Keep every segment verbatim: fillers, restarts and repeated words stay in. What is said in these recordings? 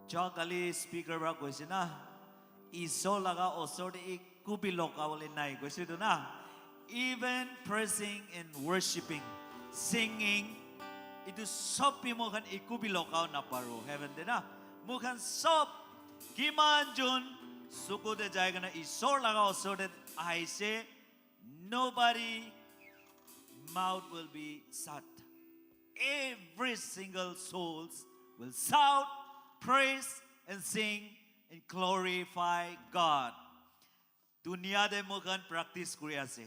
Joa kali speaker para koise na, Isor laga osor te eku bi lokabole nai koise tu na. Even praising and worshiping, singing, itu sob bi moikhan eku bi lokao naparo heaven te na. Moikhan sob kiman jun suku te jai kena Isor laga osor te aise, nobody mouth will be shut. Every single souls will shout, praise and sing and glorify God. Dunia te moikhan practice kuri ase.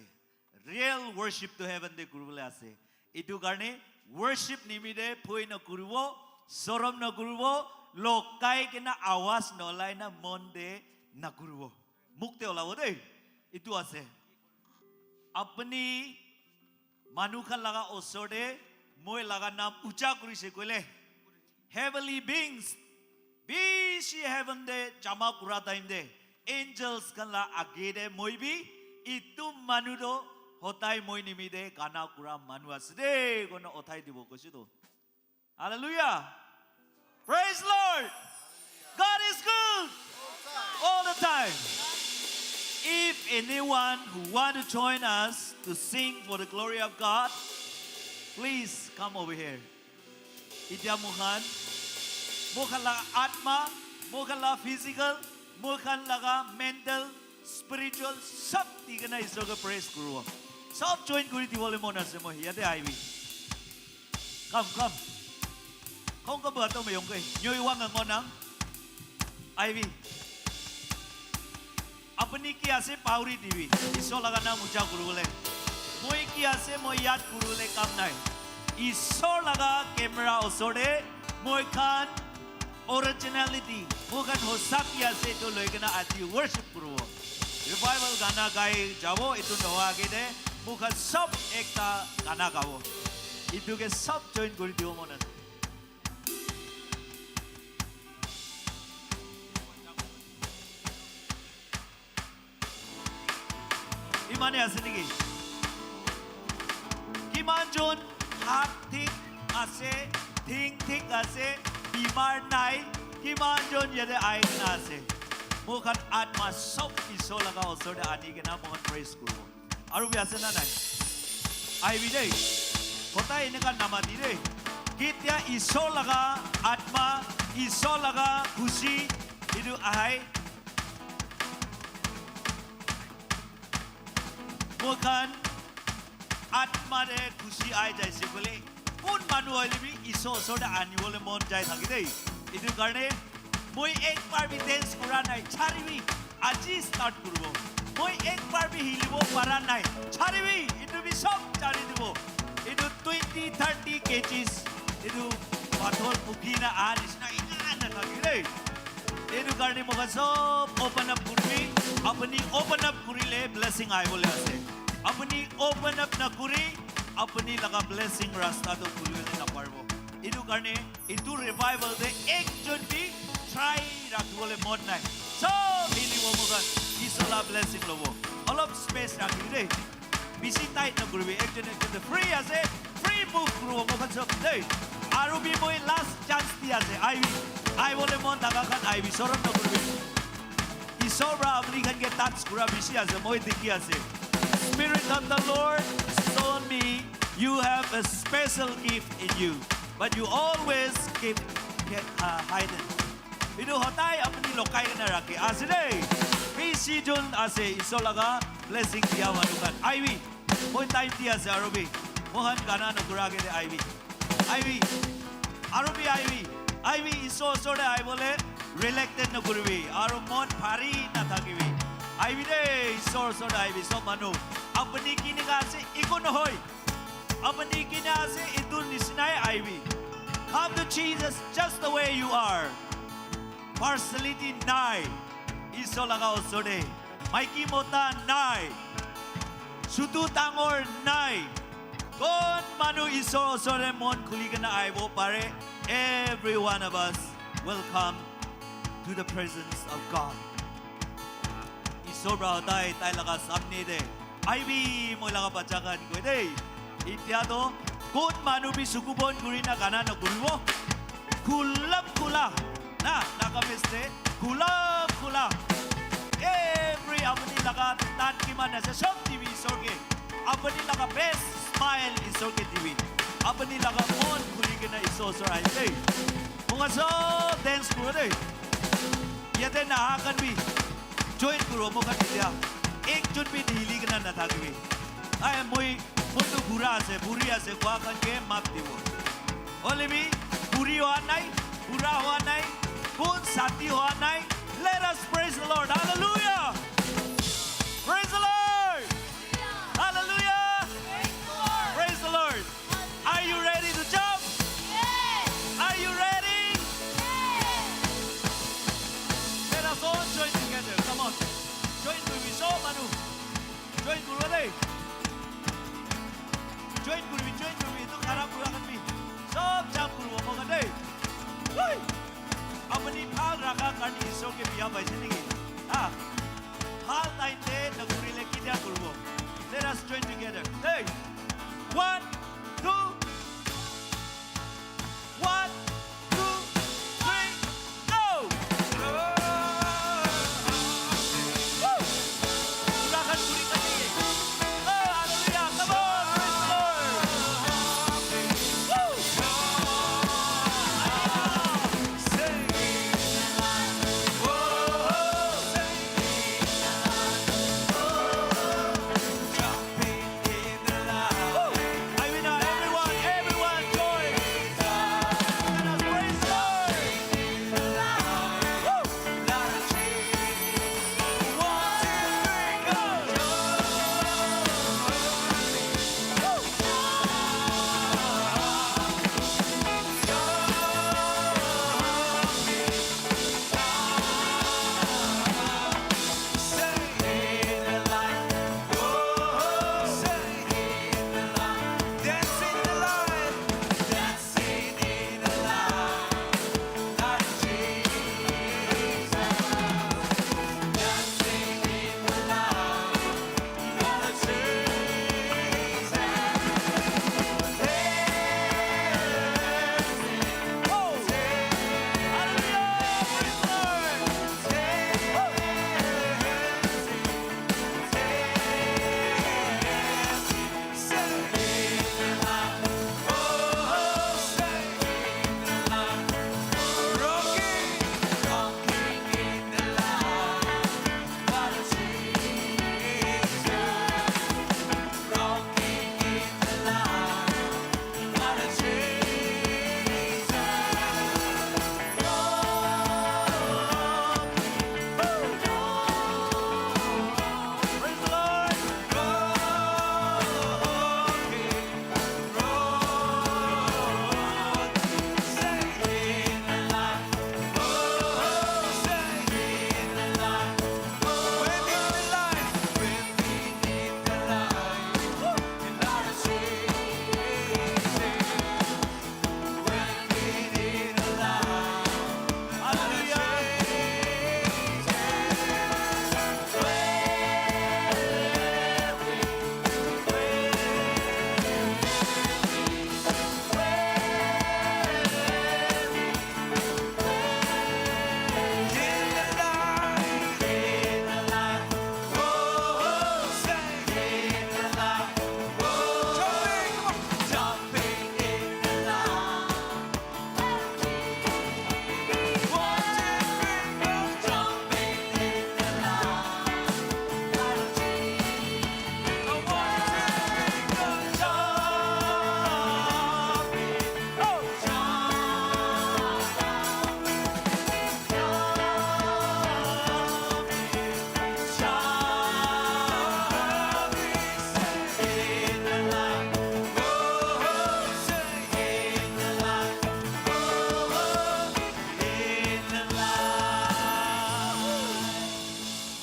Real worship to heaven te kuribole ase. Itu karne worship nimite bhoi nakuribo, sorom nakuribo, lokai kena awaz nolai na mon te nakuribo. Muk te olabo dei. Itu ase. Apni manu khan laga osor te moi laga naam ucha kurise koile, heavenly beings bishi heaven te jama kura time te angels khan la age te moi bi itu manu to hotai moi nimite gana kura manu ase de kono othai dibo koise to. Hallelujah. Praise Lord. God is good all the time. If anyone who want to join us to sing for the glory of God, please come over here. Itya moikhan, moikhan laga atma, moikhan laga physical, moikhan laga mental, spiritual, sob di kena Isor ke praise kuribo. Sob join kuri dibole mon ase moi, yate aibi. Come, come. Kong ka buato me yong ke, nyoy wang ang onang. Aibi. Apni ki ase pauri dibi. Isor laga naam ucha kuribole. Moi ki ase moi yad kuribole kam nai. Isor laga camera osor te moi khan originality, moi khan hosa ki ase etu loi kena aji worship kuribo. Revival gana gai jabo, etu nohoa age te moi khan sob ekta gana gabo. Etu ke sob join kuri dibo mon ase. Imane ase niki? Kiman jon hat thik ase, thing thik ase, bimar nai, kiman jon yate ahi kena ase? Moi khan atma sob Isor laga osor te ani kena moi khan praise kuribo. Aru bi ase na nai? Aibi dei. Kotai eneka namati dei. Ketia Isor laga atma, Isor laga khushi, etu ahai. Moi khan atma te khushi ahi jaise koile, kun manu hoile bi Isor osor te anibole mon jai thake dei. Etu karne moi ek bar bi dance kura nai, charibi, aji start kuribo. Moi ek bar bi hilibo para nai, charibi, etu bi sob chari dibo. Etu twenty, thirty kgs, etu pathor pukhi na aha nisna eman na thake dei. Etu karne moi khan sob open up kuribi, apni open up kurile blessing ahibole ase. Apni open up nakuri, apni laga blessing rasta toh khulibole naparibo. Etu karne etu revival te ekjon bi try rakhibole mon nai. Sob hilibo moi khan Isor la blessing lobo. Olop space rakhibi dei. Bishi tight nakuribi. Ekjon ekjon te free ase, free move kuribo moi khan sob dei. Aru bi moi last chance di ase. Aibi, ahibole mon thaka khan aibi, sorom nakuribi. Isor pra apni khan ke touch kura bishi ase, moi dikhi ase. Spirit of the Lord shown me you have a special gift in you, but you always keep it, uh, hidden. Etu hodai apni lokai kena rakhe ase dei. Bishi jon ase Isor laga blessing dia manu khan. Aibi, moi time di ase aru bi. Moi khan gana nokura ke de aibi. Aibi. Aru bi aibi. Aibi, Isor osor te ahibole reluctant nakuribi. Aru mon bhari nathakibi. Aibi de, Isor osor te aibi. Sob manu, apni kinika ase, eku nohoi. Apni kina ase, etu nisinai aibi. Come to Jesus just the way you are. Partiality nai. Isor laga osor te. Maiki mota nai. Chutu dangor nai. Kon manu Isor osor te mon khuli kena ahibo pare. Every one of us will come to the presence of God. Isor pra tai, tai laga samne te, "Aibi, moi laga bacha khan," koi dei. Itya toh kon manu bi suku bon kuri na gana nakuribo. Khulam khula. Na, na ase, khula khula. Every apuni laga tan kiman ase, sob dibi Isor ke. Apuni laga best smile Isor ke dibi. Apuni laga mon khuli kena Isor osor ahi de. Moikhan sob dance kuro de. Yate naha khan bi join kuro moikhan etia. Ekjon bi dihili kena nathakibi. Ai, moi, moi tu bura ase, buri ase, koa khan ke maaf dibo. Hoile bi, buri hoa nai, bura hoa nai, kun sati hoa nai. Let us praise the Lord. Hallelujah. Praise the Lord. Hallelujah. Praise the Lord. Are you ready to jump? Are you ready? Let us all join together. Come on. Join to me. So, Manu. Join kuro de. Join kuribi, join kuribi. Etu khara kura khan bi sob jump kuribo moikhan de. Woi! Apuni bhal rakha karne Isor ke biya paise naki? Ha? Bhal time te nakurile kitia kuribo? Let us join together. Hey! One, two. One, two, three, go! Woo! Pura khan puri khan ye. Oh, hallelujah. Come on, praise the Lord. Woo! Woo! Avina, everyone, everyone, join. Let us praise God. Woo! One, two, three, go. Woo!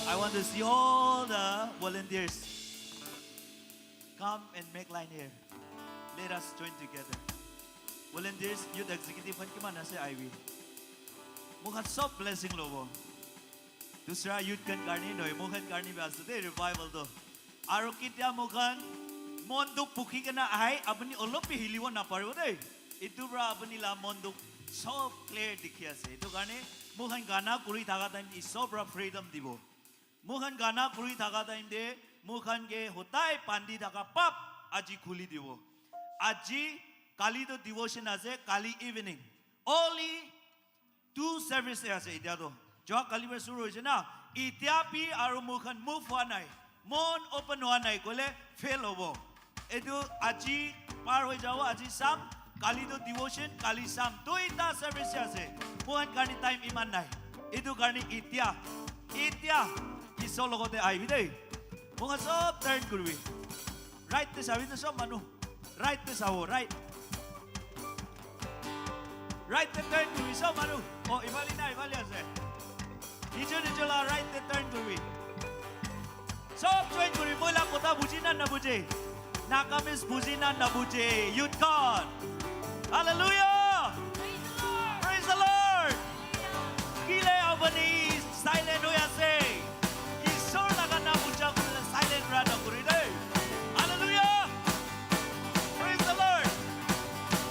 I want to see all the volunteers come and make line here. Let us join together. Volunteers, youth executive khan kiman ase aibi. Moikhan sob blessing lobo. Dusra youth khan karni nohoi, moikhan karni bi ase de revival to. Aro kitia moikhan mon dukh pukhi kena ahai, apuni olop bi hilibo naparibo de. Itu pra apuni la mon dukh sob clear dikhi ase. Etu karne moi khan gana kuri thaka time te Isor para freedom dibo. Moi khan gana kuri thaka time te moi khan ke hotai bandi thaka pap aji khuli dibo. Aji, kali to devotion ase, kali evening. Only two service te ase etia to. Joa kali para shuru hoise na. Etia bi aru moi khan move hua nai. Mon open hua nai koile fail hobo. Etu aji par hoi jabo, aji sam, kali to devotion, kali sam. Duita service ase. Moi khan karne time iman nai. Etu karne etia, etia Isor logote ahibi dei. Moi khan sob turn kuribi. Right te sabi to sob manu. Right te sabo, right. Right te turn kuribi sob manu. Oh, ifale na, ifale ase. Nijo nijo la right te turn kuribi. Sob join kuribi, moi la kotha buji na nabuje. Nagamese buji na nabuje. Youth God. Hallelujah. Praise the Lord. Kile apuni silent hoi ase? Isor laga naam ucha kurina silent pra na kuri de. Hallelujah. Praise the Lord.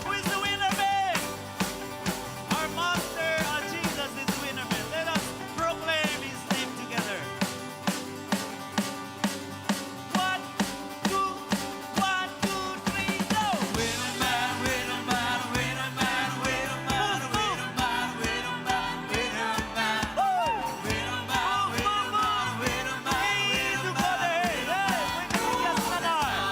Who is the winner man? Our master, our Jesus is the winner man. Let us proclaim his name together. One, two, one, two, three, go! Winner man, winner man, winner man, winner man, winner man, winner man, winner man. Woo! Winner man, winner man, winner man, winner man, winner man.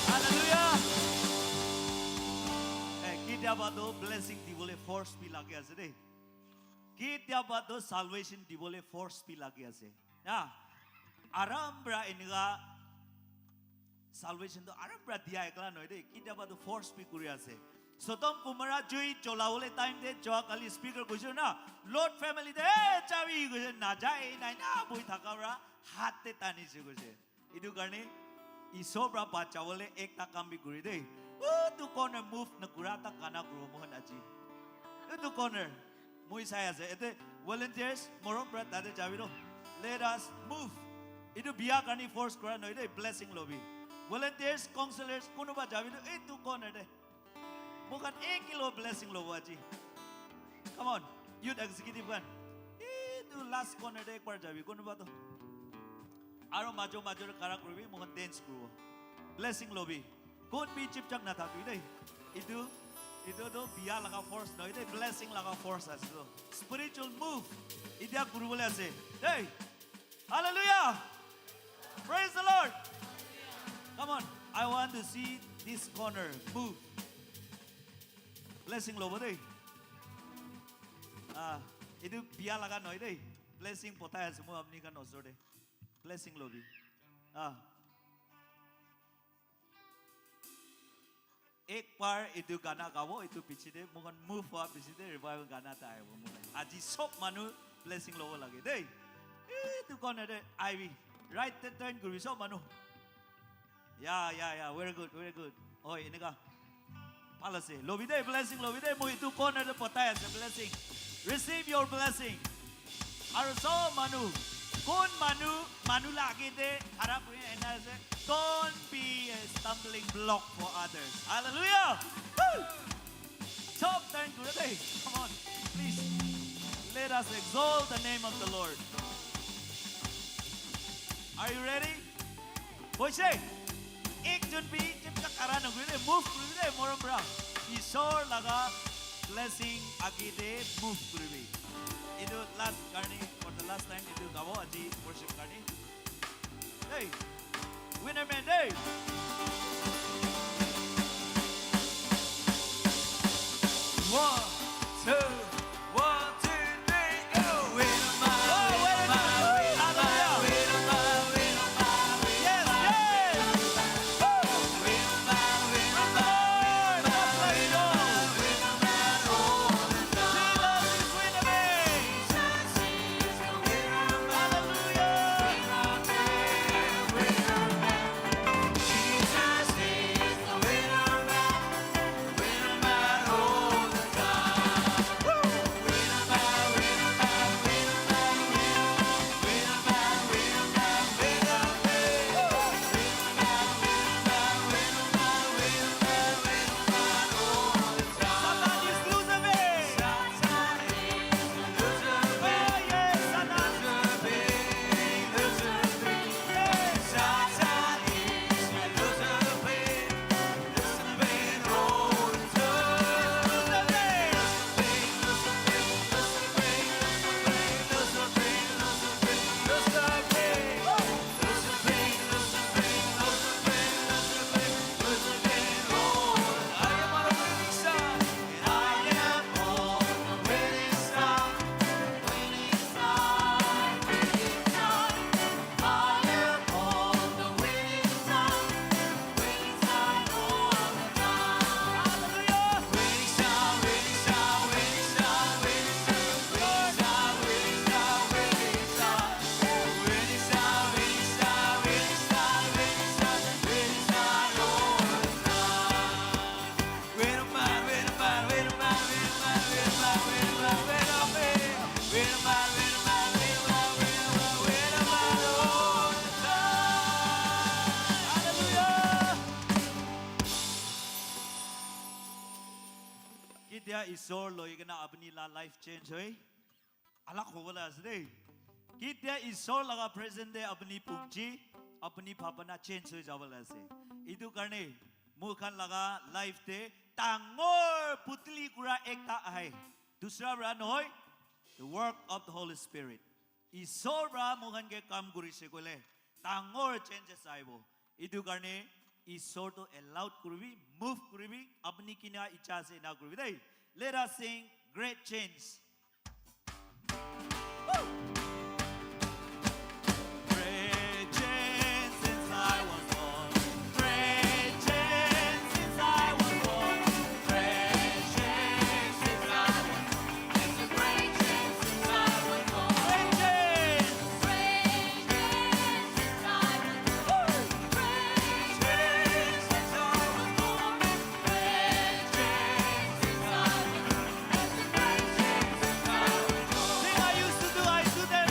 Hallelujah. Eh, kitiaba toh blessing dibole force bi lagi ase de. Kitiaba toh salvation dibole force bi lagi ase. Na, aram pra enika salvation toh aram pra dia ekla nohoi de, kitiaba toh force bi kuri ase. Sodom Gomorrah jui cholabole time te joa kali speaker koise na, Lot family te, "Hey, chabi," koise, "Najai, nai na," boi thaka pra hat te tanise koise. Etu karne Isor pra bachabole ekta kam bi kuri de. Utu corner move nakura ta gana kuribo moikhan aji. Utu corner. Moi sai ase. Ete volunteers, morom pra tate jabi ro. Let us move. Etu bia karni force kura nohoi de, blessing lobi. Volunteers, counselors, kunuba jabi ro, etu corner de. Moikhan ek kilo blessing lobo aji. Come on, youth executive khan. Etu last corner de ekbar jabi, kunuba to. Aro majo majo de khara kuribi, moikhan dance kuribo. Blessing lobi. Kun bi chipchak na thakbi de. Etu, etu to bia laga force nohoi de, blessing laga force ase to. Spiritual move. Etia kuribole ase. Hey! Hallelujah! Praise the Lord! Come on, I want to see this corner move. Blessing lobo de. Ah, etu bia laga nohoi de. Blessing potai ase moi apni khan osor de. Blessing lobi. Ah. Ek bar etu gana gabo, etu piche de, moikhan move hua piche de, revival gana ta ahibo moikhan. Aji sob manu blessing lobo lage de. Etu corner de ahibi. Right te turn kuribi sob manu. Yeah, yeah, yeah. Very good, very good. Oi, eneka. Bhal ase. Lobi de, blessing lobi de. Moi itu corner te patai ase, blessing. Receive your blessing. Aru sob manu, kon manu, manu la age te khara kuri ena ase. Don't be a stumbling block for others. Hallelujah. Woo! Sob time kuri de. Come on, please. Let us exalt the name of the Lord. Are you ready? Hoise, ekjon bi chepcha khara nokuribi de, move kuribi de, morom pra. Isor laga blessing age te move kuribi. Etu last karne, for the last time, etu gabo aji worship karne. Hey, winner man, hey. One, two, one, two, three, go. Win a mile, win a mile, win a mile, win a mile, win a mile, win a mile. Yes, yes. Woo. Win a mile, win a mile, win a mile, win a mile, win a mile, all the time. Jesus is winning. Hallelujah. Hallelujah. Ketia Isor loi kena apni la life change hoi? Alag hobo la ase de. Ketia Isor laga present te apni punchi, apni bhabana change hoi jabo la ase. Itu karne moi khan laga life te dangor putli kura ekta ahe. Dusra pra nohoi, the work of the Holy Spirit. Isor pra moi khan ke kam kurise koile, dangor changes ahibo. Itu karne Isor to allow kuribi, move kuribi, apni kina icha ase na kuribi dei. Let us sing Great Change. Woo! Great change since I was born. Great change since I was born. Great change since I was born. It's a great change since I was born. Great change. Great change since I was born. Woo! Great change since I was born. Great change since I was born. Thing I used to do, I do the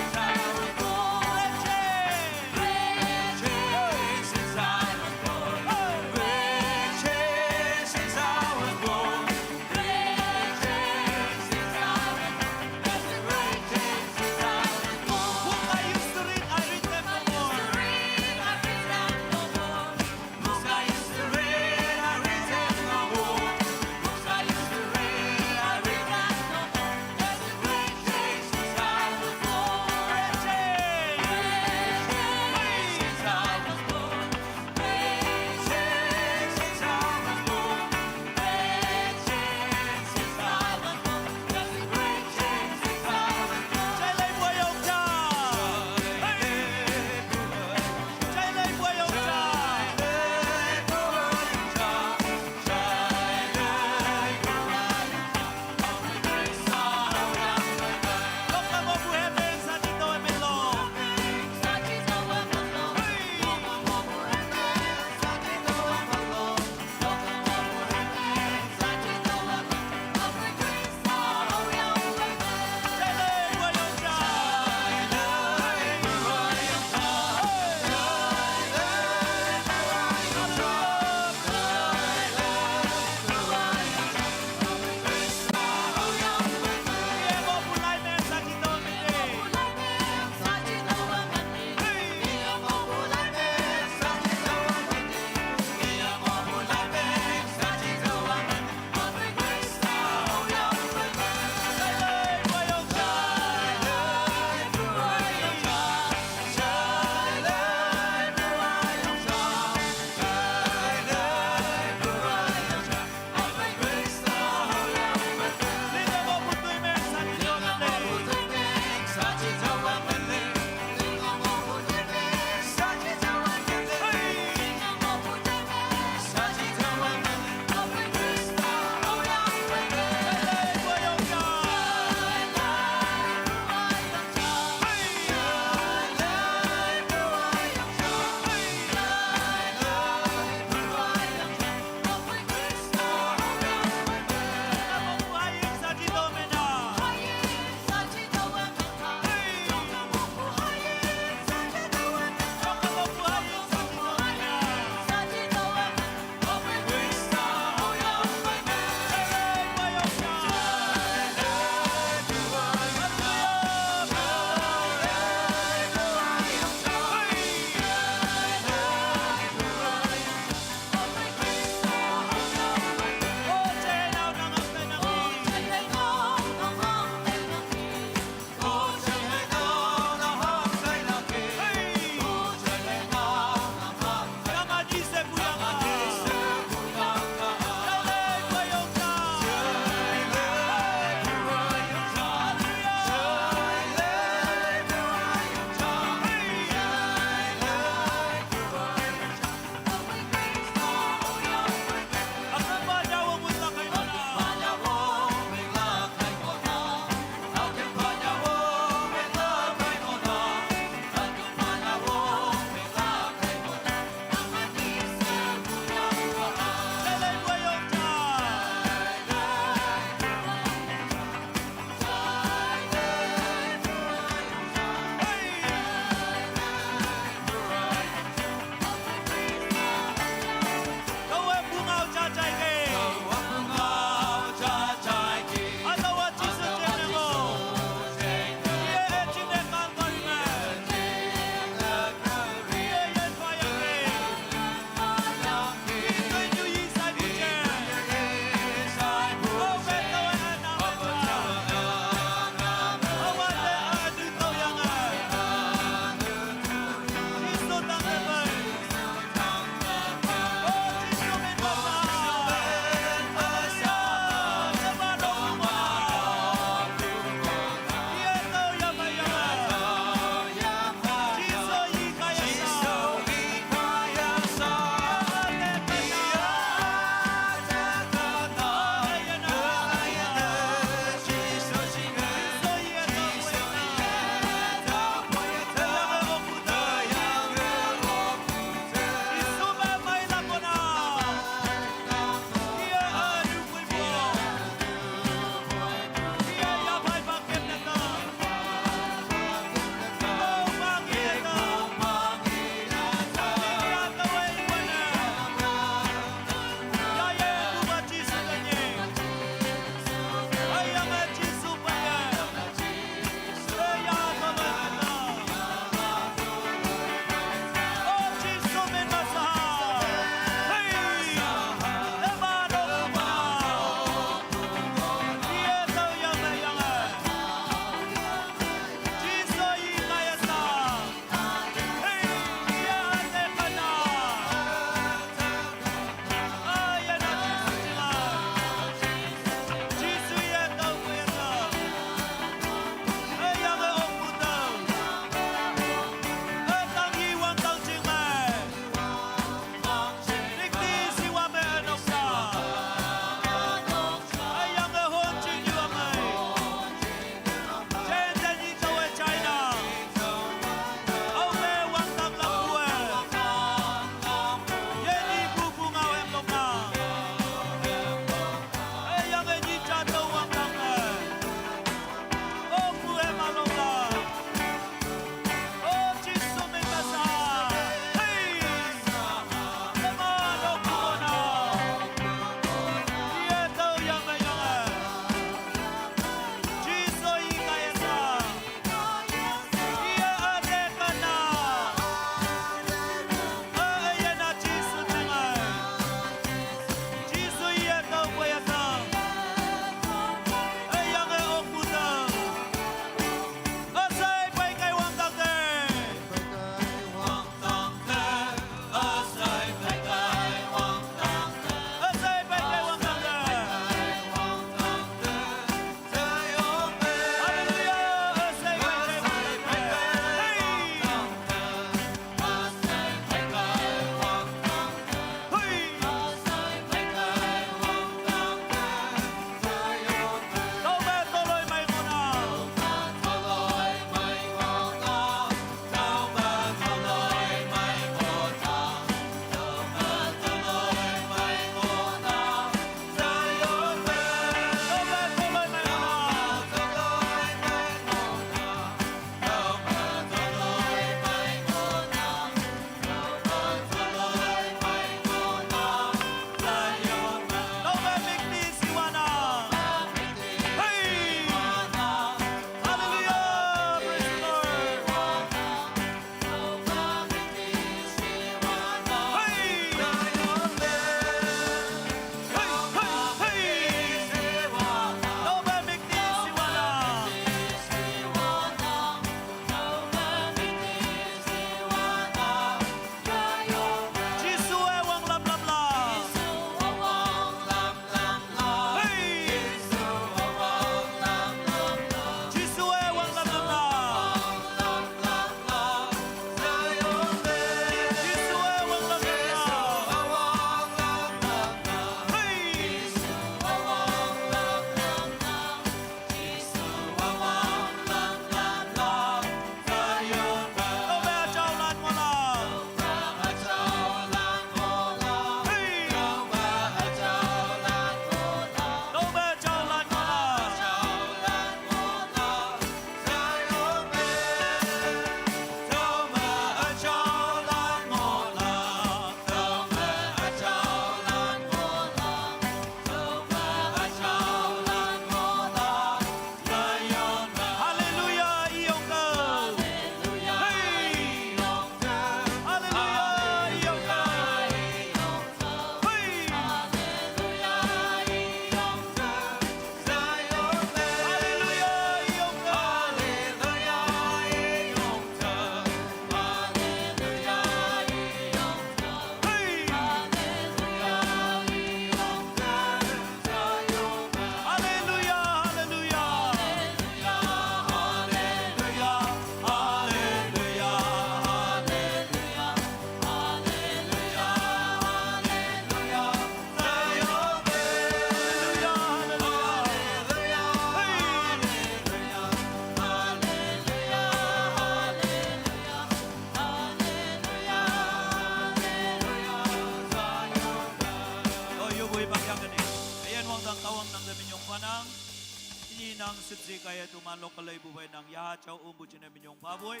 Ini nang sitsi kaya tuman lokal ibu bai nang ya chau umbu chine minyong paboi.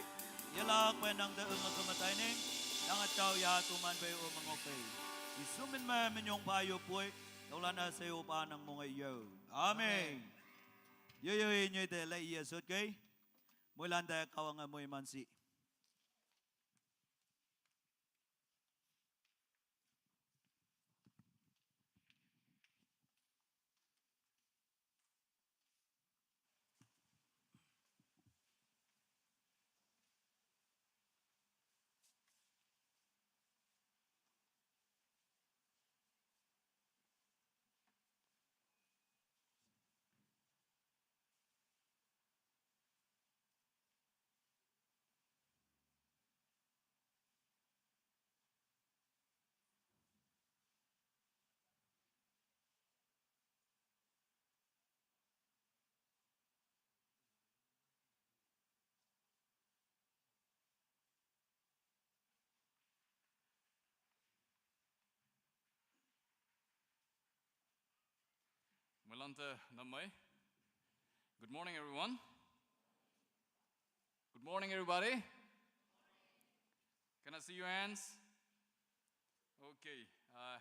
Yalak bai nang da uma kamatai ne. Nang chau ya tuman bai uma ngokai. Isumin ma minyong pa yo poi. Tolana se upa nang mong yo. Amen. Yo yo inyo de la iya sot kai. Moilan da kawanga moi mansi. Malanta Namai. Good morning, everyone. Good morning, everybody. Can I see your hands? Okay. Uh,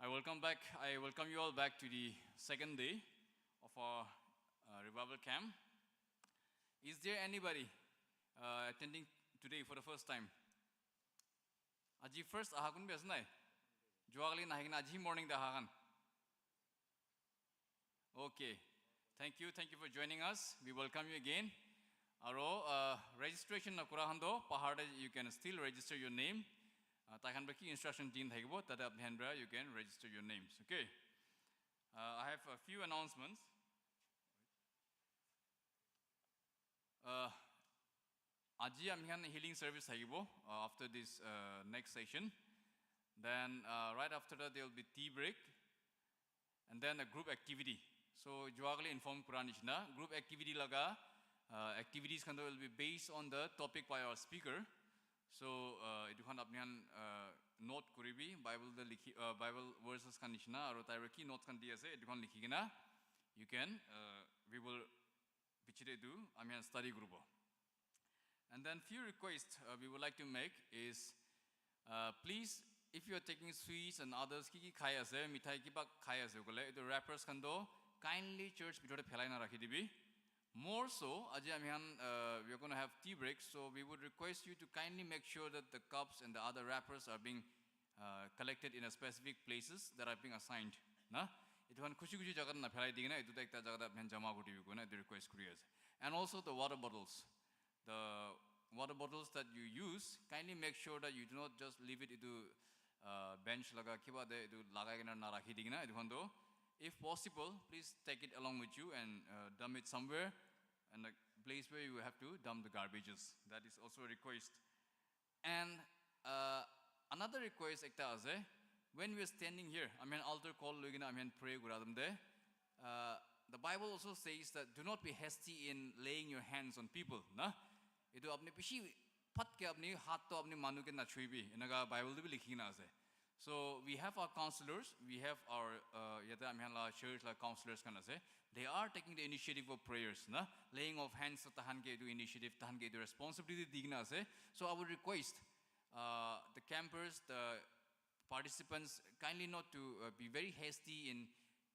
I welcome back. I welcome you all back to the second day of our uh, revival camp. Is there anybody uh, attending today for the first time? Aji first aha kun bi ase nai? Juakali nahi kena aji morning te aha khan. Okay. Thank you. Thank you for joining us. We welcome you again. Aro uh, registration na kura khan toh bahar te you can still register your name. Uh, tai khan para ki instruction din thakibo tate apni khan para you can register your names. Okay. Uh, I have a few announcements. Uh, Aji ami khan healing service thakibo uh, after this uh, next session. Then uh, right after that there will be tea break and then a group activity. So juakali inform kura nishina group activity laga uh, activities khan will be based on the topic by our speaker. So uh, etu khan apni khan uh, note kuribi Bible te likhi uh, Bible verses khan nishina aru tai ki notes khan di ase etu khan likhi kena you can uh, we will pichire etu ami khan study kuribo. And then few requests uh, we would like to make is uh, please if you are taking sweets and others ki ki khai ase mithai kiba khai ase kole etu wrappers khan toh kindly church bitor te phelai na rakhi dibi. More so aji ami khan uh, we are going to have tea break, so we would request you to kindly make sure that the cups and the other wrappers are being uh, collected in a specific places that are being assigned. Na etu khan khushi khushi jaga na phelai dikena etu ekta jaga te apni khan jama kuri dibi koina etu request kuri ase. And also the water bottles, the water bottles that you use, kindly make sure that you do not just leave it into uh, bench laga kiba te etu lagai kena na rakhi dikena etu khan toh if possible please take it along with you and uh, dump it somewhere and a place where you have to dump the garbages. That is also a request. And uh, another request ekta ase, when we are standing here, I mean altar call loi kena I mean pray kura time te, uh, the Bible also says that do not be hasty in laying your hands on people. Na etu apni bishi phat ke apni hat to apni manu ke na chuibi enaga Bible te bi likhi kena ase. So we have our counselors, we have our uh, yate ami khan la church la counselors khan ase. They are taking the initiative of prayers, na laying of hands to tahan ke etu initiative, tahan ke etu responsibility di kena ase. So I would request uh, the campers, the participants, kindly not to uh, be very hasty in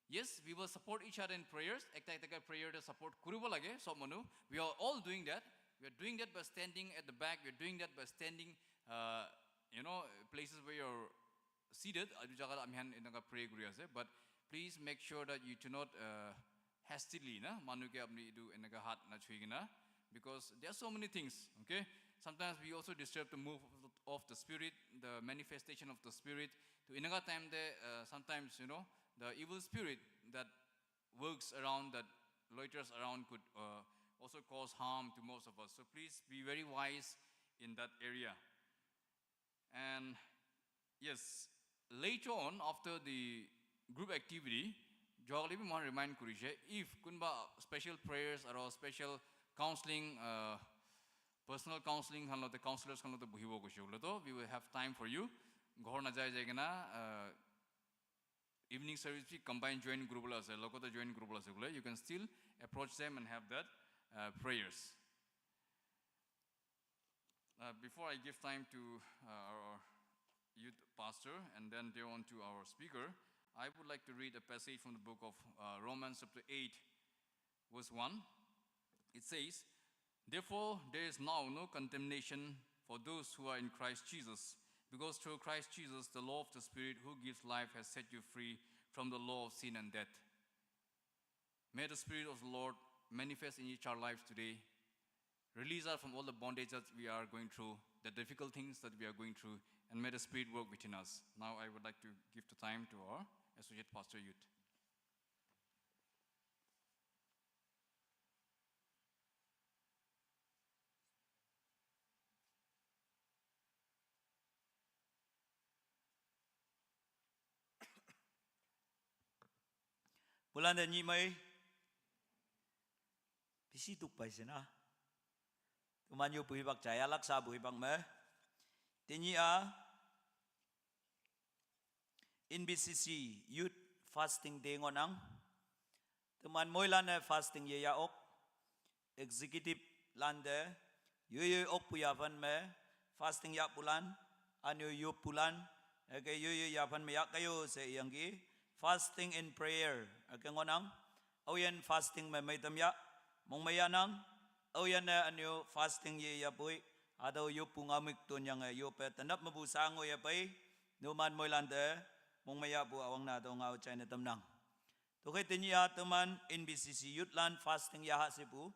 yes, we will support each other in prayers. Ekta ekta ke prayer te support kuribo lage sob manu. We are all doing that. We are doing that by standing at the back. We are doing that by standing, uh, you know, places where you're seated. Etu jaga te ami khan enaka pray kuri ase. But please make sure that you do not uh, hastily na manu ke apni etu enaka hat na chui kena, because there are so many things. Okay, sometimes we also disturb the move of the, of the spirit, the manifestation of the spirit. To enaka time te uh, sometimes you know the evil spirit that works around, that loiters around could uh, also cause harm to most of us. So please be very wise in that area. And yes, later on after the group activity, jogli bi moi remind kurishe, if kunba special prayers or special counseling, uh, personal counseling khan lote counselors khan lote buhibo koishe koile to we will have time for you. Ghor na jai jai kena uh, evening service bi combine join kuribole ase, logote join kuribole ase koile, you can still approach them and have that uh, prayers. Uh, before I give time to uh, our youth pastor and then there on to our speaker, I would like to read a passage from the book of uh, Romans chapter eight, verse one. It says, "Therefore, there is now no condemnation for those who are in Christ Jesus, because through Christ Jesus, the law of the Spirit who gives life has set you free from the law of sin and death." May the Spirit of the Lord manifest in each our lives today. Release us from all the bondage that we are going through, the difficult things that we are going through, and may the Spirit work within us. Now I would like to give the time to our associate pastor youth. Bulande ni mai bisi duk paise na. Tuman yo buhi bak jaya laksa buhi bak me. Tini a N B C C Youth Fasting Day ngonang. Tuman moilane fasting ye ya ok. Executive lande yo yo ok pu ya van me fasting ya pulan anyo yo pulan eke yo yo ya van me ya kayo se yang ki fasting in prayer eke ngonang. Auyen fasting me maitam ya mong me ya nang. Auyen ne anyo fasting ye ya pui adau yo punga mik ton yang yo pe tanap mabu sango ya pai. Numan moilande mong me ya pu awang na dong au chai ne tam nang. Toke tini ya teman N B C C youth lan fasting ya ha se pu.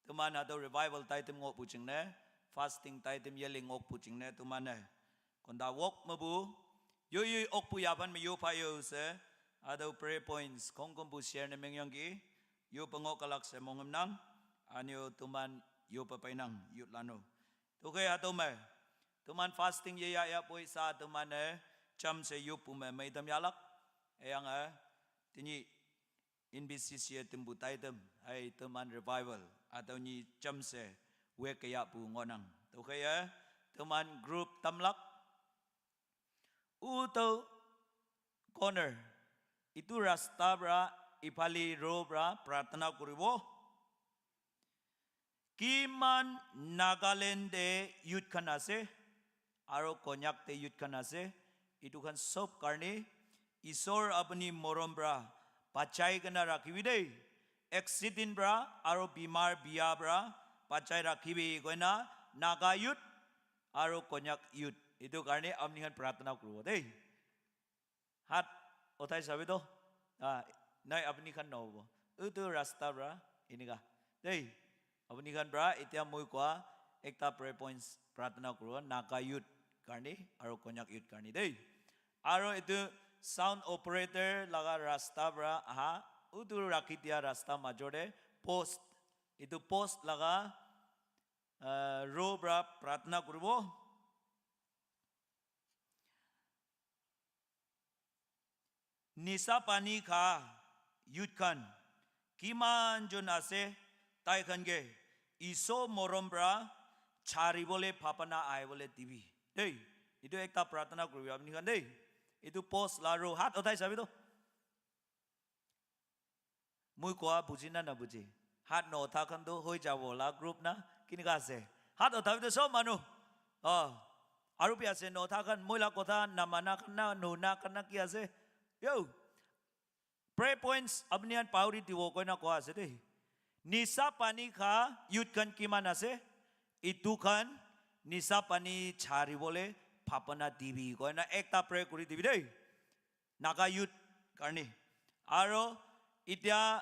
Teman ado revival tai tem ngok pu ching ne, fasting tai tem yeling ngok pu ching ne teman ne. Konda wok me bu, yo yo ok pu ya ban me yo pa yo se, ado prayer points kong kong pu share ne meng yang ki, yo pa ngok kalak se mongem nang, anyo teman yo pa pai nang youth lano. Toke ado me, teman fasting ye ya ya poi sa teman ne, cham se yo pu me me dam ya lak, eyang eh, tini N B C C a tembu tai tem, ai teman revival, atau ni cham se, we kaya pu ngonang. Toke ya, teman group tamlak, uto corner, itu rasta bra, ipali ro bra, pratana kuribo. Kiman Nagaland te youth khan ase, aro Konyak te youth khan ase, etu khan sob karne Isor apuni morom pra bachai kena rakhibi dei. Accident pra aro bimar biya pra bachai rakhibi koina Naga youth aro Konyak youth etu karne apni khan pratana kuribo dei. Hat uthai sabi to? Ah, nai apni khan nohobo. Utu rasta pra inika. Dei, apni khan pra itia moi koa ekta prayer points pratana kuribo Naga youth karni aro Konyak youth karni dei. Aro etu sound operator laga rasta pra aha utu rakhi dia rasta major te post, etu post laga, ah, row pra pratana kuribo. Nisa pani kha youth khan kiman jon ase, tai khan ke Iso morom pra chari bole bhabana ahi bole dibi. Dei, etu ekta pratana kuribi apni khan dei. Etu post la ro hat uthai sabi to. Moi koa buji na nabuji? Hat notha khan to hoi jabo la group na? Kinika ase? Hat uthabi to sob manu. Oh. Aru bi ase notha khan, moi la kotha namana khan na, nuna khan na ki ase? Yo. Prayer points apni khan pauri dibo koina koa ase dei. Nisa pani kha youth khan kiman ase? Itu khan nisa pani chari bole bhabana dibi koina ekta pray kuri dibi dei. Naga youth karni. Aro itia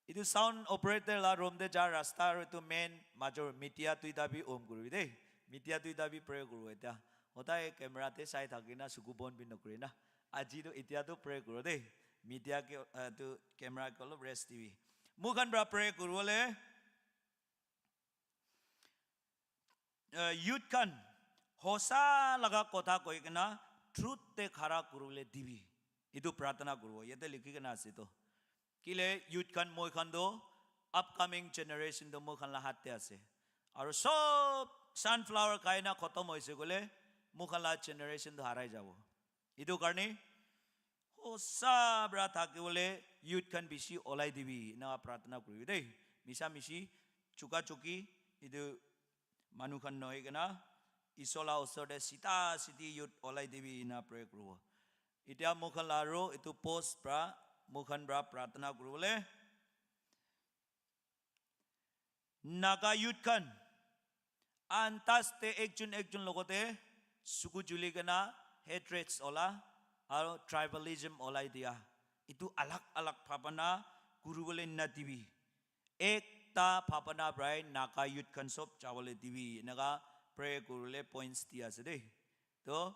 etu sound operator la room te ja rasta aro etu main major media duita bi on kuribi dei. Media duita bi pray kuribo itia. Hodai camera te sai thaki na suku bon bi nokuri na. Aji to itia to pray kuribo dei. Media ke, eh, tu camera ke olop rest dibi. Moi khan pra pray kuribo le. Eh, youth khan hosa laga kotha koi kena truth te khara kuribole dibi. Etu pratana kuribo. Yate likhi kena ase to. Kile youth khan moi khan to upcoming generation to moi khan la hat te ase. Aru sob sunflower khai na khotom hoise koile moi khan la generation to harai jabo. Etu karne hosa para thakibole youth khan bishi olai dibi ena pratna kuribi dei. Misa misi, chuka chuki, etu manu khan nohoi kena Isor la osor te sita siti youth olai dibi ena pray kuribo. Etia moikhan la aro etu post pra moikhan pra pratna kuribole Naga youth khan antas te ekjon ekjon logote suku juli kena hatreds ola aro tribalism olai dia. Etu alag alag bhabana kuribole nadibi. Ekta bhabana prai Naga youth khan sob jabole dibi. Eneka pray kuribole points di ase dei. To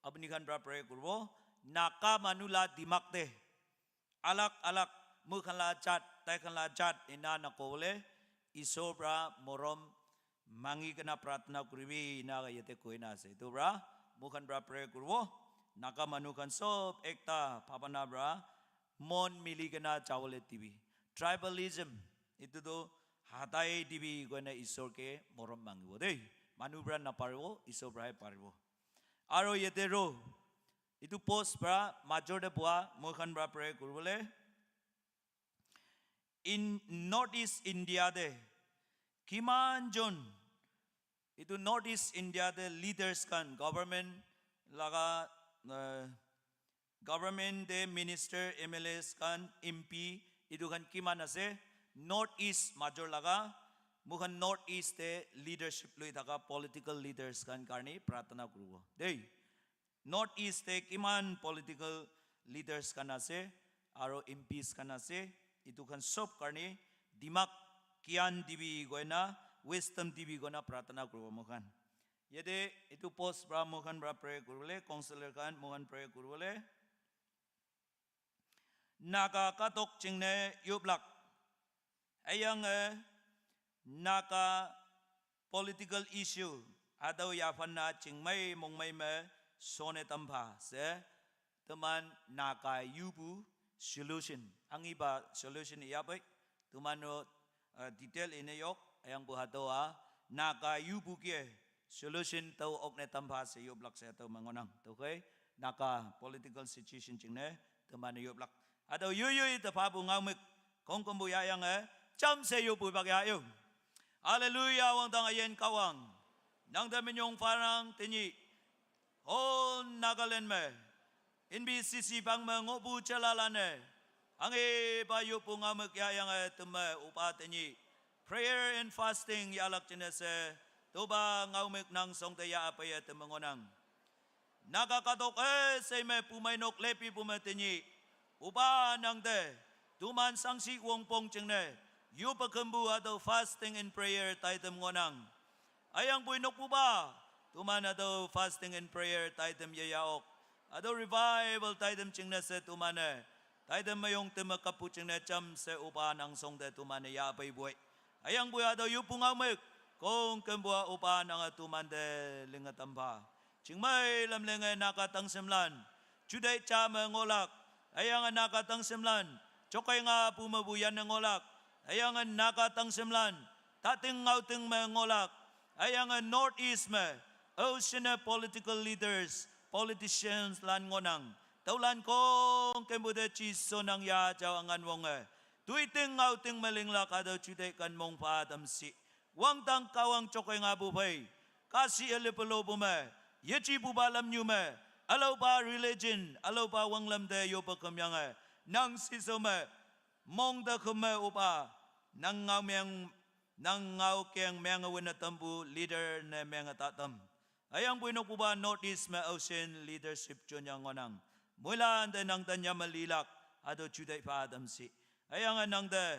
apni khan pra pray kuribo. Naga manu la dimag te alag alag moi khan la jat, tai khan la jat ena nakobole Isor pra morom mangi kena pratna kuribi ena yate koina ase. Etu pra moi khan pra pray kuribo. Naga manu khan sob ekta bhabana pra mon mili kena jabole dibi. Tribalism etu tu hatai dibi koina Isor ke morom mangibo dei. Manu pra naparibo, Isor pra he paribo. Aro yate ro, etu post pra major te bua moi khan pra pray kuribole. In North East India te kiman jon, etu North East India te leaders khan, government laga, uh, government te minister, M L As khan, M P, etu khan kiman ase? North East major laga, moi khan North East te leadership lui thaka political leaders khan karne pratna kuribo dei. North East te kiman political leaders khan ase, aro M Ps khan ase, etu khan sob karne dimag gyan dibi koina, wisdom dibi koina pratna kuribo moi khan. Yate etu post pra moi khan pra pray kuribole, counselor khan moi khan pray kuribole. Naga katok chingne yublak. Ayang eh, Naga political issue. Adau yafanna chingmai mongmai me sone tampha se. Teman Naga yubu solution. Angi ba solution yabai. Teman ro, eh, detail ine yok. Ayang bu hado a. Naga yubu kie solution tau okne tampha se yublak se tau mangonang. Tau koi Naga political situation chingne teman yublak. Adau yu yu ita phabu ngaumik. Kong kong bu ya yang eh. Cham se yu bu bak ya yu. Hallelujah, wang tang ayen kawang. Nang da minyong farang tenyi. Whole Nagaland me. N B C C bang me ngobu chalala ne. Ange ba yu bu ngaumik ya yang eh teme upa tenyi. Prayer and fasting ya lak chine se. Tuba ngaumik nang song te ya apa ya teme ngonang. Naga katok eh sei me pumai nok lepi pume tenyi. Uba nang de. Tuman sangsi wong pong chingne. Yu pakembu ado fasting and prayer taitem ngonang. Ayang bui nok puba. Tuman ado fasting and prayer taitem ye yaok. Ado revival taitem chingne se tumane. Taitem mayong tema kapu chingne cham se uba nang song de tumane ya pai bui. Ayang bui ado yu pungau mek. Kong kembua uba nang atuman de linga tamba. Chingmai lam lenge Naga tang semlan. Chudai cha me ngolak. Ayang Naga tang semlan. Chokai nga pu me bu yan ngolak. Ayang Naga tang semlan. Tating ngau ting me ngolak. Ayang North East me. Ocean political leaders, politicians lan ngonang. Taulan kong kembu de chi sonang ya jaw angan wonge. Tui ting ngau ting me linglak ado chudai kan mong pa adam si. Wang tang kawang chokai nga bu phai. Kasi ele pelo bu me. Yechi bu ba lam nyu me. Alo ba religion, alo ba wang lam de yo ba kum yang eh. Nang si so me. Mong da kum me upa. Nang ngau meng, nang ngau keng meng awin na tambu leader ne meng ata tam. Ayang bui nok bu ba North East me ocean leadership chun yang ngonang. Muilan de nang da nyama lilak. Ado chudai pa adam si. Ayang nang de.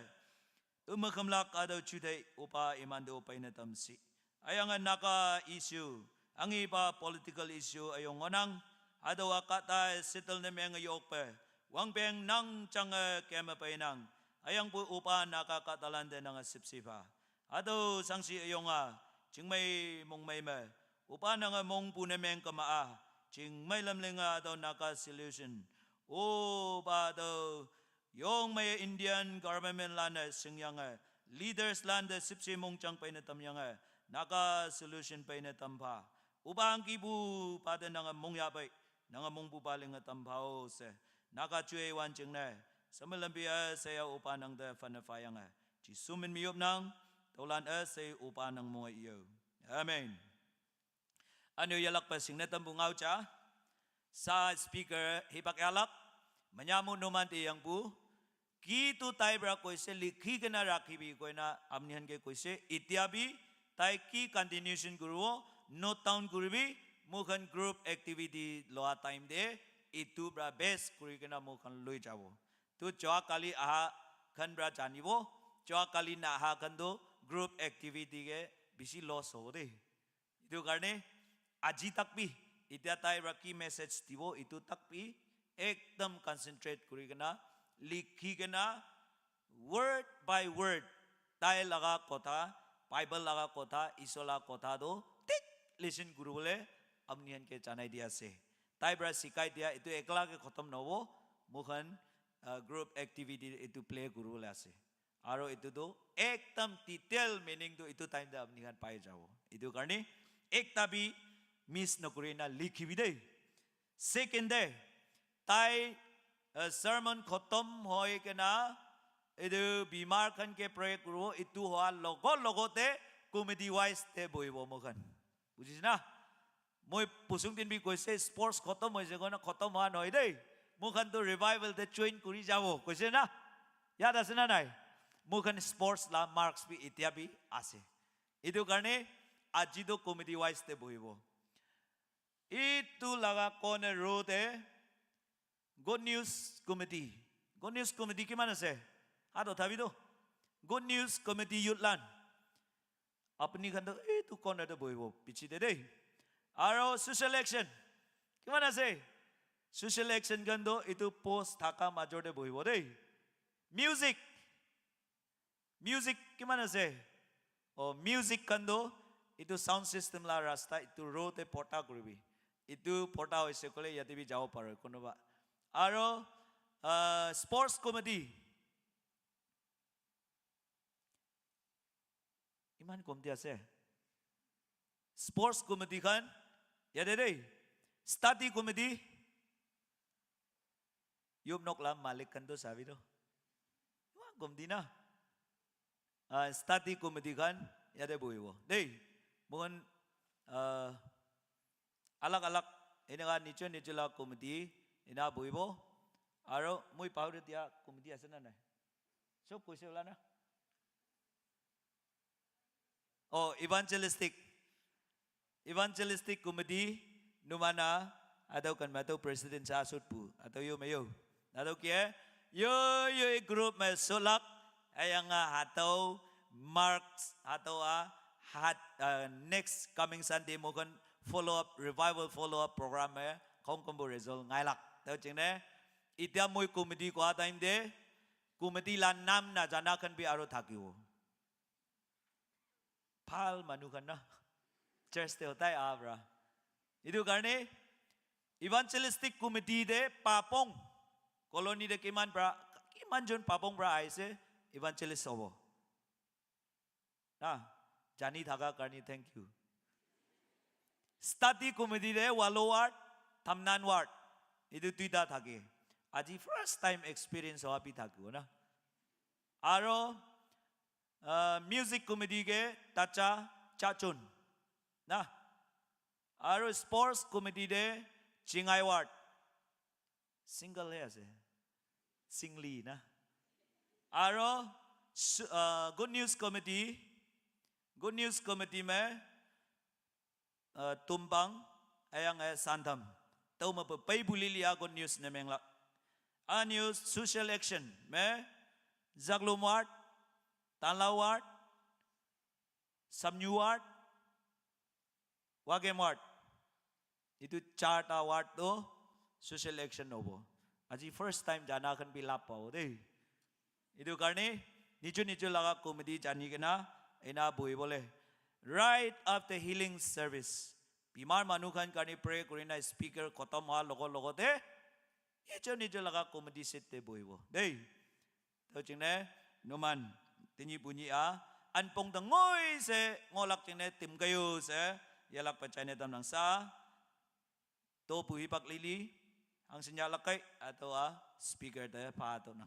Umakamlak ado chudai upa iman de upa ina tamsi. Ayang Naga issue, angi ba political issue ayong ngonang, ado akata settle ne meng yok pe, wang peng nang chang kema pe nang, ayang bu upa Naga katalan de nang sipsipa. Ado sangsi ayong a, chingmai mongmai me, upa nang mong pu ne meng kama a, chingmai lam lenga ado Naga solution. O ba ado Yong maya Indian government lan eh sing yang eh, leaders lan de sipsi mong chang pai ne tam yang eh, Naga solution pai ne tam pha. Ubang ki bu pa de nang mong ya pai. Nanga mungbu baling atam bao se. Naga chue wan ching ne. Samalambi a se ya upa nang de fana fayang a. Jisu min mi yup nang. Tolan a se upa nang mo iyo. Amen. Anu yalak pa sing ne tambu ngau cha. Sa speaker hipak yalak. Manyamu numan ti yang pu. Ki tu tai pra koise likhi kena rakhibi koina apni khan ke koise. Itia bi tai ki continuation kuribo, note down kuribi, mukhan group activity loa time de itu pra best kuri kena mukhan loi jabo. Tu joa kali aha khan pra janibo, joa kali na aha khan tu group activity ke bishi loss hobo de. Itu karne aji tak bi, itia tai pra ki message dibo, itu tak bi ekdam concentrate kuri kena, likhi kena, word by word, tai laga kotha, Bible laga kotha, Isor laga kotha tu thik listen kuribole apni khan ke janai di ase. Tai pra sikai dia, itu ekla ke khotom nohobo, mukhan, uh, group activity itu play kuribole ase. Aro itu tu ekdam detail meaning tu itu time te apni khan pai jabo. Itu karne ekta bi miss nokuri na likhibi de. Second de, tai, uh, sermon khotom hoi kena itu bimar khan ke pray kuribo, itu hoa logo logo te committee wise te bohibo mukhan. Bujhise na? Moi pusung din bi koise, sports khotom hoise koina khotom hoa nohoi dei. Mukhan tu revival te join kuri jabo koise na? Yad ase na nai? Mukhan sports la marks bi itia bi ase. Itu karne aji tu committee wise te bohibo. Itu laga corner row te Good News Committee. Good News Committee kiman ase? Hat uthabi do. Good News Committee youth lan. Apni khan to etu corner te bohibo, piche te dei. Aro social action. Kiman ase? Social action khan to etu post thaka major te bohibo dei. Music. Music kiman ase? Oh, music khan to etu sound system la rasta etu row te porta kuribi. Etu porta hoise koile yate bi jabo pare kunuba. Aro, ah, sports committee. Iman komti ase. Sports committee khan yate dei. Study committee. Yub nok la malik khan to sabi to. Iman komti na. Ah, study committee khan yate bohibo. Dei. Moikhan, ah, alag alag eneka niche niche la committee ena bohibo. Aro moi pahori dia committee ase na nai? Sob koise hola na? Oh, evangelistic. Evangelistic committee numana atau kan mato president sa sut pu atau yo mayo. Atau kia? Yo, yo, e group me solak ayanga hatau marks hatau a hat, uh, next coming Sunday moikhan follow up, revival follow up program me kong kombo result ngailak. Tau chingne, itia moi committee ko time de committee la nam na jana khan bi aro thakibo. Bhal manu khan na church te hotai ah pra. Etu karne evangelistic committee te Papong colony te kiman pra, kiman jon Papong pra aise evangelist hobo. Na, jani thaka karne thank you. Study committee te Walo ward, Thamnan ward. Etu duita thake. Aji first time experience hoa bi thakibo na. Aro, ah, music committee ke Tacha Chachun. Na? Aro sports committee te Chingai ward. Single he ase. Singli na. Aro su- ah, good news committee. Good news committee me, uh, Tumbang, ayang eh Santam. Tau ma pa pai buli lia good news ne mengla. A news social action me Zaglum ward, Tanla ward, Samnyu ward, Wagem ward. Itu charta ward to social action hobo. Aji first time jana khan bi lab pabo dei. Itu karne nijo nijo laga committee jani kena ena bohi bole. Right after healing service, bimar manu khan karne pray kurina speaker khotom hoa logo logo te nijo nijo laga committee seat te bohibo dei. Tau chingne numan tini bunyi a anpong ta ngoi se ngolak chingne timkayu se yalak pa chaine tam nang sa. To puhi pak lili, ang sinya lakai, ato a speaker te pa ato na.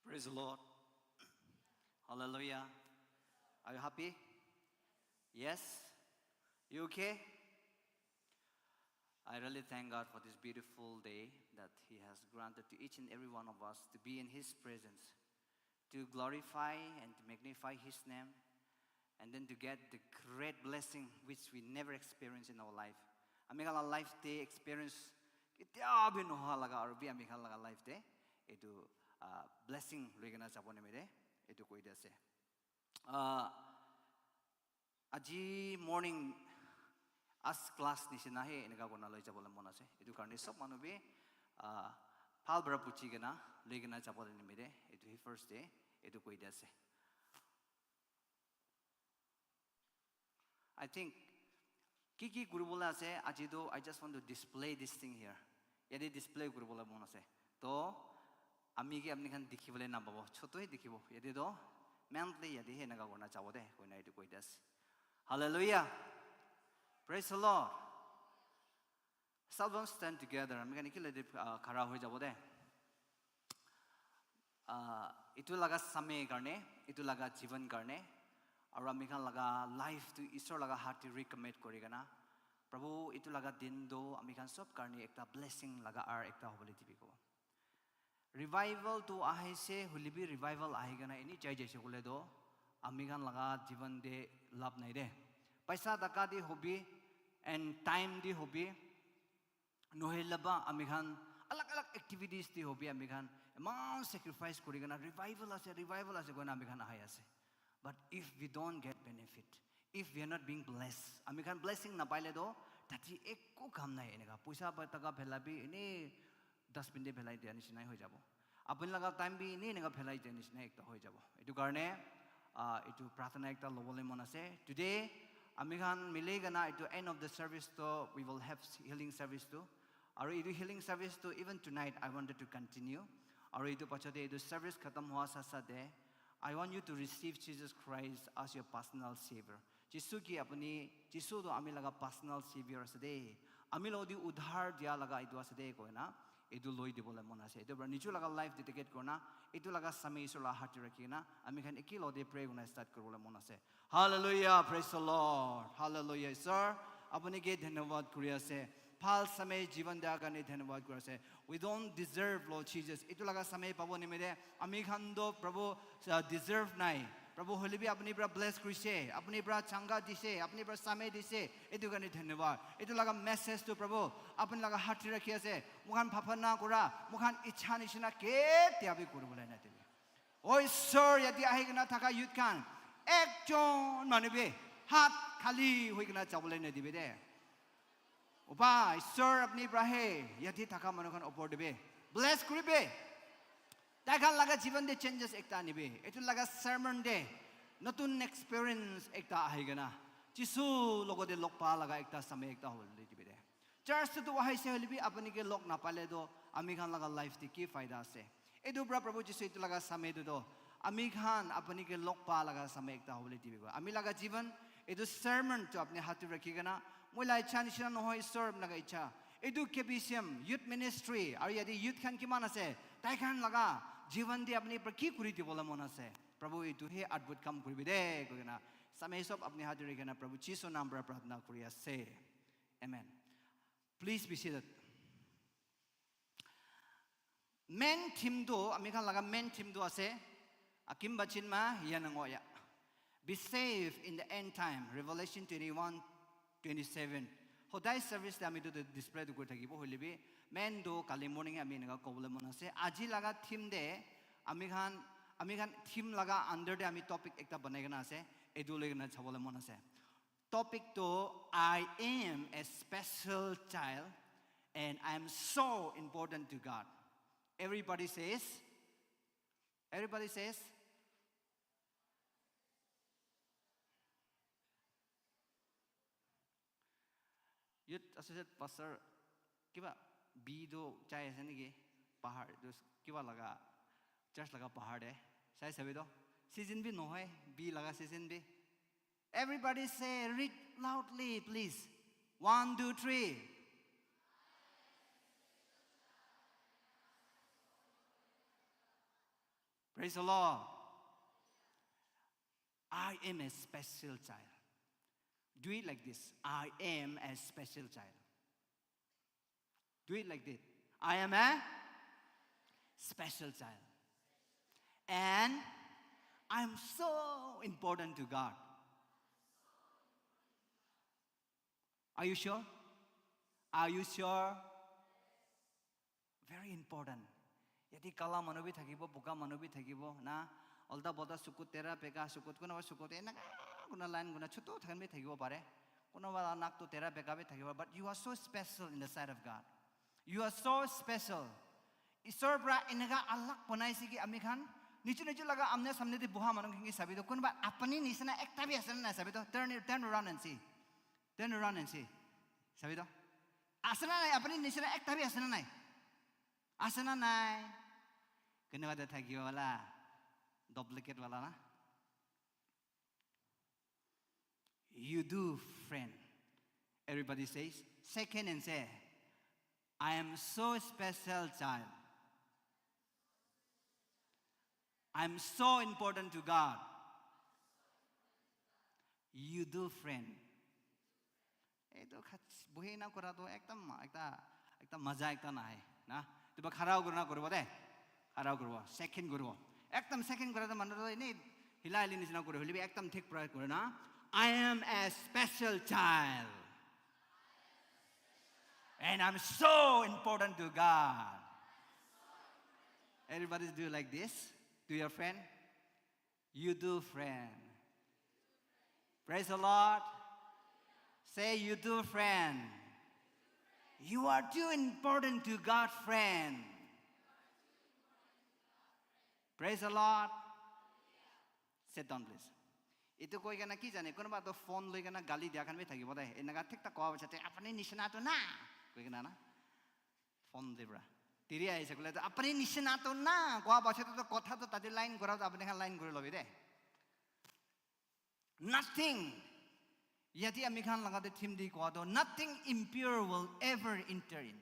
Praise the Lord. Hallelujah. Are you happy? Yes? You okay? I really thank God for this beautiful day that He has granted to each and every one of us to be in His presence, to glorify and to magnify His name, and then to get the great blessing which we never experience in our life. Ami khan la life te experience ketia bi noha laga aru bi ami khan laga life te etu, ah, blessing loi kena jabo nimite etu koi di ase. Ah, aji morning as class nishina he eneka kurina loi jabole mon ase. Etu karne sob manu bi, ah, bhal para buji kena loi kena jabole nimite etu he first day etu koi di ase. I think ki ki kuribole ase aji tu, I just want to display this thing here. Yate display kuribole mon ase. To ami ke apni khan dikhibole na pabo, chotu he dikhibo. Yate to mentally yate he eneka kurina jabo de koina etu koi di ase. Hallelujah. Praise the Lord. Someone stand together. Ami khan ekelage, ah, khara hoi jabo de. Ah, itu laga samay karne, itu laga jivan karne, aru ami khan laga life tu Isor laga hath te recommit kori kena, Prabhu, itu laga din tu ami khan sob karne ekta blessing laga aru ekta hobole dibi ko. Revival tu ahise, hoile bi revival ahi kena eni jai jaise koile tu, ami khan laga jivan te labh nai de. Paisa taka di hobi and time di hobi, nohoile ba ami khan alag alag activities di hobi ami khan eman sacrifice kori kena revival ase, revival ase koina ami khan ahi ase. But if we don't get benefit, if we are not being blessed, ami khan blessing napaile to tati ekko kam nai eneka. Puisa ba taka phela bi ene dustbin te phelai dia nishina hoi jabo. Apuni laga time bi ene eneka phelai dia nishina ekta hoi jabo. Etu karne, ah, etu prarthana ekta lobole mon ase. Today, ami khan mili kena etu end of the service to, we will have healing service too. Aru etu healing service tu even tonight I wanted to continue. Aru etu pachate etu service khatam hua sa sa te, I want you to receive Jesus Christ as your personal savior. Jisu ki apuni, Jisu tu ami laga personal savior ase de. Ami lo di udhar dia laga etu ase de koina, etu loi dibole mon ase. Etu para niju laga life dedicate korna, etu laga samay Isor la hath te rakhi kena, ami khan ekelog te pray kurna start kuribole mon ase. Hallelujah, praise the Lord. Hallelujah, Isor. Apuni ke dhanyavad kuri ase. Bhal samay jivan dia karne dhanyavad kuri ase. We don't deserve, Lord Jesus. Etu laga samay pabo nimite ami khan to, Prabhu, uh, deserve nai. Prabhu, hoile bi apuni para bless kurise, apuni para changa dise, apuni para samay dise. Etu karne dhanyavad. Etu laga message tu, Prabhu, apuni laga hath te rakhi ase. Moi khan bhaba na kura, moi khan ichha nishina ketia bi kuribole nadibi. O Isor, yate ahi kena thaka youth khan, ekjon manu bi hat khali hoi kena jabole nadibi de. Oba, Isor apni para he, yate thaka manu khan opor dibi. Bless kuribi. Tai khan laga jivan te changes ekta anibi. Etu laga sermon te notun experience ekta ahi kena, Jisu logote log pa laga ekta samay ekta hobole dibi de. Church te tu ahaise hoile bi apuni ke log napale to ami khan laga life te ki faida ase? Etu para Prabhu Jisu etu laga samay te to ami khan apuni ke log pa laga samay ekta hobole dibi ko. Ami laga jivan, etu sermon to apni hath te rakhi kena, moi la ichha nishina nohoi, Isor apni laga ichha. Etu K B C M youth ministry aru yate youth khan kiman ase, tai khan laga jivan te apuni para ki kuri dibole mon ase? Prabhu, etu he adbhut kam kuribi de koi kena, samay sob apni hath te rakhi kena Prabhu Jisu naam para prarthana kuri ase. Amen. Please be seated. Main theme tu, ami khan laga main theme tu ase, Akim Bachin Ma Yanangoya. Be safe in the end time, Revelation twenty-one, twenty-seven. Hodai service te ami tu display tu kuri thakibo, hoile bi main tu kali morning ami eneka kobole mon ase. Aji laga theme te, ami khan, ami khan theme laga under te ami topic ekta banai kena ase, etu loi kena jabole mon ase. Topic tu, I am a special child And I am so important to God. Everybody says, everybody says, Youth Associate Pastor, kiba B tu chai ase niki? Bahar tu kiba laga, church laga bahar de. Sai sabi to. Season bi nohoi, B laga season bi. Everybody say, read loudly, please. One, two, three. Praise the Lord. I am a special child. Do it like this. I am a special child. Do it like this. I am a special child. And I'm so important to God. Are you sure? Are you sure? Very important. Yate kala manu bi thakibo, boga manu bi thakibo, na? Olta bolta sukut tera beka sukut, kunaba sukut enaka kuna line kuna chutu thakan bi thakibo pare. Kunaba la nak tu tera beka bi thakibo, but you are so special in the sight of God. You are so special. Isor pra enaka alag banaise ki ami khan nichu nichu laga amne samne de buha manu khan ki sabi to, kunaba apni nisina ekta bi ase na nai sabi to, turn, turn around and see. Turn around and see. Sabi to. Ase na nai, apni nisina ekta bi ase na nai? Ase na nai? Kunaba de thakibo wala. Duplicate wala na. You do, friend. Everybody says, second and say, I am so special child. I'm so important to God. You do, friend. Etu khat buhi na kura tu ekdam ekta, ekta maja ekta nahai na. Tuba khara kurina kuribo de. Khara kuribo, second kuribo. Ekdam second kura tu manu tu ene hilai hili nisina kuri, hoilebi ekdam thik pra kuri na. I am a special child. And I'm so important to God. Everybody do like this. To your friend. You do, friend. Praise the Lord. Say, you do, friend. You are too important to God, friend. Praise the Lord. Sit down, please. Itu koi kena ki jane, kunuba to phone loi kena gali dia khan bi thakibo de. Enaka thik thak koa bachate, apni nishina to na. Koi kena na. Phone de pra. Tiri ahise kule to, apni nishina to na. Koa bachate to kotha to tate line kura to apni khan line kuri lobi de. Nothing. Yate ami khan laga te thim di koa to, nothing impure will ever enter in,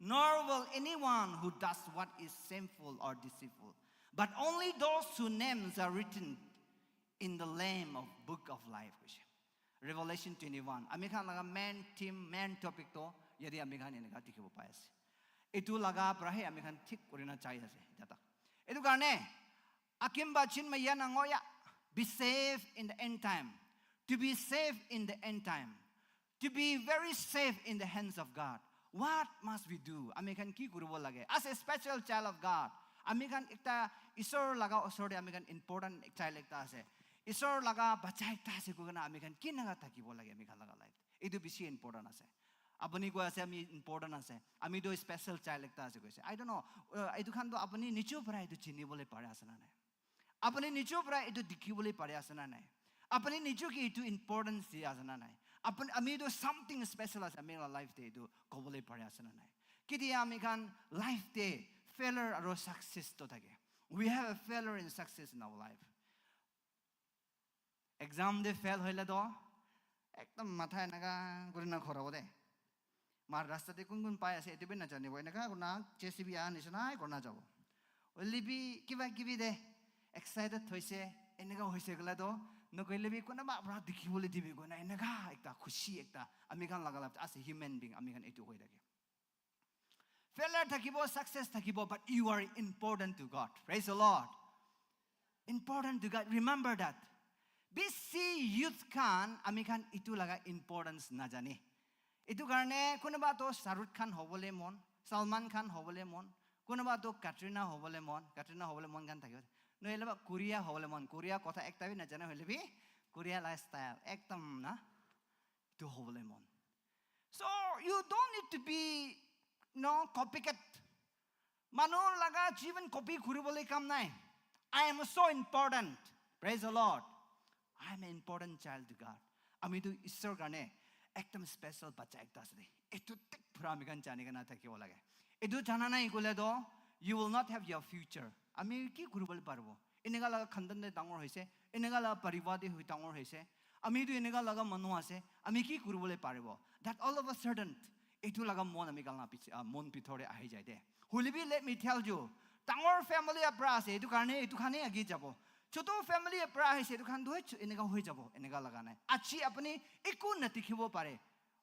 nor will anyone who does what is shameful or deceitful, but only those whose names are written in the Lamb of Book of Life, koise. Revelation twenty-one. Ami khan laga main theme, main topic to, yate ami khan eneka dikhibo pai ase. Etu laga pra he ami khan thik kurina chai ase, eta tak. Etu karne, Akimba chinma yana ngoya. Be safe in the end time. To be safe in the end time. To be very safe in the hands of God. What must we do? Ami khan ki kuribo lage? As a special child of God, ami khan ekta Isor laga osor te ami khan important child ekta ase. Isor laga bacha ekta ase koi kena ami khan kinaka thakibo lage ami khan laga life. Etu bishi important ase. Apuni koi ase ami important ase. Ami to special child ekta ase koise. I don't know. Uh, etu khan to apuni nichu para etu chini bole pare ase na nai? Apuni nichu para etu dikhi bole pare ase na nai? Apuni nichu ki etu importance di ase na nai? Apuni, ami to something special ase ami la life te etu kobole pare ase na nai? Ketia ami khan life te failure aro success to thake. We have a failure and success in our life. Exam de fail hoile to ekdam matha enaka kurina khorabo de. Mar rasta te kun kun pai ase, etu bi najanibo. Enaka kurina J C B aha nishina kurina jabo. Hoile bi kiba kibi de excited hoise, enaka hoise koile to, nokoile bi kunaba para dikhi bole dibi koina, enaka ekta khushi ekta ami khan laga life as a human being ami khan etu hoi thake. Failure thakibo, success thakibo, but you are important to God. Praise the Lord. Important to God. Remember that. Bisi youth khan, ami khan itu laga importance najane. Itu karne kunuba to Shahrukh Khan hobole mon, Salman Khan hobole mon, kunuba to Katrina hobole mon, Katrina hobole mon khan thakibo. Nohole ba Korea hobole mon, Korea kotha ekta bi najane hoile bi, Korea lifestyle ekdam na, itu hobole mon. So you don't need to be No, copycat. Manu laga jivan copy kuribole kam nai. I am so important. Praise the Lord. I am an important child to God. Ami tu Isor karne ekdam special bacha ekta ase de. Etu thik pura ami khan jani kena thakibo lage. Etu jana nai kole to, you will not have your future. Ami ki kuribole paribo? Eneka laga khandan de dangor hoise, eneka laga parivar de hui dangor hoise. Ami tu eneka laga manu ase, ami ki kuribole paribo? That all of a sudden, etu laga mon ami khan la piche, ah, mon bithor de ahi jai de. Hoile bi, let me tell you, dangor family para ase, etu karne etu khan he agi jabo. Chotu family para ahise, etu khan tu chu eneka hoi jabo, eneka laga nai. Aji apni eku na dikhibo pare.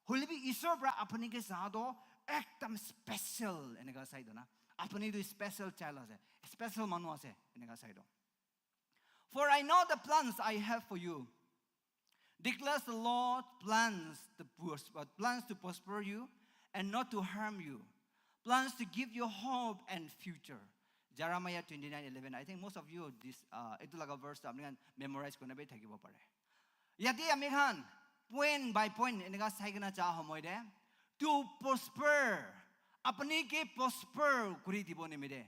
Hoile bi Isor para apni ke sa to ekdam special eneka sai do na. Apni tu special child ase, special manu ase, eneka sai do. For I know the plans I have for you, declares the Lord, plans to pros-, uh, plans to prosper you and not to harm you, plans to give you hope and future. Jeremiah twenty-nine eleven. I think most of you this, uh, etu laga verse to apni khan memorize kurina bi thakibo pare. Yate ami khan point by point eneka sai kena ja homoy de, to prosper, apni ke prosper kuri dibo nimite,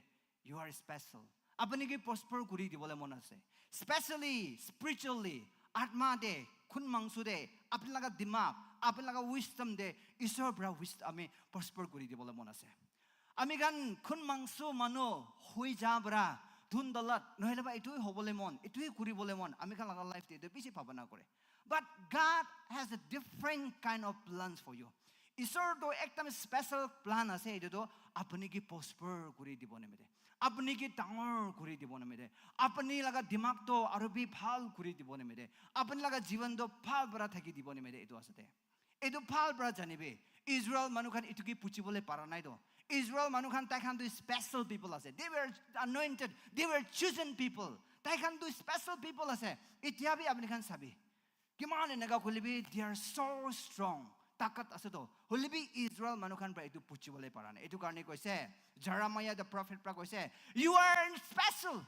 you are special. Apni ke prosper kuri dibole mon ase. Specially, spiritually, atma de, khun mangso de, apni laga dimag, apni laga wisdom de, Isor para wisdom ami prosper kuri dibole mon ase. Ami khan khun mangso manu hoi ja para, dhun dalat, nohole ba etu hobole mon, etu kuribole mon, ami khan laga life de etu bishi bhabana kore. But God has a different kind of plans for you. Isor to ekdam special plan ase, etu to apni ke prosper kuri dibo nimite, apni ke dangor kuri dibo nimite, apni laga dimag to aru bi bhal kuri dibo nimite, apni laga jivan to bhal para thaki dibo nimite, etu ase de. Etu bhal para janibi, Israel manu khan etu ke puchibole para nai to. Israel manu khan, tai khan tu special people ase. They were anointed, they were chosen people. Tai khan tu special people ase. Etia bi apni khan sabi, kiman eneka kule bi, they are so strong. Takat ase to. Hole bi Israel manu khan para etu puchibole para nai. Etu karne koise, Jeremiah the prophet para koise, "You are special."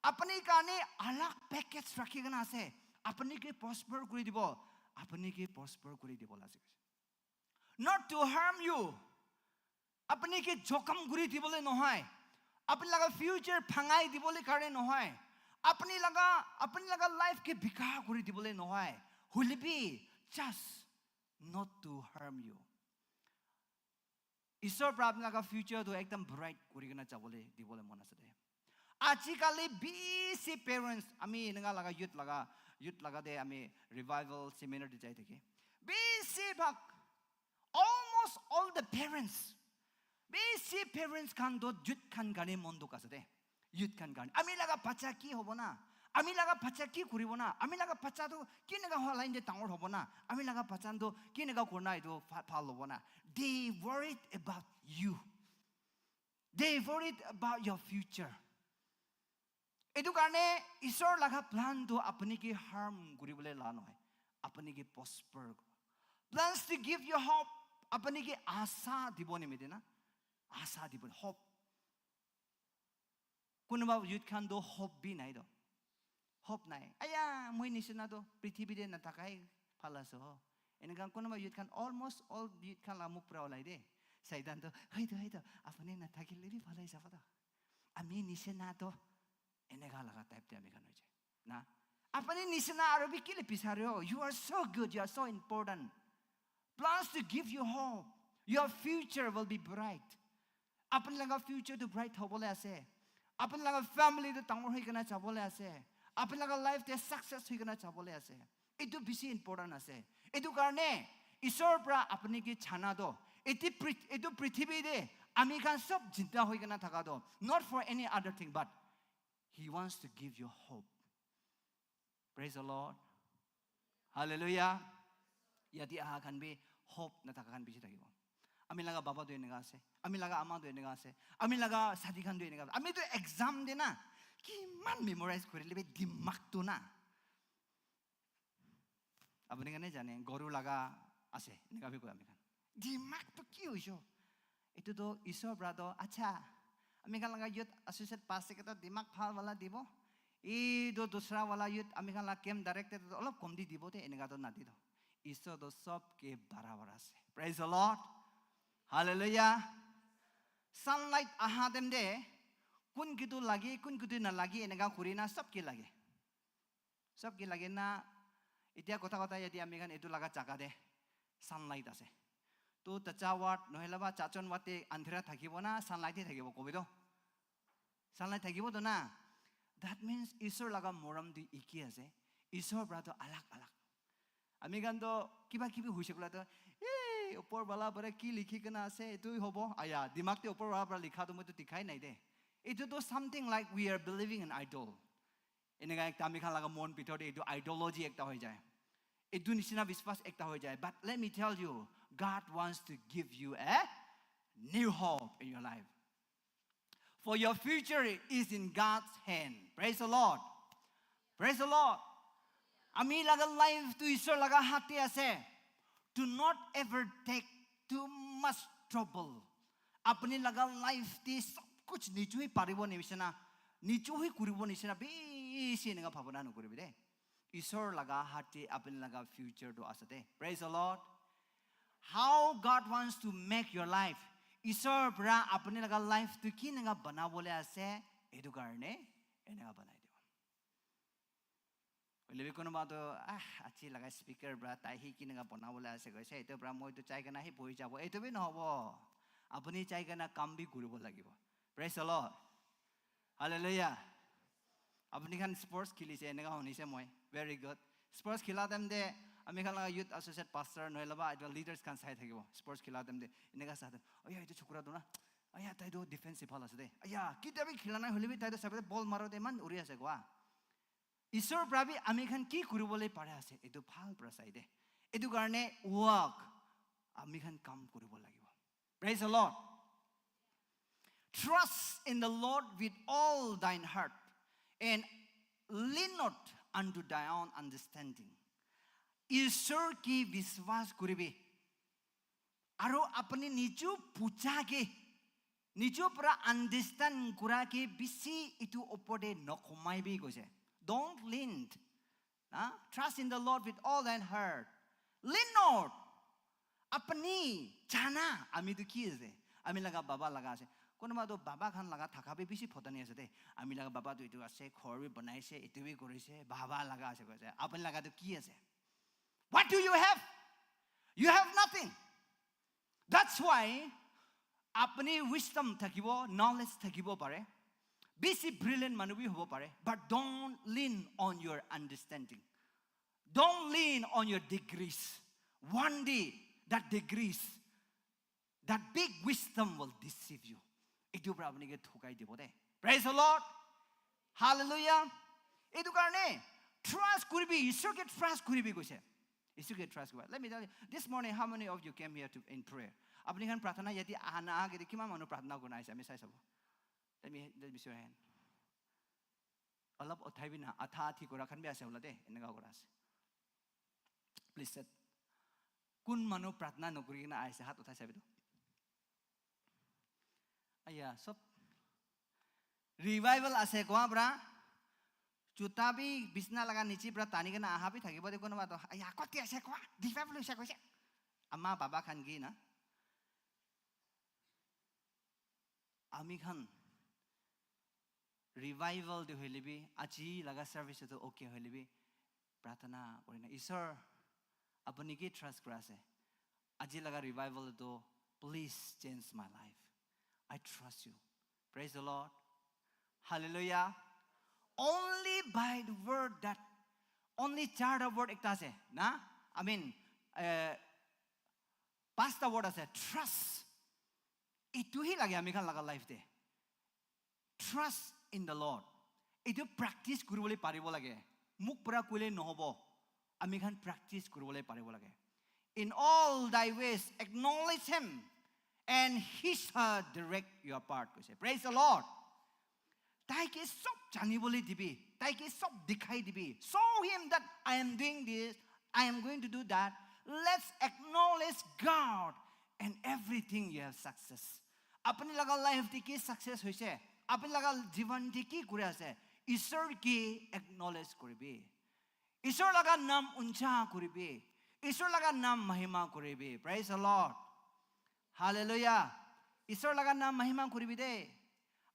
Apni karne alag package rakhi kena ase. Apni ke prosper kuri dibo. Apni ke prosper kuri dibo la ase. Not to harm you. Apni ke jokham kuri dibole nohoi. Apni laga future bhangai dibole karne nohoi. Apni laga, apni laga life ke bika kuri dibole nohoi. Hole bi, just not to harm you. Isor para apni laga future tu ekdam bright kuri kena jabole dibole mon ase de. Ajikali bishi parents, ami eneka laga youth laga, youth laga de ami revival seminar de jai thaki. Bishi bhag, almost all the parents, bishi parents khan to youth khan karne mon dukh ase de. Youth khan karne, ami laga bacha ki hobo na? Ami laga bacha ki kuribo na? Ami laga bacha tu kineka ho line de dangor hobo na? Ami laga bacha tu kineka kurna etu bha-, bhal hobo na? They worried about you. They worried about your future. Etu karne Isor laga plan tu apni ke harm kuribole la nohoi, apni ke prosper. Plans to give you hope, apni ke asa dibo nimite na, asa dibo, hope. Kunuba youth khan to hope bi nai to. Hope nai. Aya, moi nisina to prithibi de nathakai bhal ase ho. Eneka kunuba youth khan, almost all youth khan la mukh pura ulai de. Saitan to, "Hai to, hai to, apni nathakile bi bhal ase to. Ami nisina to eneka laga type de ami khan hoise." Na? Apni nisina aru bi kile bisare ho? You are so good, you are so important. Plans to give you hope. Your future will be bright. Apni laga future tu bright hobole ase. Apni laga family tu dangor hoi kena jabole ase. Apni laga life te success hoi kena jabole ase. Etu bishi important ase. Etu karne Isor para apni ke chana to. Eti pri-, etu prithibi de ami khan sob jinda hoi kena thaka to. Not for any other thing, but He wants to give you hope. Praise the Lord. Hallelujah. Yate aha khan bi hope nathaka khan bishi thakibo. Ami laga baba tu eneka ase. Ami laga ama tu eneka ase. Ami laga sadi khan tu eneka ase. Ami tu exam de na, kiman memorize kurile bi dimag tu na. Apni khan jane, goru laga ase, eneka bi koi ami khan. Dimag tu ki hoise? Etu tu Isor para tu, acha, ami khan laga youth associate pastor ke tu dimag bhal wala dibo. Etu dusra wala youth ami khan la camp director tu olop kom di dibo de, eneka tu nadi to. Isor tu sob ke barabar ase. Praise the Lord. Hallelujah. Sunlight aha time te kun kitu lage, kun kitu nalage, eneka kuri na sob ke lage. Sob ke lage na, etia kotha kotha yate ami khan etu laga jaga te sunlight ase. To Tacha ward nohole ba Chachon ward te andhera thakibo na sunlight he thakibo kobi to? Sunlight thakibo to na? That means Isor laga morom tu eki ase. Isor pra to alag alag. Ami khan to kiba kibi hoise koile to, "Ee, upor wala para ki likhi kena ase, etu hobo." Aya, dimag te upor wala para likha to moi to dikhai nai de. Etu to something like we are believing in idol. Eneka ekta ami khan laga mon bhitor te etu ideology ekta hoi jai. Etu nisina biswas ekta hoi jai. But let me tell you, God wants to give you a new hope in your life. For your future is in God's hand. Praise the Lord. Praise the Lord. Ami laga life tu Isor laga hath te ase. Do not ever take too much trouble. Apni laga life te sob kuch nichu hi paribo nisina, nichu hi kuribo nisina bishi eneka bhabana nokuribi de. Isor laga hath te apni laga future tu ase de. Praise the Lord. How God wants to make your life. Isor pra apni laga life tu kineka banabole ase, etu karne eneka banai dibo. Hoile bi kunuba tu, "Ah, aji laga speaker pra tai hi kineka banabole ase koise, etu pra moi tu jai kena hi bohi jabo." Etu bi nohobo. Apni jai kena kam bi kuribo lagibo. Praise the Lord. Hallelujah. Apni khan sports khilise, eneka hunise moi. Very good. Sports khila time te ami khan laga youth associate pastor nohole ba etu leaders khan sai thakibo. Sports khila time te eneka sai time, "Oya, etu chokra tu na. Aya, tai tu defense bhal ase de. Aya, kitia bi khila nai hole bi tai tu sabi ball maro de iman uri ase koa." Isor pra bi ami khan ki kuribole pare ase, etu bhal pra sai de. Etu karne work, ami khan kam kuribo lagibo. Praise the Lord. Trust in the Lord with all thine heart and lean not unto thy own understanding. Isor ki biswas kuribi. Aro apni niju puja ke, niju pra understand kura ke bisi itu opor te nokhomai bi koise. Don't lean. Na? Trust in the Lord with all thine heart. Lean not. Apni jana, ami tu ki ase? Ami laga baba laga ase. Kono ma tu baba khan laga thaka bi bisi photani ase de. Ami laga baba tu itu ase, ghor bi banai ase, itu bi kori ase, baba laga ase koise. Apni laga tu ki ase? What do you have? You have nothing. That's why apni wisdom thakibo, knowledge thakibo pare. Bisi brilliant manu bi hobo pare. But don't lean on your understanding. Don't lean on your degrees. One day, that degrees, that big wisdom will deceive you. Itu pra apni ke thokai dibo de. Praise the Lord. Hallelujah. Itu karne trust kuribi, Isor ke trust kuribi koise. Isor ke trust kuribi. Let me tell you, this morning, how many of you came here to, in prayer? Apni khan prarthana yati ahana age de kiman manu prarthana kurna aise, ami sai sabo. Let me, let me see your hand. Olop uthai bi na, atha athi kura khan bi ase hola de, eneka kura ase. Please sit. Kun manu prarthana nokuri kena aise, hat uthai sabi to. Aya, sob revival ase koa pra. Juta bi bisna laga niche pra tani kena aha bi thakibo de kono ba to. Aya, koti ase koa? Revival ase koise. Ama baba khan ki na. Ami khan revival de hoile bi, aji laga service tu okay hoile bi, prarthana kori na, "Isor, apni ke trust kura ase. Aji laga revival tu, please change my life. I trust you." Praise the Lord. Hallelujah. Only by the word that, only charta word ekta ase, na? I mean, uh, pasta word ase, trust. Itu hi lage ami khan laga life de. Trust in the Lord. Itu practice kuribole paribo lage. Muk pura koile nohobo. Ami khan practice kuribole paribo lage. "In all thy ways, acknowledge him, and he shall direct your path," koise. Praise the Lord. Tai ke sob janibole dibi. Tai ke sob dikhai dibi. "Show him that I am doing this, I am going to do that." Let's acknowledge God and everything you have success. Apni laga life te ki success hoise? Apni laga jivan te ki kuri ase? Isor ki acknowledge kuribi. Isor laga nam uncha kuribi. Isor laga nam mahima kuribi. Praise the Lord. Hallelujah. Isor laga naam mahima kuribi de.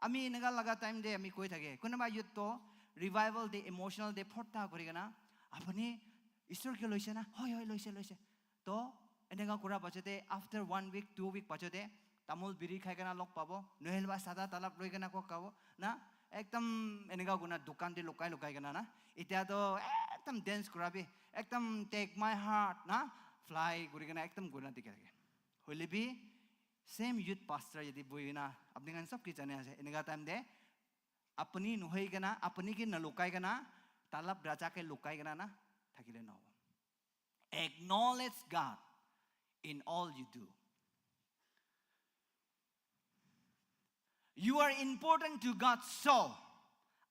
Ami eneka laga time te ami koi thake. Kunaba youth to revival te, emotional te, photta kuri kena, "Apuni Isor ke loise na?" "Hoi, hoi, loise, loise." To eneka kura pachote, after one week, two week pachote, tamul biri khai kena log pabo, nohole ba sada talab loi kena kok khabo, na? Ekdam eneka kuna dukan te lukai lukai kena na. Itya to ekdam dance kurabi, ekdam take my heart, na? Fly kuri kena ekdam kuna dikhi thake. Hoile bi, same youth pastor yate bohi kena, apni khan sab ki jane ase, eneka time te, apni nohoi kena, apni ke nalukai kena, talab raja ke lukai kena na, thakile nohobo. Acknowledge God in all you do. You are important to God, so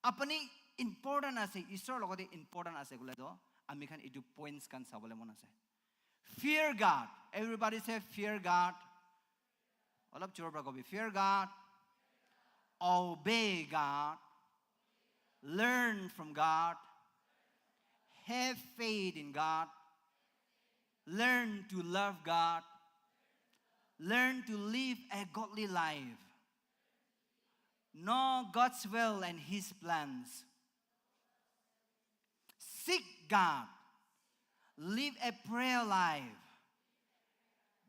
apni important ase, Isor logote important ase kule to, ami khan etu points khan sabole mon ase. Fear God. Everybody say, "Fear God." Olop jor para kobi, "Fear God." Obey God. Learn from God. Have faith in God. Learn to love God. Learn to live a godly life. Know God's will and His plans. Seek God. Live a prayer life.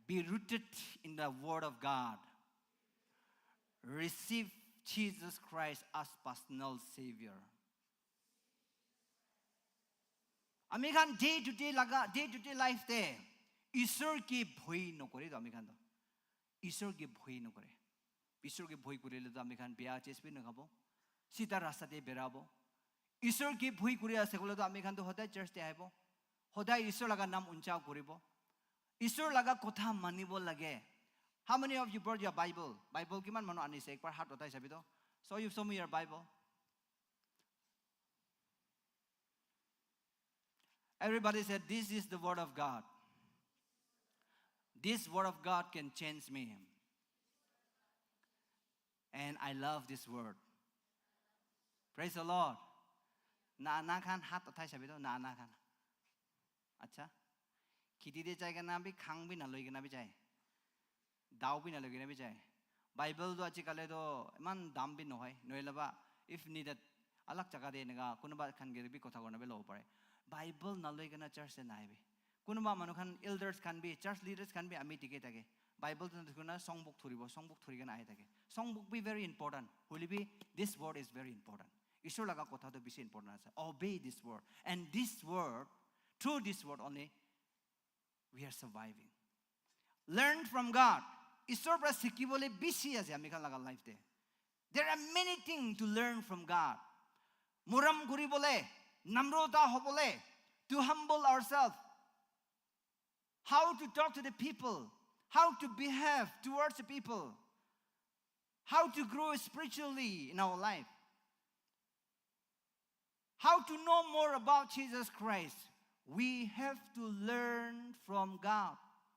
Be rooted in the Word of God. Receive Jesus Christ as personal Savior. Ami khan day to day laga, day to day life te Isor ke bhoi nokore to ami khan to. Isor ke bhoi nokore. Isor ke bhoi kurile to ami khan bia chis bi nakhabo. Sita rasta te berabo. Isor ke bhoi kuri ase kole to ami khan to hodai church te ahibo. Hodai Isor laga naam uncha kuribo. Isor laga kotha manibo lage. How many of you brought your Bible? Bible kiman manu anise? Ekbar hat uthai sabi to. So you show me your Bible. Everybody said, "This is the word of God. This word of God can change me. And I love this word." Praise the Lord. Na na khan hat uthai sabi to, na na khan. Acha. Khiti te jai kena bi khang bi na loi kena bi jai. Dao bi na loi kena bi jai. Bible to ajikali to iman dam bi nohoi. Nohole ba, if needed, alag jaga te eneka kunuba khan ke bi kotha kurna bi lobo pare. Bible na loi kena church te nahibi. Kunuba manu khan, elders khan bi, church leaders khan bi ami dikhi thake. Bible to na songbook thuribo, songbook thuri kena ahi thake. Songbook bi very important. Hoile bi, this word is very important. Isor laga kotha to bishi important ase. Obey this word. And this word, through this word only, we are surviving. Learn from God. Isor para sikibole bishi ase ami khan laga life te. There are many things to learn from God. Morom kuribole, namrota hobole, to humble ourselves. How to talk to the people, how to behave towards the people, how to grow spiritually in our life. How to know more about Jesus Christ? We have to learn from God,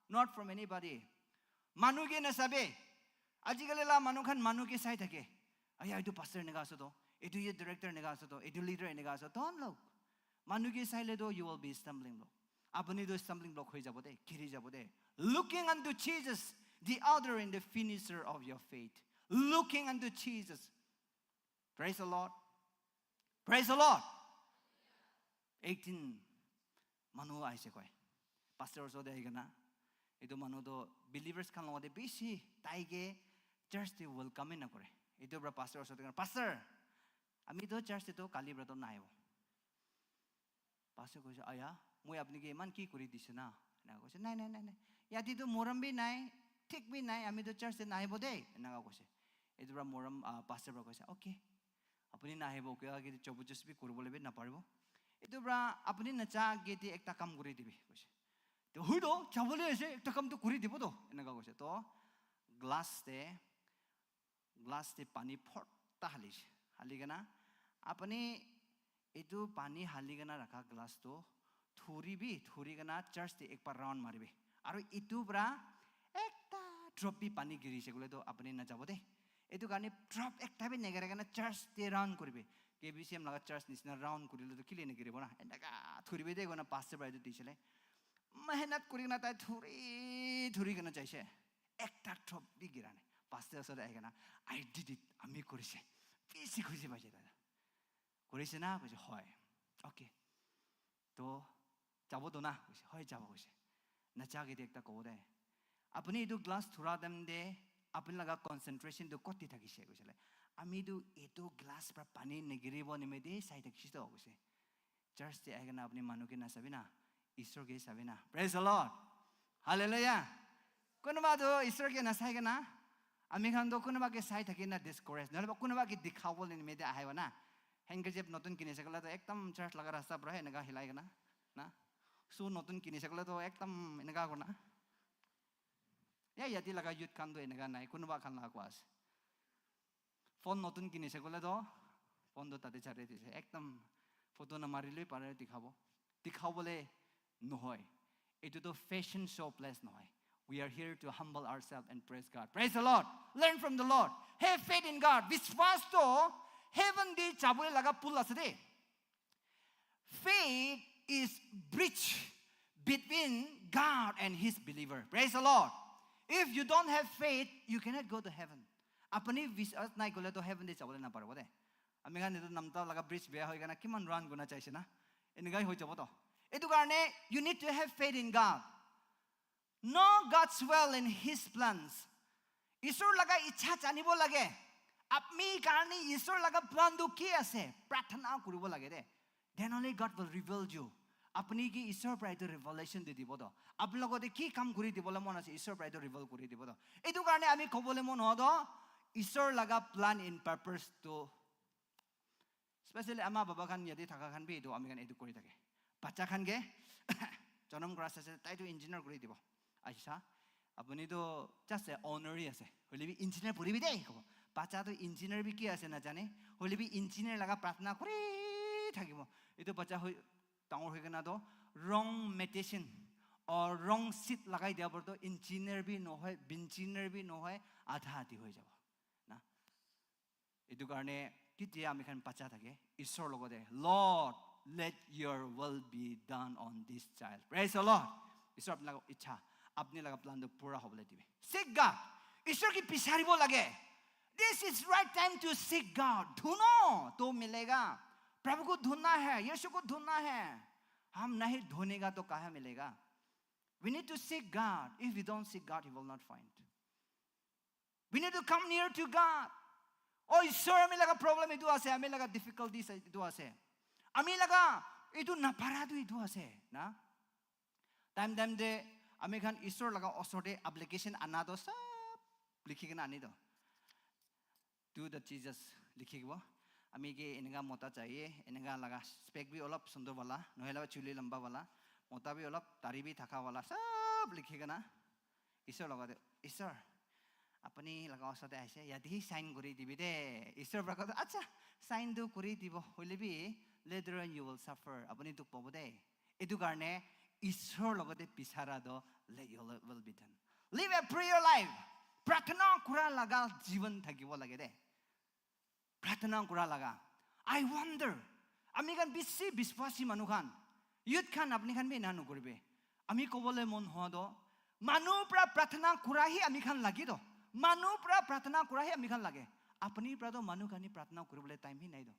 not from anybody. Manu ke nasabe. Ajikali la manu khan manu ke sai thake. "Aya, etu pastor eneka ase to, etu youth director eneka ase to, etu leader eneka ase to." Don't look. Manu ke saile to, you will be stumbling block. Apuni to stumbling block hoi jabo de, giri jabo de. Looking unto Jesus, the author and the finisher of your faith. Looking unto Jesus. Praise the Lord. Praise the Lord. Ekdin manu aise koi. Pastor osor te ahi kena, etu manu to believers khan logote bishi tai ke church te welcome na kore. Etu para pastor osor te, "Pastor, ami to church te to kali para to nahibo." Pastor koise, "Aya, moi apni ke iman ki kuri dise na?" Eneka koise, "Nai, nai, nai, nai. Yate to morom bi nai, thik bi nai, ami to church te nahibo de," eneka koise. Etu para morom, ah, pastor para koise, "Okay, apuni nahibo, kiya ki jabardasti bi kuribole bi naparibo. Etu para apuni nacha ke te ekta kam kuri dibi," koise. "To hui to, jabole ase, ekta kam to kuri dibo to," eneka koise. To glass te glass te pani photta halise. Hali kena, apuni etu pani hali kena rakha glass tu thuri bi, thuri kena church te ek baar round maribi. Aru etu para ekta drop bi pani girise koile tu apuni najabo de. Etu karne drop ekta bi nagiri kena church te round kuribi. K B C M laga church nisina round kurile tu kile nagiribo na. Eneka thuribi de koina pastor para etu disile. Mehnat kuri kena tai thuri, thuri kena jaise. Ekta drop bi gira nai. Pastor osor te ahi kena, "I did it, ami korise." Bisi khushi paise tai. "Korise na?" koise, "Hoi." "Okay. To jabo to na?" koise, "Hoi, jabo," koise. Nacha ke ekta kobo de, "Apuni etu glass thura time te apuni laga concentration tu kot te thakise?" koise le, "Ami tu etu glass pra pani nigiribo nimite sai thakise to," koise. "Church te ahi kena apuni manu ke nasabi na, Isor ke sabi na." Praise the Lord. Hallelujah. Kunuba tu Isor ke nasai kena, ami khan tu kunuba ke sai thaki na discourage. Nohole ba kunuba ke dikhabo le nimite ahibo na. Handkerchief notun kinise koile tu ekdam church laga rasta pra eneka hilai kena, na? Shoe notun kinise koile tu ekdam eneka kona. Ya, yate laga youth khan tu eneka nai, kunuba khan laga koa ase. Phone notun kinise koile to, phone to tate chari dise. Ekdam photo namari lui pare dikhabo. Dikhabole nohoi. Etu to fashion show place nohoi. We are here to humble ourselves and praise God. Praise the Lord. Learn from the Lord. Have faith in God. Biswas to heaven di jabole laga pul ase de. Faith is bridge between God and his believer. Praise the Lord. If you don't have faith, you cannot go to heaven. Apuni biswas nai kole to heaven te jabole na paribo de. Ami khan etu Namta laga bridge beya hoi kena kiman run kurna chaise na? Enekai hoi jabo to. Etu karne, you need to have faith in God. Know God's will and his plans. Isor laga ichha janibo lage. Apni karne Isor laga plan tu ki ase? Prarthana kuribo lage de. Then only God will reveal you. Apni ki Isor pra etu revelation di dibo to. Apni logote ki kam kuri dibole mon ase, Isor pra etu reveal kuri dibo to. Etu karne ami kobole mon ho to, Isor laga plan and purpose tu. Especially ama baba khan yate thaka khan bi etu ami khan etu kuri thake. Bacha khan ke jonom kora ase, tai tu engineer kuri dibo. Aisa, apuni tu just a owner hi ase. Hoile bi engineer puri bi de kobo. Bacha tu engineer bi ki ase na jane. Hoile bi engineer laga prarthana kuri thakibo. Etu bacha hoi, dangor hoi kena to wrong meditation or wrong seed lagai dia por to engineer bi nohoi, engineer bi nohoi, adha adhi hoi jabo. Na? Etu karne ketia ami khan bacha thake, Isor logote, "Lord, let your will be done on this child." Praise the Lord. Isor apni laga ichha, apni laga plan tu pura hobole dibe. Seek God. Isor ki bisaribo lage. This is right time to seek God. Dhuno to milega. Prabhu ko dhunna hai, Yesu ko dhunna hai. Hum nahi dhunega to kaha milega? We need to seek God. If we don't seek God, He will not find. We need to come near to God. Oh, Isor, ami laga problem etu ase, ami laga difficulties etu ase. Ami laga etu napara tu etu ase, na? Time time te ami khan Isor laga osor te application ana to sab likhi kena ani to. To the Jesus likhi kibo. Ami ke eneka mota chahiye, eneka laga spec bi olop sundor wala, nohole chuli lamba wala, mota bi olop dari bi thaka wala, sab likhi kena. Isor logote, "Isor, apuni laga osor te aise, yate hi sign kuri dibi de." Isor pra koto, "Acha, sign tu kuri dibo, hoile bi later on you will suffer. Apuni dukh pabo de." Etu karne Isor logote bisara to, "Let your will be done." Live a prayer life. Prarthana kura laga jivan thakibo lage de. Prarthana kura laga. I wonder, ami khan bisi biswasi manu khan, youth khan, apni khan bi ena nokuribe. Ami kobole mon hoa to, manu pra prarthana kura hi ami khan lage to. Manu pra prarthana kura hi ami khan lage. Apni pra to manu khan hi prarthana kuribole time hi nai to.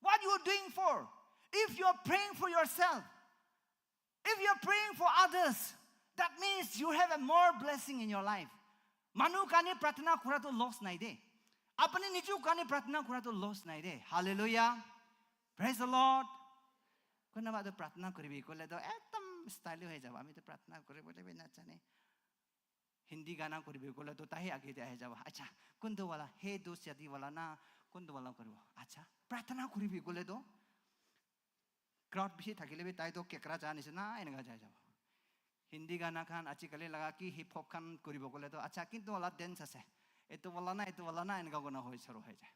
What you are doing for? If you are praying for yourself, if you are praying for others, that means you have a more blessing in your life. Manu kani prarthana kura to loss nai de. Apni niju kani prarthana kura to loss nai de. Hallelujah. Praise the Lord. Kunaba to prarthana kuribi kole to ekdam style hoi jabo. Ami to prarthana kuribole bi na jane. Hindi gana kuribi kole to tai age te ahi jabo. Acha, kuntu wala, he do shadi wala na, kuntu wala kuribo. Acha, prarthana kuribi kole to crowd bishi thakile bi tai to kekra ja nisina eneka jai jabo. Hindi gana khan, ajikali laga ki hip hop khan kuribo kole to, acha, kintu alak dance ase. Etu wala na, etu wala na, eneka kona hoi suru hoi jai.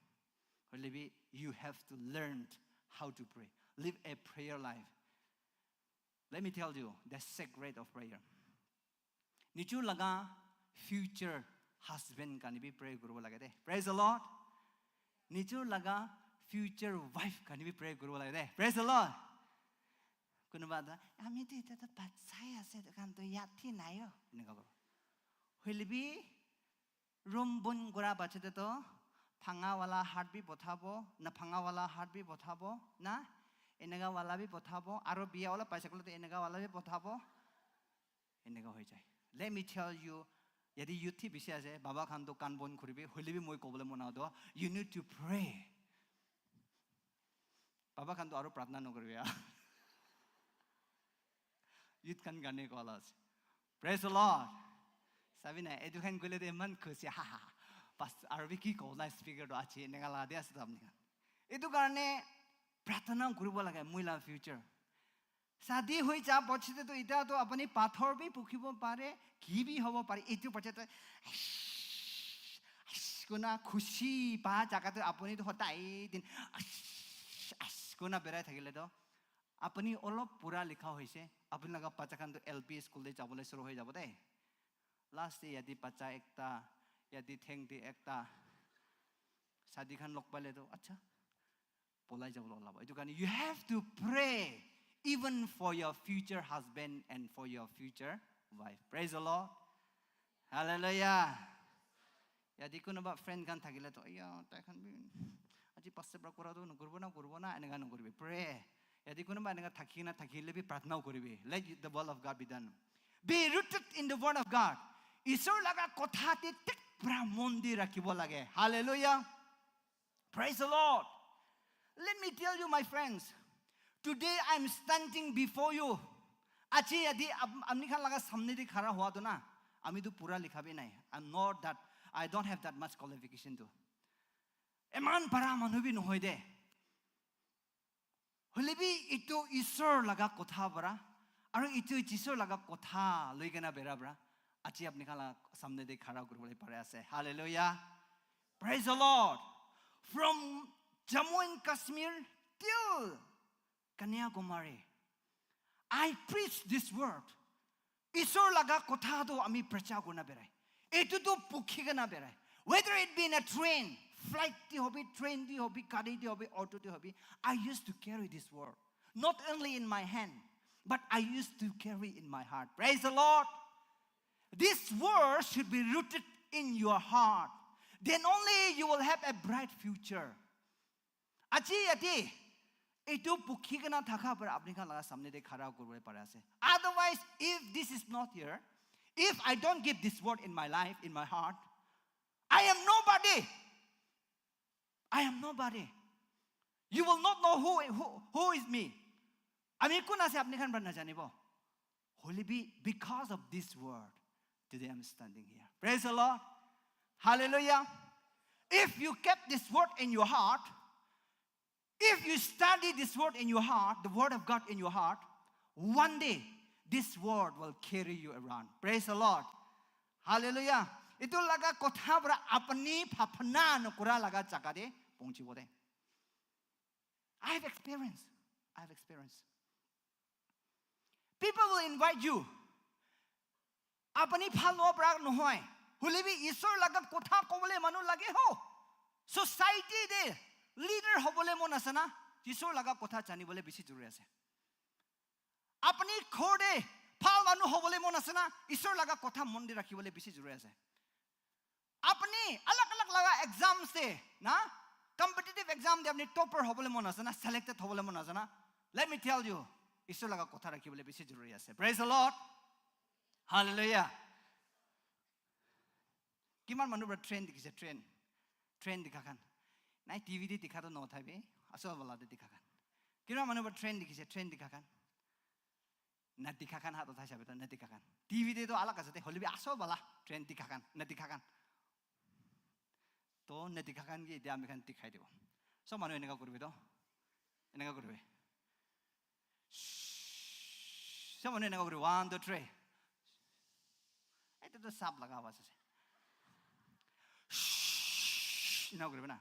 Hoile bi, you have to learn how to pray. Live a prayer life. Let me tell you the secret of prayer. Nijor laga future husband kani bi pray kuribo lage de. Praise the Lord. Nijor laga future wife kani bi pray kuribo lage de. Praise the Lord. Kunuba ta, "Ami tu eta ta bachai ase, etu khan tu yat hi nai o," eneka kobo. Hoile bi, Room bon kura bacha te to bhanga wala hat bi pothabo, na bhanga wala hat bi pothabo, na eneka wala bi pothabo, aro biya wala paisa koile to eneka wala bi pothabo. Eneka hoi jai. Let me tell you, yate youth hi bishi ase, baba khan to kan bon kuribi, hoile bi moi kobole mon ado, you need to pray. Baba khan to aro pratna nokuribi ya. Youth khan karne kola ase. Praise the Lord. Sabi na, etu khan koile to iman khushi, ha ha. Pastor, aro bi ki kobo na speaker to achi, eneka laga de ase to apni khan. Etu karne pratna kuribo lage, moi la future. Shadi hoi ja bochite to ita to apni pathor bi pukhibo pare, ki bi hobo pare. Etu bochite, ash, ash, kuna khushi pa jaga to apni to hodai din, ash, ash, kuna berai thakile to. Apni olop pura likha hoise, apni laga bacha khan to L P school te jabole shuru hoi jabo de. Last te yate bacha ekta, yate theng te ekta, shadi khan log paile to, acha, polai jabo olabo. Etu karne, you have to pray even for your future husband and for your future wife. Praise the Lord. Hallelujah. Yate kunuba friend khan thakile to, iya, tai khan bi aji pastor pra kura to nokuribo na, kuribo na, eneka nokuribi. Pray. Yate kunuba eneka thaki na thakile bi pratna kuribi. Let the will of God be done. Be rooted in the word of God. Isor laga kotha te thik pra mon di rakhibo lage. Hallelujah. Praise the Lord. Let me tell you, my friends, today I'm standing before you. Aji yadi ap- apni khan laga samne de khara hua to na, ami to pura likha bi nai. I'm not that, I don't have that much qualification to. Eman para manu bi nohoi de. Hoile bi itu Isor laga kotha para, aru itu Jisur laga kotha loi kena bera para, aji apni khan la samne de khara kuribole pare ase. Hallelujah. Praise the Lord. From Jammu and Kashmir till Kanyakumari, I preach this word. Isor laga kotha tu ami pracha kurina berai. Etu tu pukhi kena berai. Whether it be in a train, flight ti hobi, train ti hobi, gari ti hobi, auto ti hobi, I used to carry this word. Not only in my hand, but I used to carry in my heart. Praise the Lord. This word should be rooted in your heart. Then only you will have a bright future. Aji yate etu pukhi kena thaka para apni khan laga samne de khara kuribole pare ase. Otherwise, if this is not here, if I don't give this word in my life, in my heart, I am nobody. I am nobody. You will not know who, who, who is me. Ami kun ase apni khan para najanibo. Holy be because of this word. Today I'm standing here. Praise the Lord. Hallelujah. If you kept this word in your heart, if you study this word in your heart, the word of God in your heart, one day this word will carry you around. Praise the Lord. Hallelujah. Itu laga kotha para apni bhabna nokura laga jaga de pahunchibo de. I have experience. I have experience. People will invite you. Apni bhal hobo para nohoi. Hoile bi Isor laga kotha kobole manu lage ho. Society de leader hobole mon ase na, Isor laga kotha janibole bishi joruri ase. Apni ghor de bhal manu hobole mon ase na, Isor laga kotha mon de rakhibole bishi joruri ase. Apni alag alag laga exams de na, competitive exam de apni topper hobole mon ase na, selected hobole mon ase na, let me tell you, Isor laga kotha rakhibole bishi joruri ase. Praise the Lord. Hallelujah. Kiman manu para train dikhise, train? Train dikha khan. Nai, T V de dikha to nothabi, asol wala de dikha khan. Kiman manu para train dikhise, train dikha khan? Na dikha khan, hat uthai sabi to, na dikha khan. T V de to alag ase de, hoile bi asol wala train dikha khan, na dikha khan. To na dikha khan ke etia ami khan dikhai dibo. Sob manu eneka kuribi to. Eneka kuribi. Shh. Sob manu eneka kuribi. One, two, three. Etu to sap laga awaz ase. Shh. Eneka kuribi na.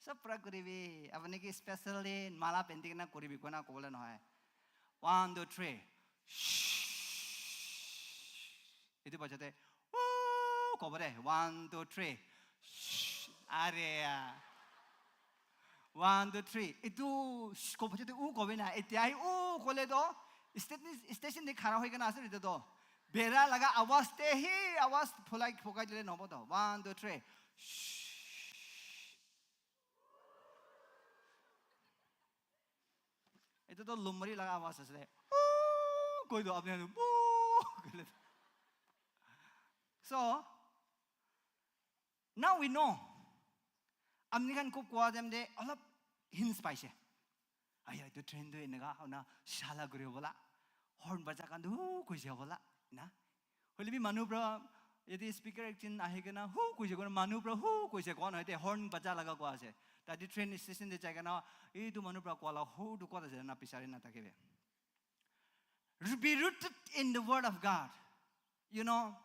Sob pura kuribi. Apni ki special din mala pendi kena kuribi kona kobole nohoi. One, two, three. Shh. Etu bajate, "Woo!" kobo de. One, two, three. Shh. Are ya. One, two, three. Etu shh kobo bajate, "Woo!" kobi na. Etia hi "Woo!" kole to, station, station de khara hoi kena ase etu to. Bera laga awaz te hi awaz phulai phokai dile nobo to. One, two, three. Shh. Etu to lumari laga awaz ase de. Ooh, koi do apni khan, ooh, koile. So, now we know. Apni khan ko koa time de olop hints paise. Aya, etu train tu eneka hoina shala kuri bola. Horn baja khan tu huu koi jabo la. Na? Hoile bi manu pra, yate speaker ekjun ahi kena huu koi jabo, manu pra huu koi jabo, koa nohoi te horn baja laga koa ase. Tate train station te jai kena, etu manu pra koa la huu tu koa ase na bisari na thake be. Be rooted in the word of God. You know,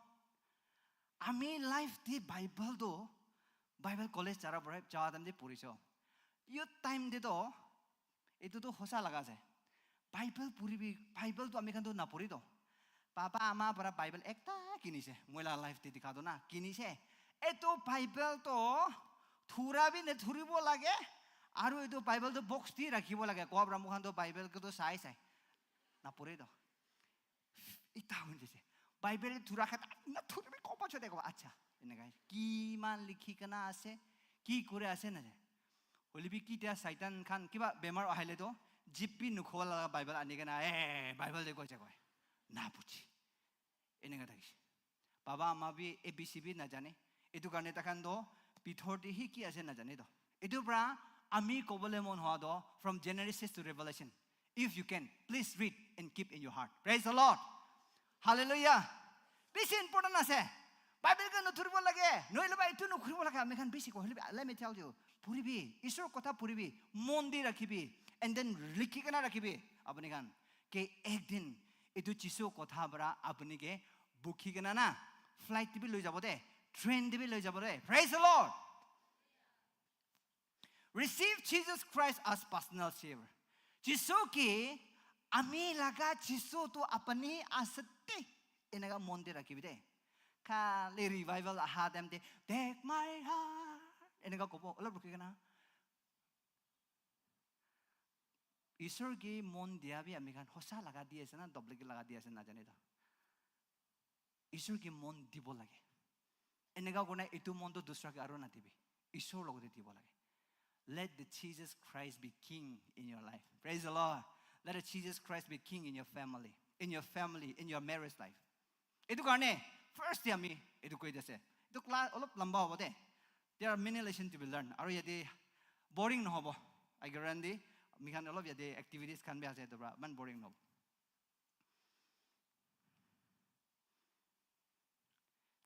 ami life te Bible to, Bible college jara pore, jawa time te poriso. Youth time te to, etu to hosa laga ase. Bible puribi, Bible to ami khan to napori to. Papa ama para Bible ekta kinise, moi la life te dikha to na, kinise. Etu Bible to thura bi ne thuribo lage, aru etu Bible to box te rakhibo lage. Koa pra moi khan to Bible ke to sai sai napore to. Ita hoi jise. Bible thura khat na thuribi ko pacho deko. Acha, eneka kiman likhi kena ase, ki kore ase na je. Hoile bi kitia Satan khan kiba bemar ahile to, jip bi nukhola Bible ani kena, "Eh, Bible de koise koi." Na buji. Eneka thakise. Baba ama bi A B C bi na jane. Etu karne takhan to bithor te hi ki ase na jane to. Etu pra ami kobole mon hoa to, from Genesis to Revelation. If you can, please read and keep in your heart. Praise the Lord. Hallelujah. Bishi important ase. Bible ke nothuribo lage, nohile ba etu nokhuribo lage, ami khan bishi ko, hoile bi, let me tell you, puribi, Isor kotha puribi, mon di rakhibi, and then likhi kena rakhibi, apni khan, ke ek din, etu Jisu kotha para apni ke bukhi kena na, flight te bi loi jabo de, train te bi loi jabo de. Praise the Lord. Receive Jesus Christ as personal Savior. Jisu ki ami laga Jisu tu apni asate eneka mon te rakhibi de. Khali revival aha time te, "Take my heart." Eneka kobo, olop rukhi kena. Isor ki mon dia bi ami khan hosa laga di ase na, duplicate laga di ase na jane to. Isor ki mon dibo lage. Eneka kurna etu mon to dusra ke aro na dibi. Isor logote dibo lage. Let the Jesus Christ be king in your life. Praise the Lord. Let the Jesus Christ be king in your family, in your family, in your marriage life. Etu karne first te ami etu koi dise. Etu class olop lamba hobo de. There are many lessons to be learned. Aru yate boring nohobo. I guarantee. Ami khan olop yate activities khan bi ase etu pra. Man boring nohobo.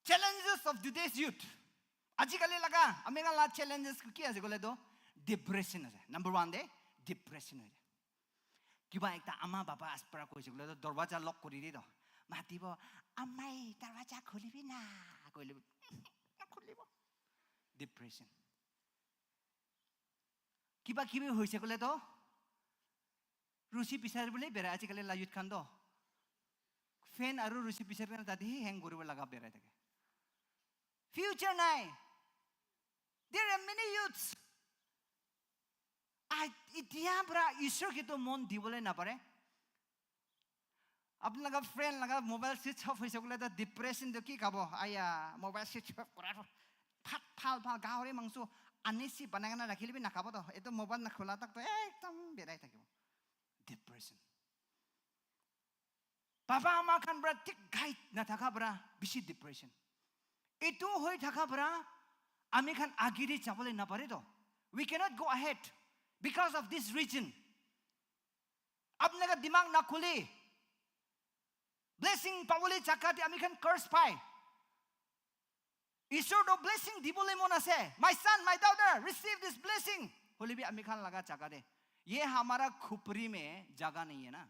Challenges of today's youth. Ajikali laga ami khan la challenges ki ase koile to depression ase. Number one de depression ase. Kiba ekta ama baba aspara koise koile to dorwaja lock kuri di to. Matibo, "Amai, dorwaja khulibi na?" Koile bi, "Nakhulibo." Depression. Kiba kibi hoise koile to rusi bisari bole berai ajikali la youth khan to. Fan aru rusi bisari na tate hi hang koribo laga berai thake. Future nai. There are many youths. Ai, itia pra Isor ke to mon dibole napare. Apni laga friend laga mobile switch off hoise koile to depression to ki khabo? Aya, mobile switch off kora to. Phat phal phal gahori mangso ani si banai kena rakhile bi nakhabo to. Etu mobile nakhola tak to ekdam berai thakibo. Depression. Baba ama khan pra thik guide nathaka pra bishi depression. Etu hoi thaka pra ami khan agiri jabole napare to. We cannot go ahead because of this reason. Apni laga dimag nakhuli. Blessing pabole jaga te ami khan curse pai. Isor to blessing dibole mon ase. My son, my daughter, receive this blessing. Hoile bi ami khan laga jaga te. Ye hamara khupri mein jaga nahi hai na.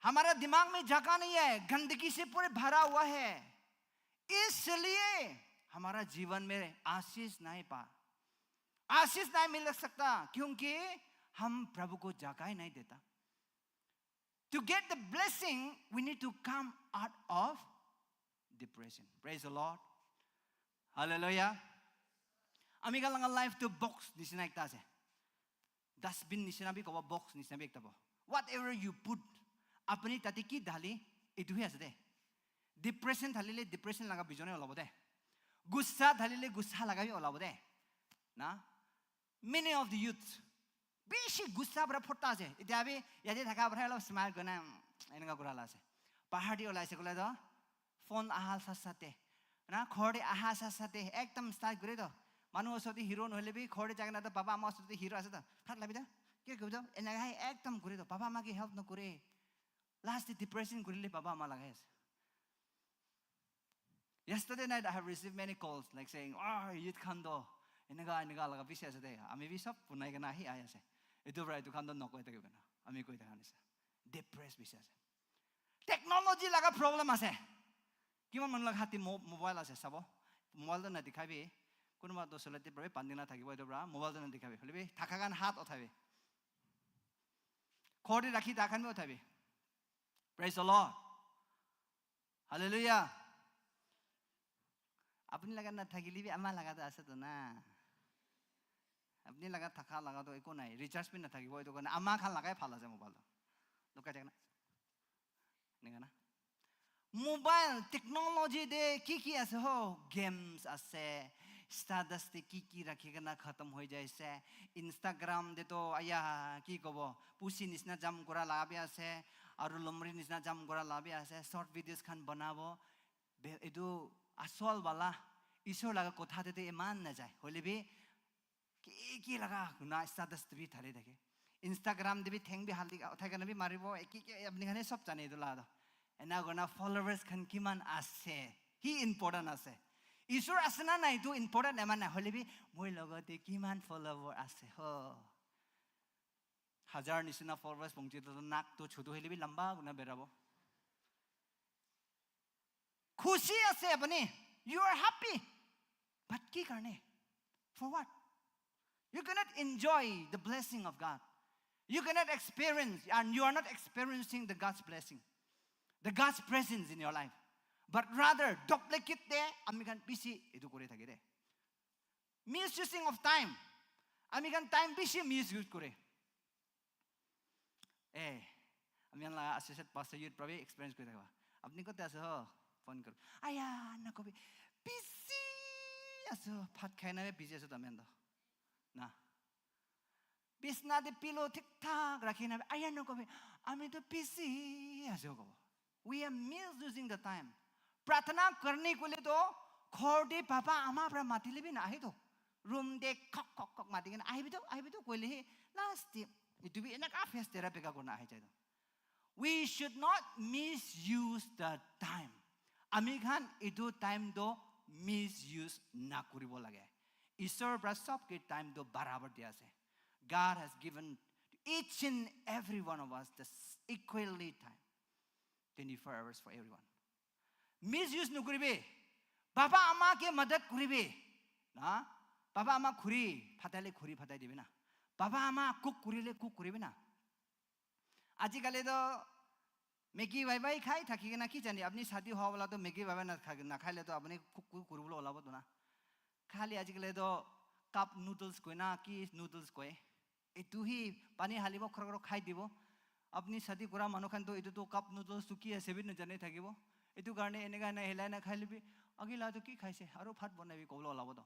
हमारा दिमाग में जगह नहीं है, गंदगी से पूरे भरा हुआ है, इसलिए हमारा जीवन में आशीष नहीं पा, आशीष नहीं मिल सकता, क्योंकि हम प्रभु को जगह ही नहीं देता। To get the blessing, we need to come out of depression. Praise the Lord. Hallelujah. Ami khan laga life tu box nisina ekta ase. Dustbin nisina bi kobo, box nisina bi ekta bo. Whatever you put, apni tate ki dhali, Etu hi ase de. Depression thalile depression laga bijon he olabo de. Gussa thalile gussa laga bi olabo de. Na? Many of the youth, bishi gussa para photta ase. Etia bi yate thaka para olop smile kurina, mm, eneka kura la ase. Bahar te olai ase koile to, phone aha sa sate, na, ghor te aha sa sate, ekdam style kure to. Manu osor te hero nohole bi, ghor te jaikena to, baba ama osor te hero ase to. Phat labi to, ki koi to, eneka hai ekdam kure to. Baba ama ke help nokore. Last te depression kurile baba ama lagai ase. Yesterday night, I have received many calls, like, saying, "Oh, youth khan to, eneka, eneka laga bishi ase de. Ami bi sob bunai kena ahi, ahi ase." Etu para etu khan to nokoi thaki bana. Ami koi thaka nisa. Depressed bishi ase. Technology laga problem ase. Kiman manu laga hati mo-, mobile ase, sabo. Mobile to na dikhabi. Kunuba to solete para bandi na thakibo etu para. Mobile to na dikhabi. Hoile bi thaka khan hat uthaibi. Ghor te rakhi thaka khan bi uthaibi. Praise the Lord. Hallelujah. Apni laga na thakile bi ama laga to ase to na. Apni laga thaka laga to eko nai. Recharge bi na thakibo etu karne ama khan lagai bhal ase mobile to. Duka jak na. Eneka na. Mobile technology te ki ki ase ho? Games ase, status te ki ki rakhi kena khatam hoi jai ase. Instagram te to aya ki kobo, pusi nisna jam kura la bi ase, aru lomri nisna jam kura la bi ase, short videos khan banabo. Be-, etu asol wala, Isor laga kotha te to iman na jai. Hoile bi ki, ki laga na status te bi thali thake. Instagram te bi theng bi hali, uthai kena bi maribo, ki, ki, apni khan he sob jane etu la to. Ena kurna followers khan kiman ase. Hi important ase. Isor ase na nai etu important ema nai. Hoile bi moi logot te kiman follower ase ho. Hajar nisina followers pongchi to nak to chutu hoile bi lamba kurna berabo. Khushi ase apni. You are happy. But ki karne? For what? You cannot enjoy the blessing of God. You cannot experience, and you are not experiencing the God's blessing, the God's presence in your life. But rather, duplicate te ami khan bishi etu kuri thaki de. Misusing of time. Ami khan time bishi misuse kure. Eh, ami khan la associate pastor youth para bi experience kuri thakba. Apni kote ase ho? Phone kuru. Aya, na kobi. Busy ase ho. Bhat khai na bi busy ase to ami khan to. Na. Bisna te pillow thik thak rakhi na bi. Aya, na kobi. Ami to busy ase ho kobo. We are misusing the time. Pratana karne kole to ghor te baba ama para matile bi na ahi to. Room te khok khok khok mati kena ahibi to, ahibi to koile he last te etu bi eneka face tera beka kurna ahi jai to. We should not misuse the time. Ami khan etu time to misuse na kuribo lage. Isor para sob ke time to barabar dia ase. God has given to each and every one of us the s-, equally time. Twenty-four hours for everyone. Misuse nukuribi. Baba ama ke madad kuribi. Na? Baba ama khuri phatale khuri phatai dibi na. Baba ama cook kurile cook kuribi na. Ajikali to Maggi bhai bhai khai thaki kena ki jani, apni shadi hoa wala to Maggi bhai bhai na kha-, na khaile to apni cook, cook kuribole olabo to na. Khali ajikali to cup noodles koi na, ki noodles koi. Etu hi pani halibo, khoro khoro khai dibo. Apni shadi kura manu khan to etu to cup noodles to ki ase bi najane thakibo. Etu karne eneka na hilai na khaile bi, agila to ki khaise, aru bhat banai bi kobole olabo to.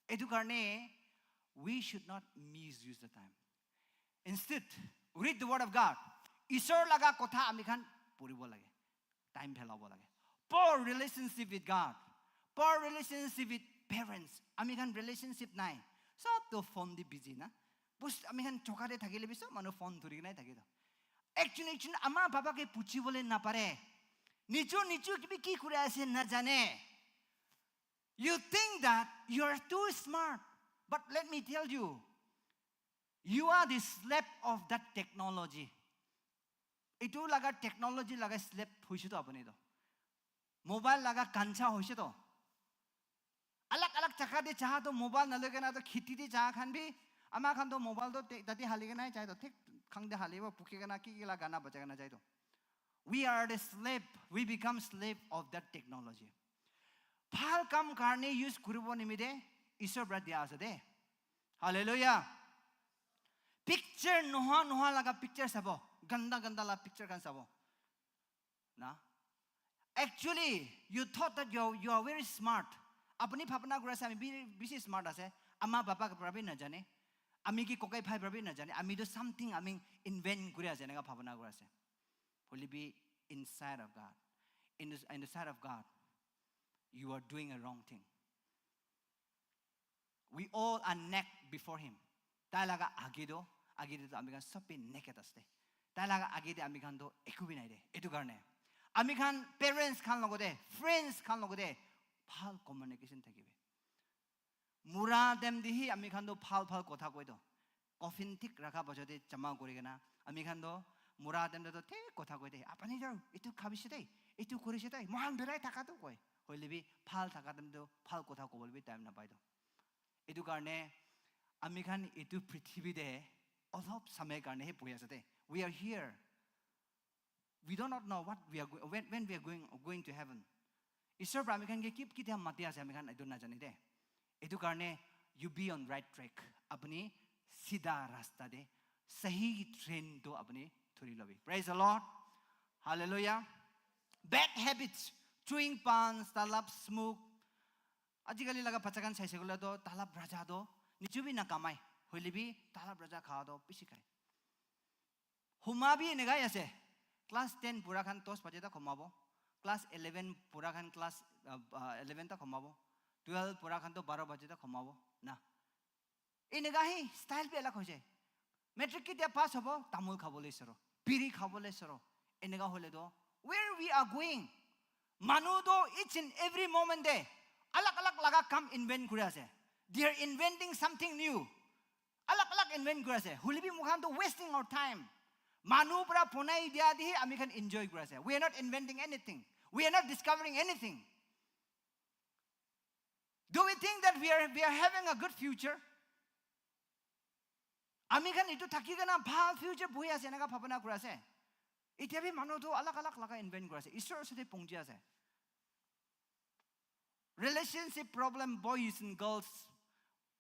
Etu karne, we should not misuse the time. Instead, read the word of God. Isor laga kotha ami khan puribo lage. Time phelabo lage. Poor relationship with God. Poor relationship with parents. Ami khan relationship nai. Sob to phone di busy na. Bus ami khan choka de thakile bi sob manu phone dhuri kena thake to. Ekjon ekjon ama baba ke puchibole napare. Nijo nijo kibi ki kuri ase najane. You think that you are too smart. But let me tell you, you are the slave of that technology. Etu laga technology laga slave hoise to apni to. Mobile laga kancha hoise to. Alag alag jaga te jaha to mobile naloi kena to kheti te jaha khan bi, ama khan to mobile to te-, tate hali kena jai to, thik khang te halibo, puki kena ki ki la gana bajai kena jai to. We are the slave. We become slave of that technology. Bhal kam karne use kuribo nimite Isor para dia ase de. Hallelujah. Picture noha noha laga picture sabo. Ganda ganda la picture khan sabo. Na? Actually, you thought that you are, you are very smart. Apuni bhabna kuri ase, ami bi- bishi smart ase. Ama baba pra bi najane. Ami ki kokai bhai pra bi najane. Ami to something ami invent kuri ase, eneka bhabna kuri ase. Hoile bi inside of God. In the, in the sight of God, you are doing a wrong thing. We all are naked before him. Tai laga age to, age te to ami khan sob bi naked ase. Tai laga age te ami khan to eku bi nai de. Etu karne ami khan parents khan logote, friends khan logote bhal communication thakibe. Mura time te hi ami khan to bhal bhal kotha koi to. Coffin thik rakha pachote jama kuri kena ami khan to mura time te to thik kotha koi de. Apani jao, etu khabise de, etu korise de, mohan berai thaka to koi. Hoile bi bhal thaka time te bhal kotha kobole bi time napai to. Etu karne ami khan etu prithibi te olop samay karne he bohi ase de. We are here. We do not know what we are go- when, when we are going, going to heaven. Isor pra ami khan ke kip kitia mati ase ami khan etu najani de. Etu karne you be on right track. Apuni sida rasta de, sahi train to apuni thuri lobi. Praise the Lord. Hallelujah. Bad habits, chewing pans, talab, smoke. Ajikali laga bacha khan saise koile to talab raja to nichu bi na kamai. Hoile bi talab raja kha to bishi khai. Huma bi enekai ase. Class ten pura khan dos baje tak humabo. Class eleven pura khan class uh, uh, eleven tak humabo. Twelve pura khan to baro baje tak humabo. Na. Eneka hi style bi alag hoise. Matric ketia pass hobo, tamul khabole soro, biri khabole soro. Eneka hole to, where we are going? Manu to each and every moment de alag alag laga kam invent kuri ase. They are inventing something new. Alag alag invent kuri ase. Hule bi mukhan to wasting our time. Manu pra bonai dia di ami khan enjoy kuri ase. We are not inventing anything. We are not discovering anything. Do we think that we are, we are having a good future? Ami khan etu thaki kena bhal future bohi ase eneka bhabana kuri ase. Itya bi manu tu alag alag laga invent kuri ase. Isor osor te pongji ase. Relationship problem, boys and girls.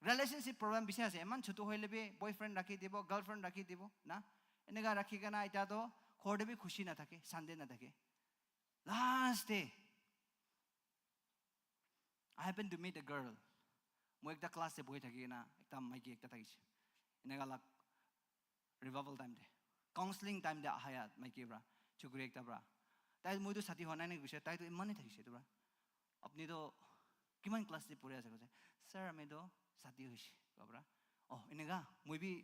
Relationship problem bishi ase. Iman chutu hoile bi boyfriend rakhi dibo, girlfriend rakhi dibo, na? Eneka rakhi kena itya to ghor te bi khushi na thake, Sunday na thake. Last day, I happen to meet a girl. Moi ekta class te bohi thaki kena ekta maiki ekta thakise. Eneka la revival time te, counseling time te ahaya maiki pra, chukri ekta pra. Tai moi tu sati hona nai koise, tai tu imane thakise tu pra. Apni to kiman class te puri ase koise? Sir, ami to sati hoise, koa pra. Oh, eneka, moi bi,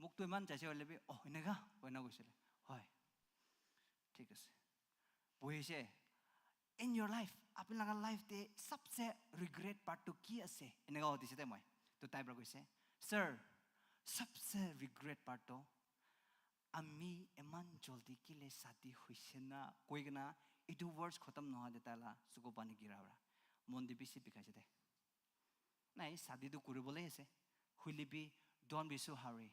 mok tu iman chaise hoile bi, oh, eneka, koina koisile. Hoi. Thik ase. Bohise, in your life, apni laga life te sabse regret part tu ki ase? Eneka hudise de moi. To tai pra koise, sir, sabse regret part to ami eman joldi kile shadi hoise na koi kena etu words khotom nohoa de tai la suku pani gira pra mon de bishi bikhaise de. Nai, shadi tu kuribole ase. Hoile bi, don't be so hurry.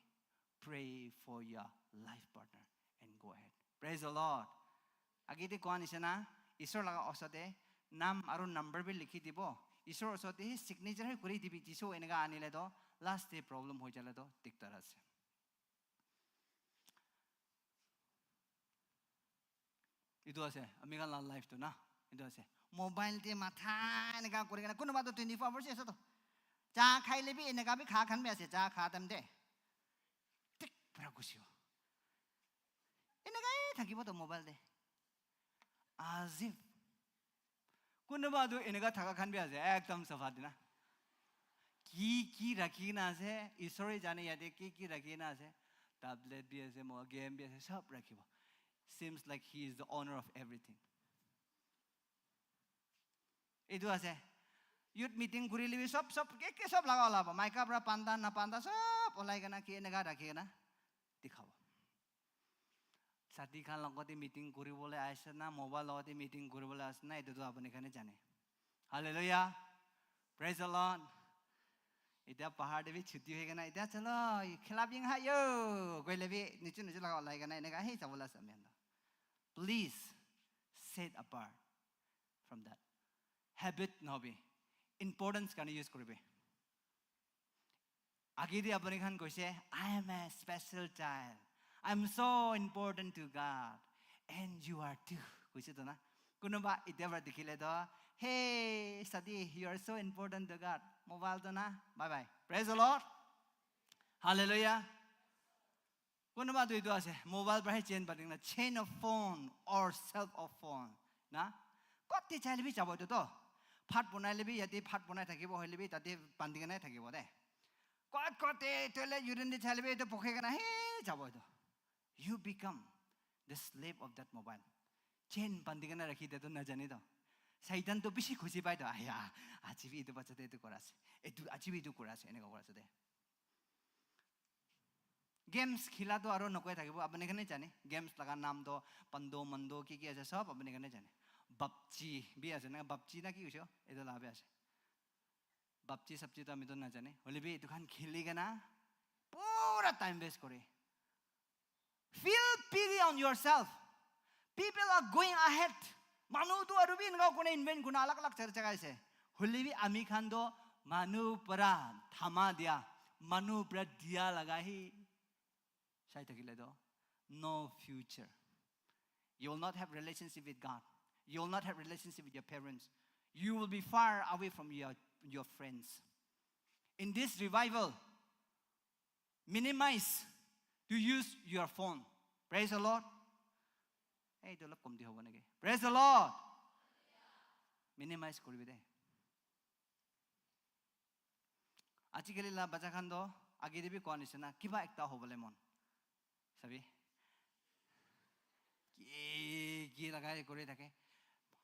Pray for your life partner and go ahead. Praise the Lord. Age te koa nishina, Isor laga osor te nam aru number bi likhi dibo. Isor osor te hi signature hi kuri dibi, Jisu eneka anile to, last te problem hoi jale to, diktar ase. Etu ase, ami khan la life tu na, etu ase. Mobile te matha eneka kuri kena, kunuba tu twenty four hours ase to. Cha khai le bi eneka bi kha khan bi ase, cha kha time te. Tik pra gusi ho. Eneka hi thakibo to mobile te. As if. Kunuba tu eneka thaka khan bi ase, ekdam safa dina. Ki, ki rakhi na ase, Isore jane yate ki, ki rakhi na ase. Tablet bi ase, mo game bi ase, sab rakhibo. Seems like he is the owner of everything. Etu ase. Youth meeting kuri le bi sob, sob, ke, ke sob laga olabo. Maika pra panda, na panda, sob olai kena ki eneka rakhi kena dikhabo. Sati khan logote meeting kuribole aise na, mobile logote meeting kuribole aise na, etu tu apuni khan he jane. Hallelujah. Praise the Lord. Itya bahar te bi chuti hoi kena, itya chalo, khela bing ha yo. Koile bi nichu nichu laga olai kena, eneka hi chabole ase ami khan to. Please set apart from that. Habit nohobi. Importance karne use kuribi. Agedi apuni khan koise, "I am a special child. I am so important to God. And you are too." Buji to na? Kunuba itya para dikhile to, "Hey, Sadi, you are so important to God. Mobile to na. Bye bye." Praise the Lord. Hallelujah. Kunuba tu itu ase, mobile para he chain bandi kena, chain of phone or self of phone. Na? Kote chaile bi jabo itu to. Bhat banaile bi yate bhat banai thakibo hoile bi tate bandi kena thakibo de. Kot kote toilet urine te chaile bi itu pokhe kena he jabo itu. You become the slave of that mobile. Chain bandi kena rakhi de to najane to. Saitan to bishi khushi pai to. Aya, aji bi itu bacha te itu kora ase. Itu aji bi itu kora ase, eneka kora ase de. Games khila to aro nokoi thakibo, apni khan he jane. Games laga naam to pando mando ki ki ase sob apni khan he jane. PUBG bi ase na, PUBG na ki hoise? Etu la bi ase. PUBG sabji to ami to najane. Hoile bi etu khan khili kena pura time waste kore. Feel pity on yourself. People are going ahead. Manu tu aru bi enka kurina invent kurina alag alag jaga jaga ase. Hoile bi ami khan to manu para thama dia, manu para dia laga hi sai thakile to no future. You will not have relationship with God. You will not have relationship with your parents. You will be far away from your, your friends. In this revival, minimize to use your phone. Praise the Lord. Hey, itu olop komti hobo naki? Praise the Lord. Minimize koribi de. Ajikali la bacha khan to age te bi koa nisina kiba ekta hobole mon. Sabi? Ki, ki lagai kori thake.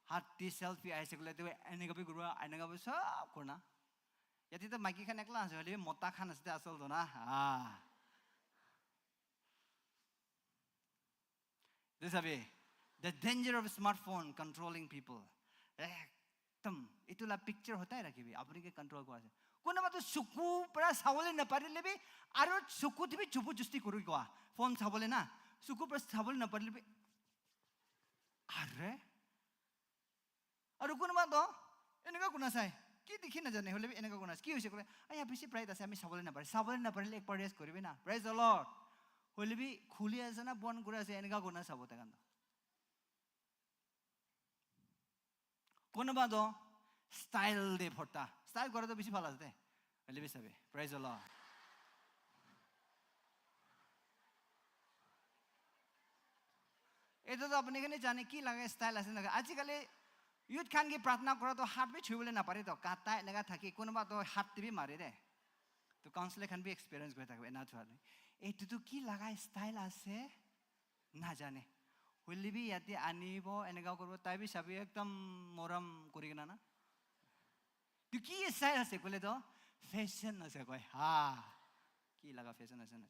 Hat te selfie aise koile to eneka bi kuribo, eneka bi sob kurina. Yate to maiki khan ekla ase, hoile bi mota khan ase de asol to na. Ah. Etu sabi, the danger of smartphone controlling people. Ekdam, etu la picture hotai rakhibi, apni ke control kora ase. Kunuba to suku para sabole naparile bi, aro suku te bi jubu justi kuri koa. Phone sabole na, suku para sabole naparile bi. Are? Aru kunuba to eneka kurina sai, ki dikhi najane, hoile bi eneka kurina sai. Ki hoise koile, "Aya, bishi bright ase, ami sabole napare." Sabole naparile ek baar rest koribi na. Praise the Lord. Hoile bi khuli ase na, bon kuri ase, eneka kurina sabo tai khan to. Kunuba to style de bhorta. Style kora to bishi bhal ase de. Hoile bi sabi. Praise the Lord. Etu to apni khan he jane ki laga style ase na. Ajikali youth khan ke pratna kora to hat bi chubole napare to. Kata eneka thaki, kunuba to hat te bi mare de. To council khan bi experience kori thakibo, ena thua. Etu to ki laga style ase? Najane. Hoile bi yate anibo, eneka koribo, tai bi sabi ekdam morom kuri kena na. Tu ki style ase koile to? Fashion ase koi. Ha. Ki laga fashion ase najane.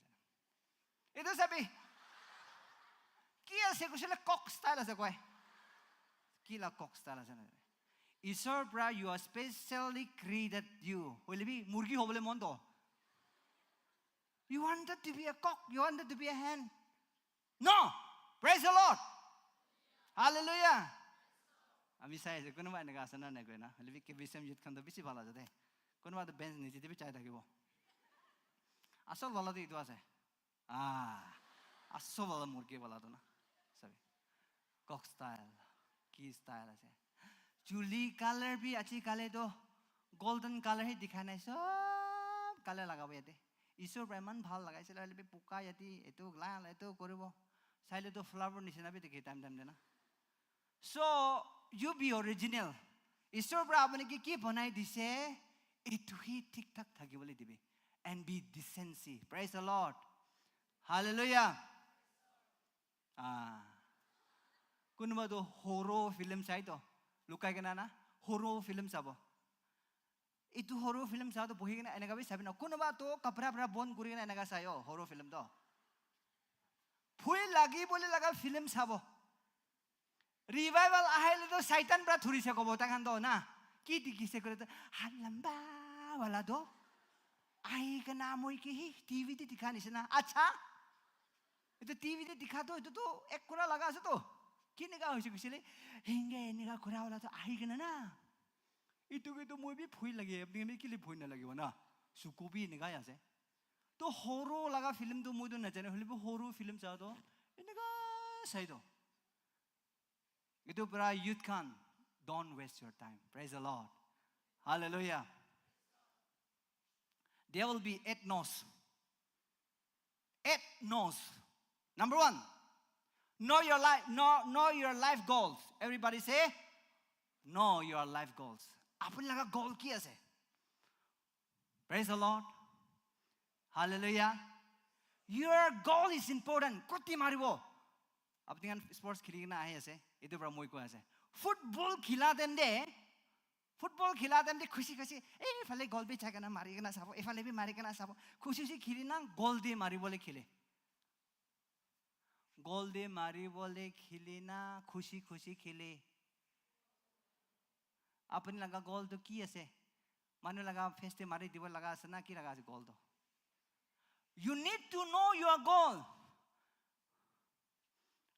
Etu sabi. Ki ase koisile cock style ase koi. Ki la cock style ase najane. Isor pra you are specially created you. Hoile bi murgi hobole mon to. You wanted to be a cock. You wanted to be a hen. No. Praise the Lord. Hallelujah. Ami sai ase, kunuba eneka ase na nai koina. Hoile bi K B C M youth khan to bishi bhal ase de. Kunuba to bench niche te bi chai thakibo. Asol wala to etu ase. Ah, asol wala murgi wala to na. Sabi. Cock style. Ki style ase. Chuli color bi aji kali to golden color he dikhai nai. Sob color lagabo yate. Isor pra iman bhal lagaisile, hoile bi puka yate, etu lal, etu koribo. Saile to flower nishina bi dikhe time time te na. So, you be original. Isor pra apni ke ki banai dise, etu hi thik thak thakibole dibi. And be decency. Praise the Lord. Hallelujah. Ah. Kunuba to horror film sai to. Lukai kena na. Horror film sabo. Etu horror film sa to bohi kena eneka bi sabi na. Kunuba to kapra pra bon kuri kena eneka sai o horror film to. Bhoi lagi bole laga film sabo. Revival ahile to Satan pra thurise kobo tai khan to na. Ki dikhi se kore to, hat lamba wala to. Ahi kena moi ke hi T V te dikha nishina. Acha. Etu T V te dikha to, etu to ek kura laga ase to. Kineka hoise koisile, hinge eneka kura wala to ahi kena na. Etu ke to moi bi bhoi lage, apni khan bi kile bhoi nalagibo na. Suku bi eneka ase. To horror laga film to moi to najane, hoile bi horror film sa to eneka sai to. Etu para youth khan, don't waste your time. Praise the Lord. Hallelujah. There will be eight no's. Eight no's. Number one, know your life, know, know your life goals. Everybody say, know your life goals. Apuni laga goal ki ase? Praise the Lord. Hallelujah. Your goal is important. Koti maribo. Apuni khan sports kheli kena ahi ase. Etu para moi koi ase. Football khila time te, football khila time te khushi khushi, eh, ephale goal bi chai kena mari kena sabo, ephale bi mari kena sabo. Khushi khushi kheli na goal te maribole khele. Goal te maribole kheli na khushi khushi khele. Apuni laga goal tu ki ase? Manu laga face te mari dibo laga ase na ki laga ase goal tu? You need to know your goal.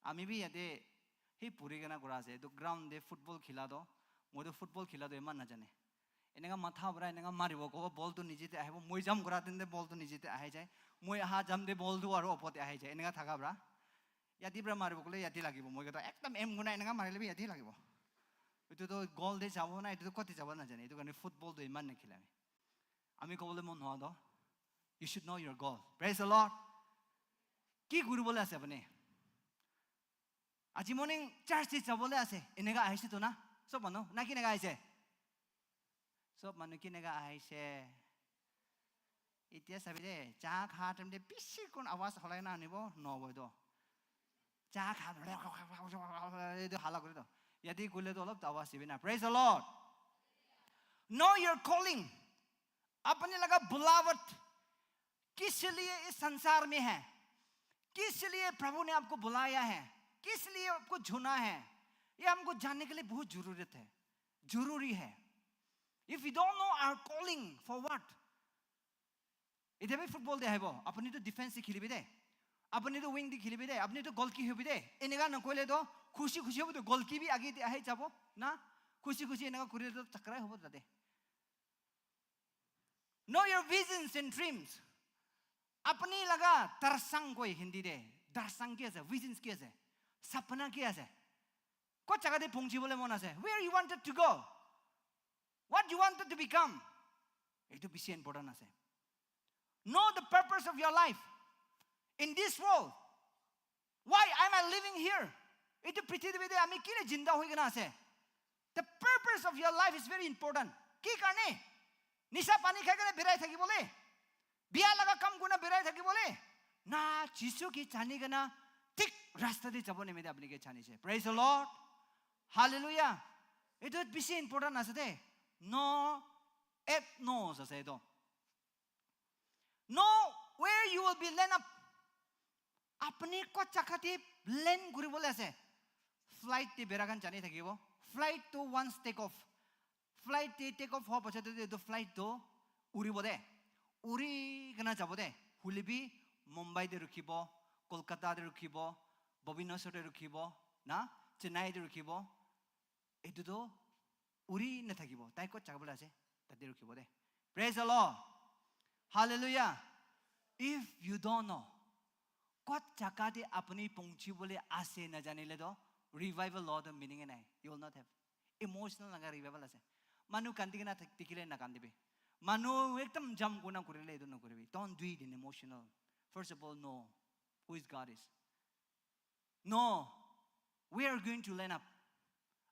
Ami bi yate hi puri kena kura ase. Etu ground te football khila tu, moi tu football khila tu iman najane. Eneka matha para eneka maribo kobo, ball tu nije te ahibo. Moi jump kura time te ball tu nije te ahi jai. Moi aha jump te ball tu aru opor te ahi jai. Eneka thaka para. Yate para maribo kole yate lagibo. Moi kata ekdam aim guna eneka marile bi yate lagibo. Etu tu goal te jabo na, etu tu kote jabo najane. Etu karne football tu iman nakhila ami. Ami kobole mon hoa to, you should know your goal. Praise the Lord. Ki kuribole ase apuni? Aji morning church te jabole ase. Eneka ahise to na? Sob manu, na keneka ahise? Sob manu keneka ahise? Etia sabi de, cha kha time te bishi kun awaz holai na anibo, no bo to. Cha kha, etu hala kuri to. Yate kule to olop to awaz dibi na. Praise the Lord. Know your calling. Apuni laga bulawat kis liye is sansar mein hai? Kis liye Prabhu ne aapko bulaya hai? Kis liye aapko chuna hai? Ye humko janne ke liye bahut zarurat hai. Zaruri hai. If we don't know our calling for what? Etia bi football te ahibo. Apuni tu defense te khelibi de. Apuni tu wing te khelibi de. Apuni tu goalkeeper hobi de. Eneka nakoile to khushi khushi hobo to goalkeeper bi age te ahi jabo na. Khushi khushi eneka kurile to chakrai hobo tate. Know your visions and dreams. Apuni laga darshan koi Hindi te. Darshan ki ase? Visions ki ase? Sapna ki ase? Kot jaga te pahunchi bole mon ase? Where you wanted to go? What you wanted to become? Etu bishi important ase. Know the purpose of your life in this world. Why am I living here? Etu prithibi te ami kile jinda hoi kena ase? The purpose of your life is very important. Ki karne? Nisa pani khai kena berai thaki bole? Biya laga kam kuna berai thaki bole? Na, Jisu ke jani kena thik rasta te jabo nimite apuni ke jani se. Praise the Lord. Hallelujah. Etu bishi important ase de. No, eight no's ase etu. Know where you will be land up. Apuni kot jaga te land kuribole ase. Flight te bera khan jani thakibo. Flight to once take off. Flight te take off hoa pachot te etu flight to uribo de. Uri kena jabo de. Hoile bi Mumbai te rukhibo, Kolkata te rukhibo, Bhubaneswar te rukhibo, na Chennai te rukhibo. Etu to uri na thakibo. Tai kot jaga bole ase, tate rukhibo de. Praise the Lord. Hallelujah. If you don't know, kot jaga te apuni pahunchi bole ase na janile to, revival loa to meaning nai. You will not have. Emotional laga revival ase. Manu kandi kena thak-, thakile na kandibi. Manu ekdam jam kuna kurile etu na kuribi. Don't do it in emotional. First of all, know who is God is. Know where you are going to land up.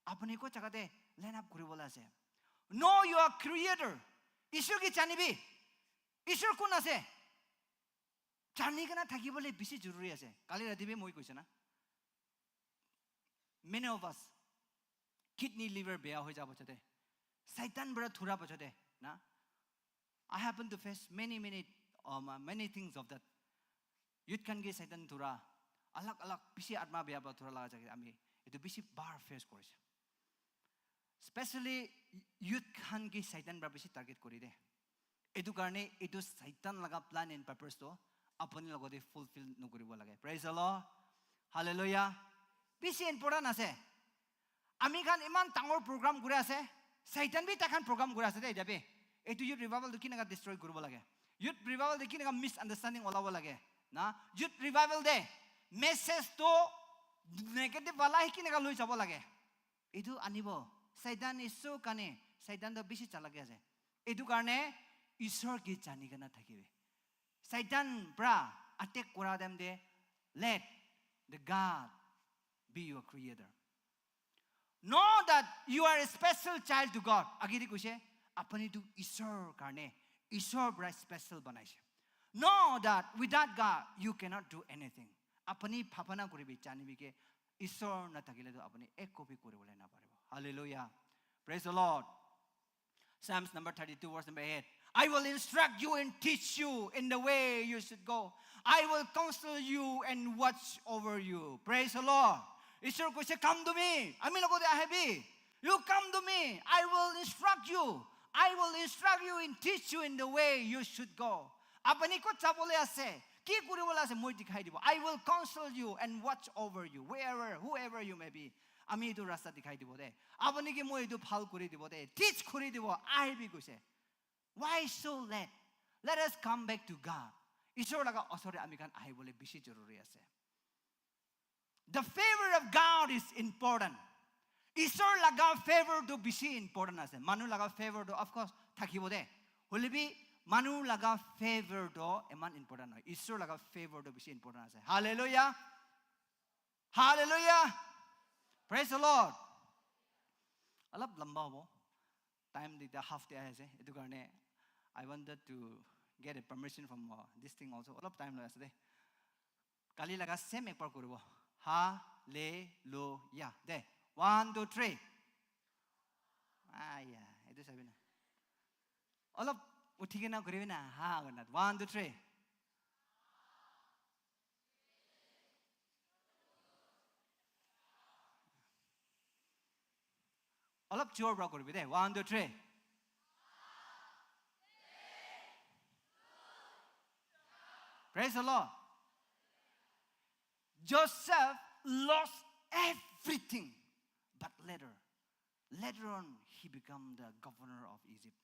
Apuni kot jaga te land up kuribole ase. Know your creator. Ishwar ke janibi. Ishwar kun ase? Jani kena thakibole bishi zaruri ase. Kali rati bi moi koise na. Many of us, kidney, liver beya hoi ja pachot te, Satan para thura pachot te, na? I happen to face many, many, um, uh, many things of that. Youth khan ke Satan thura, alag alag bishi atma beya para thura laga jage ami etu bishi bar face korise. Specially youth khan ke Satan para bishi target kori de. Etu karne etu Satan laga plan and purpose to apuni logote fulfill nokoribo lage. Praise the Lord. Hallelujah. Bishi important ase. Ami khan iman dangor program kuri ase. Satan bi tai khan program kuri ase de etia bi. Etu youth revival tu kinaka destroy kuribo lage? Youth revival de kinaka misunderstanding olabo lage? Na, youth revival de message to negative wala hi kinaka loi jabo lage? Etu anibo. Satan Isor karne, Satan toh bishi chalaki ase. Etu karne Isor ke jani kena thakibi. Satan pra attack kura time te, let the God be your creator. Know that you are a special child to God. Agite koise, apuni tu Isor karne, Isor pra special banaise. Know that without God, you cannot do anything. Apuni bhabana kuribi, janibi ke Isor nathakile tu apuni ekko bi kuribole naparibo. Hallelujah. Praise the Lord. Psalms number thirty-two, verse number eight. I will instruct you and teach you in the way you should go. I will counsel you and watch over you. Praise the Lord. Isor koise, come to me. Ami logote ahibi. You come to me. I will instruct you. I will instruct you and teach you in the way you should go. Apuni kot jabole ase, ki kuribole ase, moi dikhai dibo. I will counsel you and watch over you wherever, whoever you may be. Ami etu rasta dikhai dibo de. Apuni ke moi etu bhal kuri dibo de. Teach kuri dibo. Ahibi koise. Why so late? Let us come back to God. Isor laga osor te ami khan ahibole bishi joruri ase. The favor of God is important. Isor laga favor tu bishi important ase. Manu laga favor tu, of course, thakibo de. Hoile bi manu laga favor tu eman important nohoi. Isor laga favor tu bishi important ase. Hallelujah. Hallelujah. Praise the Lord. Olop lamba hobo. Time dita half te ahi ase. Etu karne I wanted to get a permission from uh, this thing also. Olop time loi ase de. Kali laga same ekbar kuribo. Hallelujah. De. One, two, three. Ah, yeah. Etu sabi na. Olop uthi kena kuribi na. Ha, one, two, three. Olop jor para kuribi de. One, two, three. Praise the Lord. Joseph lost everything, but later, later on, he became the governor of Egypt.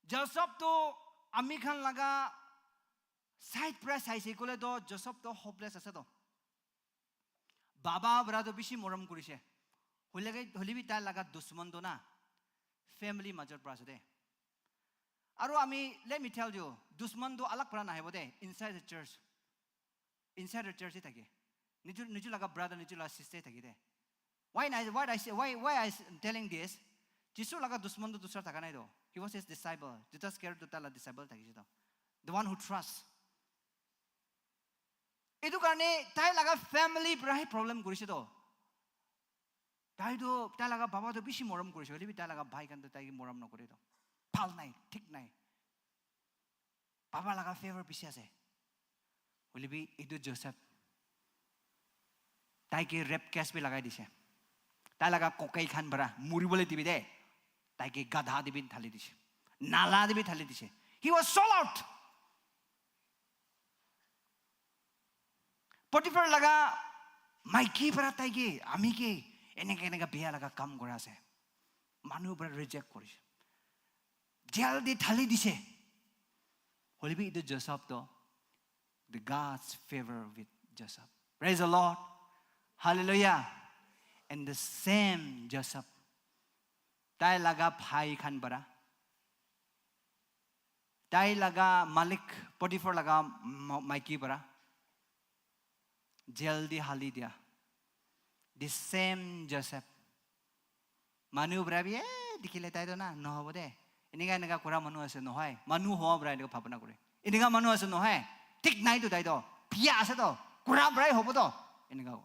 Joseph to ami khan laga side para saise kole to Joseph to hopeless ase to. Baba para to bishi morom kurise. Hoile ke, hoile bi tai laga dusman to na family major para ase de. Aru ami, let me tell you, dusman to alag para nahibo de, inside the church. Inside the church thake. Niju, niju laga brother, niju laga sister thake de. Why, I- why, I say, why, why I s- telling this? Jisu laga dusman to dusra thaka nai do. He was his disciple. Judas Iscariot to tala disciple thakise to. The one who trusts. Etu karne tai laga family para hi problem kurise to. Tai to, tai laga baba to bishi morom kurise, hoile bi tai laga bhai khan to tai ke morom nokore to. Bhal nai, thik nai. Baba laga favor bishi ase. Hoile bi etu Joseph, tai ke rape case bi lagai dise. Tai laga kokai khan para muribole dibi de. Tai ke gadha dibi thali dise. Nala dibi thali dise. He was sold out. Potiphar laga maiki para tai ke, ami ke, eneka eneka bia laga kam kora ase. Manu para reject korise. Jail te thali dise. Hoile bi etu Joseph to, the God's favor with Joseph. Praise the Lord. Hallelujah. And the same Joseph, tai laga bhai khan para, tai laga malik Potiphar laga ma- maiki para jail te hali dia. The same Joseph. Manu para bi, eh, dikhile tai to na, nohobo de. Eneka eneka kura manu ase nohoi. Manu hobo para eneka bhabana kore. Eneka manu ase nohoi. Thik nai to tai to. Bia ase to. Kura para hobo to. Eneka.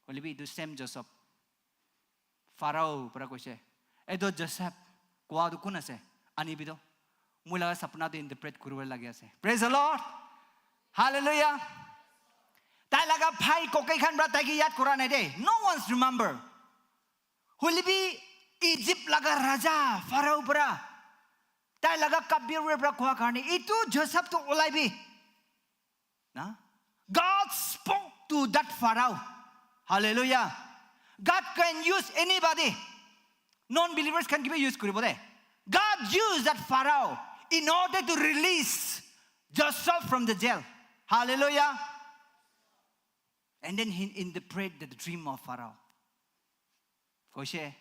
Hoile bi etu same Joseph. Pharaoh para koise, "Etu Joseph koa tu kun ase? Anibi to. Moi laga sapna tu interpret kuribo lagi ase." Praise the Lord. Hallelujah. Tai laga bhai kokai khan para tai ke yad kora nai de. No one's remember. Hoile bi Egypt laga raja Pharaoh para tai laga kabir para koa karne etu Joseph to olai bi. Na? God spoke to that Pharaoh. Hallelujah. God can use anybody. Non-believers khan ke bi use kuribo de. God used that Pharaoh in order to release Joseph from the jail. Hallelujah. And then he interpreted the dream of Pharaoh. Koise,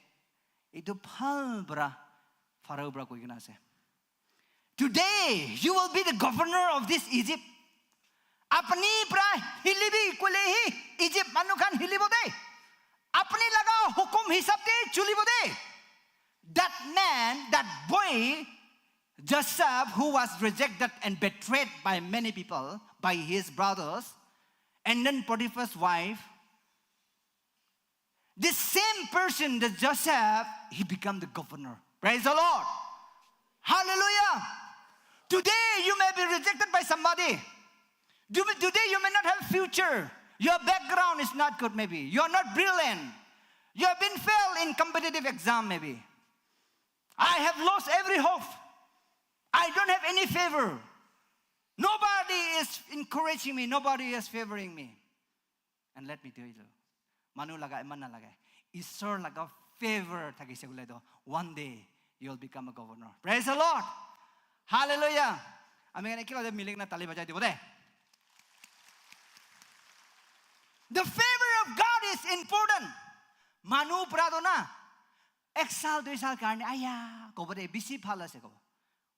"Etu bhal para Pharaoh para koi kena ase, 'Today you will be the governor of this Egypt.'" Apni pra hilibi koile hi Egypt manu khan hilibo de. Apni laga hukum hisab de chulibo de. That man, that boy, Joseph, who was rejected and betrayed by many people, by his brothers, and then Potiphar's wife, this same person, the Joseph, he become the governor. Praise the Lord. Hallelujah. Today you may be rejected by somebody. Do- Today you may not have future. Your background is not good maybe. You are not brilliant. You have been failed in competitive exam maybe. I have lost every hope. I don't have any favor. Nobody is encouraging me. Nobody is favoring me. And let me tell you, manu laga iman na lage. Isor laga favor thakise bole to, one day you will become a governor. Praise the Lord. Hallelujah. Ami khan ekelage mili kena tali bajai dibo de. The favor of God is important. Manu pra to na, ek sal, dui sal karne, "Aya," kobo de, "bisi bhal ase," kobo.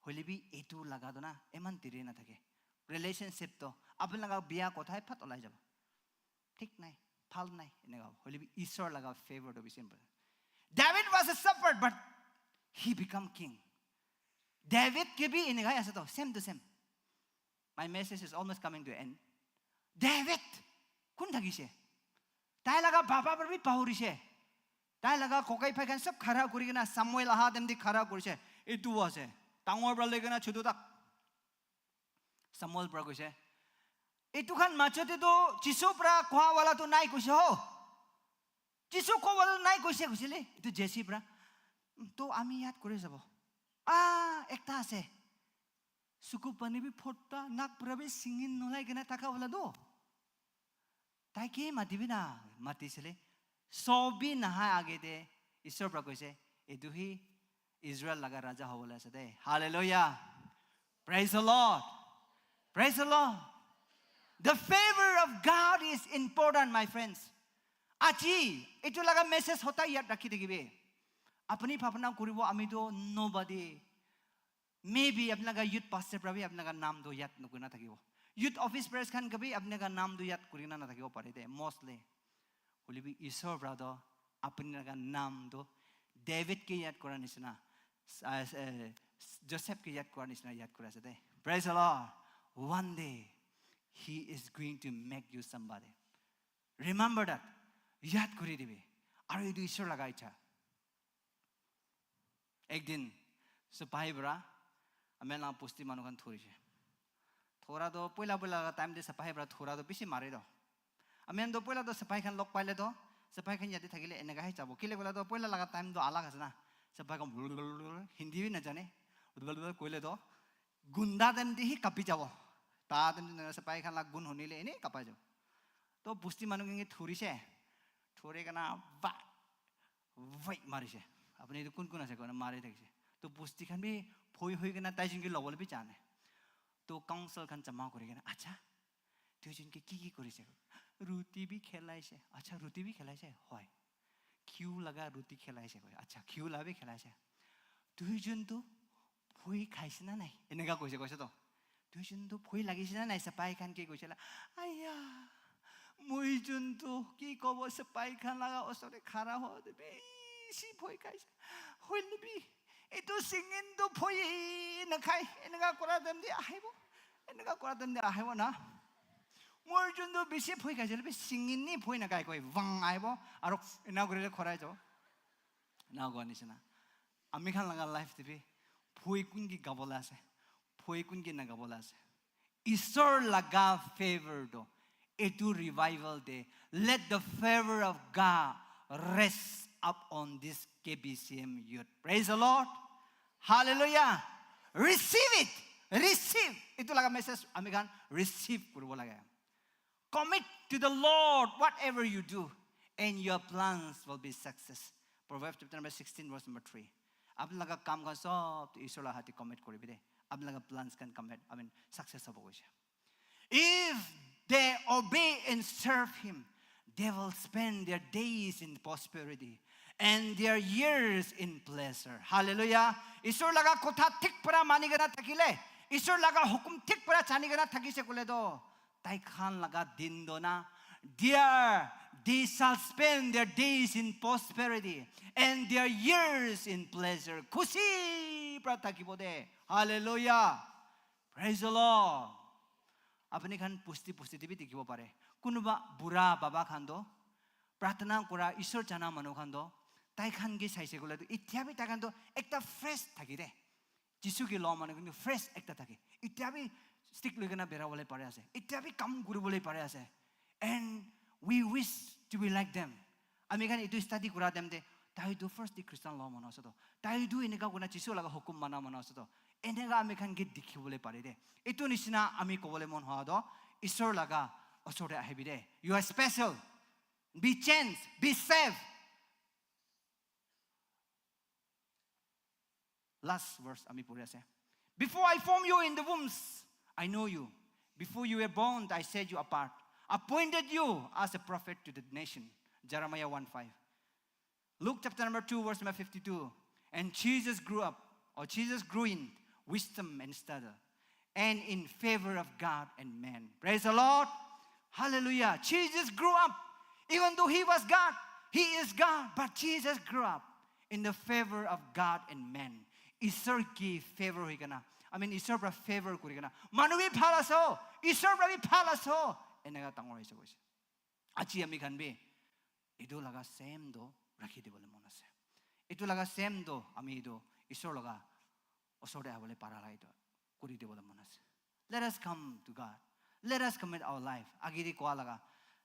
Hoile bi etu laga to na, eman diri na thake. Relationship to, apun laga biya kothai phat olai jabo. Thik nai, bhal nai, eneka hobo. Hoile bi Isor laga favor to bisi important. David was a shepherd, but he become king. David ke bi eneka ase to, same to same. My message is almost coming to an end. David, kun thakise? Tai laga baba para bi pahurise. Tai laga kokai phai khan sab khara kuri kena Samuel aha time te khara kurise. Etu ase. Dangor para loi kena chutu tak. Samuel para koise, "Etu khan majo te to Jisu para koa wala to nai koise ho. Jisu koa wala to nai koise," koise le. Etu Jesse para. "To ami yat kuri sabo. Ah, ekta ase. Suku pani bi photta, nak para bi singin nolai kena thaka wala to." Tai ke matibi na, matisile. Sob bi nahai age te Isor para koise, "Etu hi Israel laga raja hobole ase de." Hallelujah. Praise the Lord. Praise the Lord. The favor of God is important, my friends. Aji, etu laga message hotai yat rakhi thakibi. Apni bhabna kuribo, ami to nobody. Maybe apni laga youth pastor para bi apni laga naam to yat nokuri na thakibo. Youth office bearers khan ke bi apni laga naam to yat kuri na na thakibo pare de, mostly. Hoile bi Isor para to apni laga naam to David ke yat kura nisina, s-, ah, s-, eh, Joseph ke yat kura nisina yat kura ase de. Praise the Lord. One day, he is going to make you somebody. Remember that. Yat kuri dibi. Aru etu Isor laga icha. Ek din, sipahi para ami khan laga bosti manu khan thorise. Thora to poila poila laga time te sipahi para thora to bishi mare to. Ami khan to poila to sipahi khan log paile to, sipahi khan yate thakile eneka he jabo. Kile koile to poila laga time to alag ase na. Sipahi khan Hindi bi najane. Koile to gunda time te hi kapi jabo. Ta time te sipahi khan laga gun hunile ene kapai jabo. To bosti manu khan ke thorise. Thori kena ba Vai marise. Apni etu kun kun ase koina mari thakise. To bosti khan bi bhoi hoi kena tai jun ke lobole bi jane. To council khan jama kuri kena, "Acha, duijon ke ki ki kurise?" "Ruti bi khelaise." "Acha, ruti bi khelaise?" "Hoi." "Ghiu laga ruti khelaise," koi. "Acha, ghiu laga bi khelaise." "Duijon to bhoi khaise na nai?" Eneka koise, koise to. "Duijon to bhoi lagise na nai?" Sipahi khan ke koise la, "Aya, moi jun to ki kobo, sipahi khan laga osor te khara hote bishi bhoi khaise. Hoile bi etu singin to bhoi nakhai. Eneka kura time te ahibo. Eneka kura time te ahibo na. Moi jun to bishi bhoi khaise, hoile bi singin ni bhoi nakhai," koi vang ahibo. Aru eneka kuri le khorai jabo. Na koa nisina. Ami khan laga life te bi bhoi kun ke gabole ase, bhoi kun ke nagabole ase. Isor laga favor to, etu revival te, let the favor of God rest up on this K B C M youth. Praise the Lord. Hallelujah. Receive it. Receive. Etu laga message ami khan receive kuribo lage. Commit to the Lord whatever you do, and your plans will be success. Proverbs chapter number sixteen, verse number three. Apni laga kam khan sob tu Isor laga hath te commit kuribi de. Apni laga plans khan commit, I mean, success hobo koise. If they obey and serve him, they will spend their days in prosperity, and their years in pleasure. Hallelujah. Isor laga kotha thik para mani kena thakile, Isor laga hukum thik para jani kena thakise kole to, tai khan laga din do na, their, they shall spend their days in prosperity and their years in pleasure. Khushi para thakibo de. Hallelujah. Praise the Lord. Apni khan pusti pusti te bi dikhibo pare. Kunuba bura baba khan do, pratana kura, Isor jana manu khan do, tai khan ke saise kole to, itya bi tai khan to ekta fresh thaki de. Jisu ke lo manu khan to fresh ekta thake. Itya bi stick loi kena bera bole pare ase. Itya bi kam kuri bole pare ase. And we wish to be like them. Ami khan itu study kura time te, tai tu first di Christian lo manu ase to. Tai tu eneka kuna Jisu laga hukum mana manu ase to. Eneka ami khan ke dikhi bole pare de. Itu nisina ami kobole mon hoa to, Isor laga osor te ahibi de. You are special. Be changed. Be saved. Last verse ami puri ase. Before I formed you in the wombs, I know you. Before you were born, I set you apart. Appointed you as a prophet to the nation. Jeremiah one five. Luke chapter number two, verse number fifty-two. And Jesus grew up, or Jesus grew in wisdom and stature, and in favor of God and man. Praise the Lord. Hallelujah. Jesus grew up. Even though he was God, he is God, but Jesus grew up in the favor of God and man. Isor ki favor hui kena. I mean, Isor pra favor kuri kena. Manu bi bhal ase ho, Isor pra bi bhal ase ho. Eneka dangor hoise koise. Aji ami khan bi etu laga same do rakhi dibole mon ase. Etu laga same do ami etu Isor laga osor te ahabole para la etu kuri dibole mon ase. Let us come to God. Let us commit our life. Agiri koa laga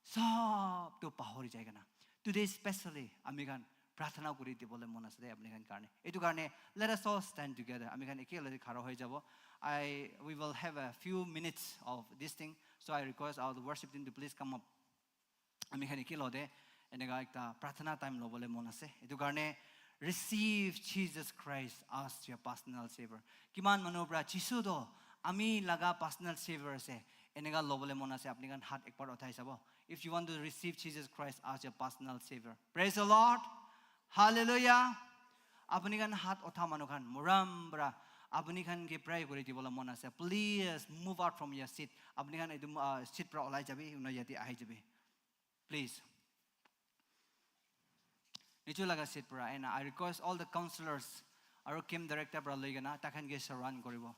sob tu pahori jai kena. Today specially ami khan prarthana kuri dibole mon ase de apni khan karne. Etu karne, let us all stand together. Ami khan ekelage khara hoi jabo. I, we will have a few minutes of this thing. So I request our worship team to please come up. Ami khan ekelage eneka ekta prarthana time lobole mon ase. Etu karne, receive Jesus Christ as your personal savior. Kiman manu pra Jisu to ami laga personal savior ase, eneka lobole mon ase, apni khan hat ekbar uthai sabo. If you want to receive Jesus Christ as your personal savior, praise the Lord. Hallelujah. Apni khan hat utha manu khan morom pra apni khan ke pray kuri dibole mon ase. Please move out from your seat. Apni khan etu, uh, seat pra olai jabi, una yate ahi jabi. Please. Nichu laga seat pra, and I request all the counselors aru camp director pra loi kena tai khan ke surround koribo.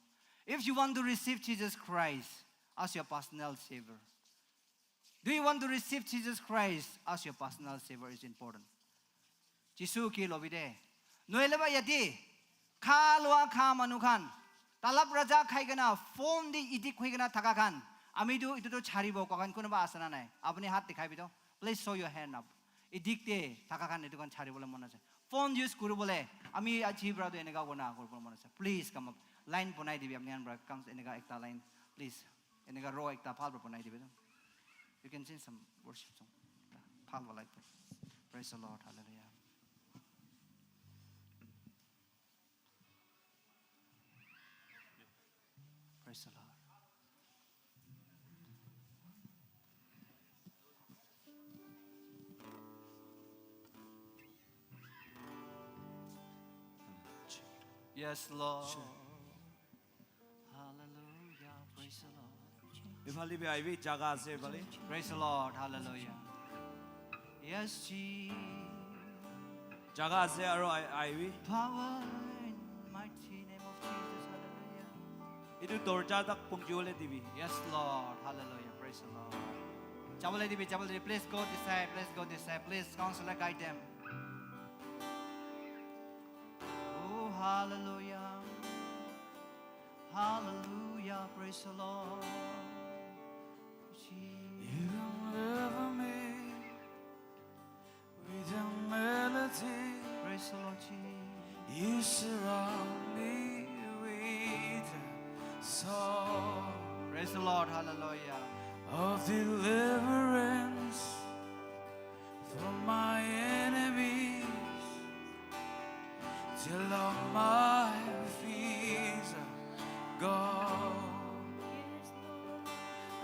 If you want to receive Jesus Christ as your personal savior, do you want to receive Jesus Christ as your personal savior? Is important. Jisu ke lobi de. Nohole ba yate kha lua kha manu khan, talab raja khai kena, phone di addict hoi kena thaka khan, ami tu etu tu charibo koa khan kunuba ase na nai? Apni hat dikhai bi to. Please show your hand up. Addict te thaka khan etu khan chari bole mon ase. Phone use kuri bole, ami aji pra tu eneka kona kuri bole mon ase. Please come up. Line bonai dibi, apni khan pra comes eneka ekta line. Please. Eneka row ekta bhal pra bonai dibi to. You can sing some worship song. Bhal wala ekta. Praise the Lord. Hallelujah. Praise the Lord. Yes, Lord. Hallelujah. Praise the Lord. Ifali bi aibi, jaga ase ifali. Praise the Lord. Hallelujah. Yes, Jesus. Jaga ase aru ai-, aibi. Power in mighty name of Jesus. Hallelujah. Itu dorja tak pungji bole dibi. Yes, Lord. Hallelujah. Praise the Lord. Jabole dibi, jabole dibi. Please go this side. Please go this side. Please, counselor, guide them. Oh, hallelujah. Hallelujah. Praise the Lord. Jesus. You deliver me with a melody. Praise the Lord, Jesus. You surround me with a song. Praise the Lord, hallelujah. Of deliverance from my enemies, till all my fears are gone.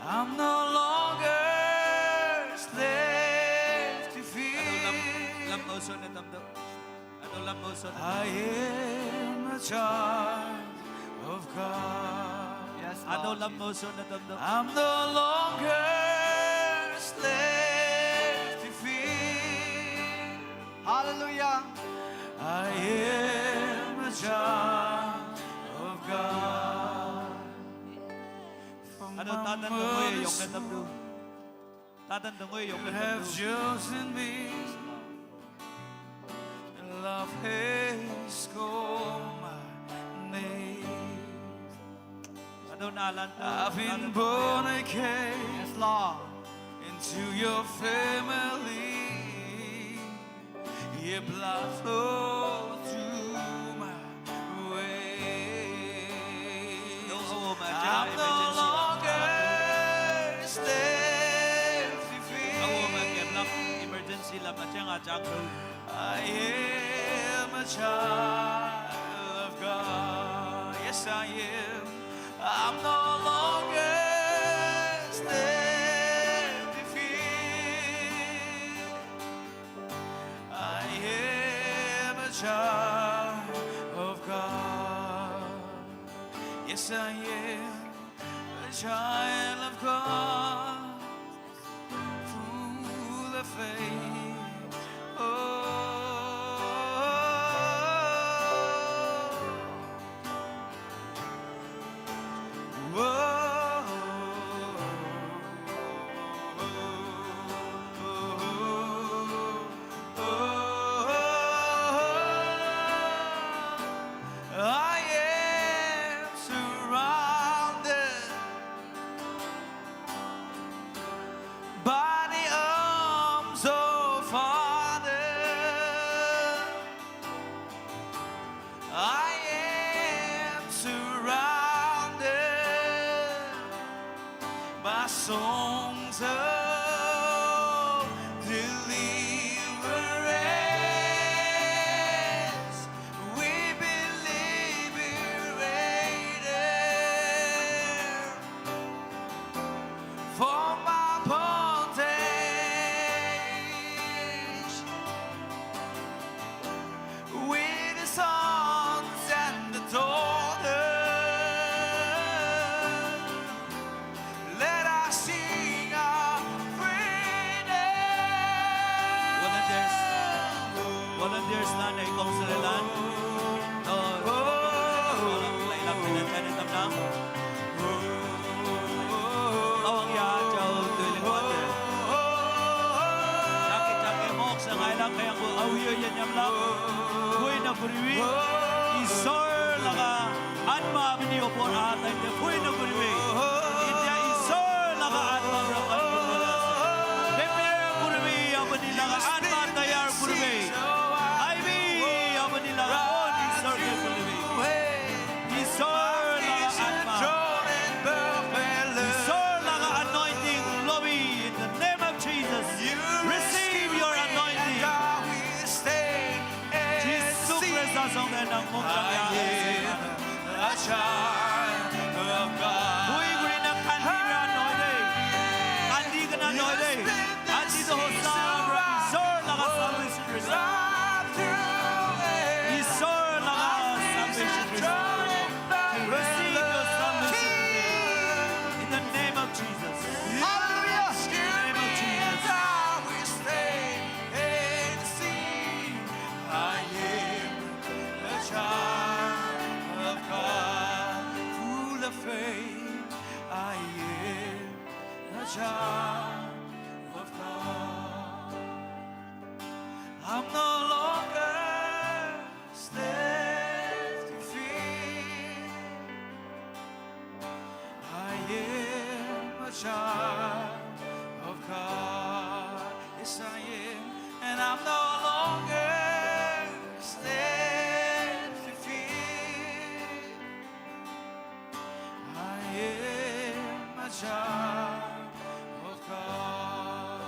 I'm no longer slave to fear. Lam, lam, lam, oh, sorry, lam, lam. I am a child of God. Yes, Lord. Ano lam mo so na dam dam. I'm no longer a slave to fear. Hallelujah. I am a child of God. Ano tadan mo yung na dam dam. Tadan dungwe yung have chosen me. Love has called my name. Ano nalan ta? I've been born again. Yes, Lord. Into your family. Your blood flow through my veins. I'm no longer a slave to fear. Emergency lam na chang a chang. I am a child of God. Yes, I am. I'm no longer a slave to fear. I am a child of God. Yes, I am a child of God, full of faith. Oh, oh, oh, oh, oh. I am surrounded by the arms of Father. I am surrounded by songs of deliverance. We believe we're ready for my bondage. With the sons and the daughters, let us sing our freedom. Volunteers, volunteers na na ikong sa lan. Oh, oh, oh, oh, oh, oh, oh, oh, oh, oh, oh. Awang ya, chao, tuiling water. Chake, chake, mok sa ngai lang kaya ko awiyo yan yam lang. Koi na kuriwi. Isor laga atma apni opor aata hai, koi na kuriwi. Itya Isor laga atma pra khan kuriwi. Prepare kuriwi, apni laga atma tayar kuriwi. Aibi, apni laga on Isor ke kuriwi. Isor laga atma. Isor laga anointing, lobi, in the name of Jesus. Receive your anointing. Jisu Krista song na nang mong kang ya. Bui guri na kandi na noile. Kandi na noile. Kandi to hosa. Isor laga salvation. Isor laga salvation. Receive your salvation today. In the name of Jesus. Hallelujah. In the name of Jesus. I am a child of God, full of faith. I am a child of God. I'm no longer slave to fear. I am a child of God. Yes, I am. And I'm no longer slave to fear. I am a child of God.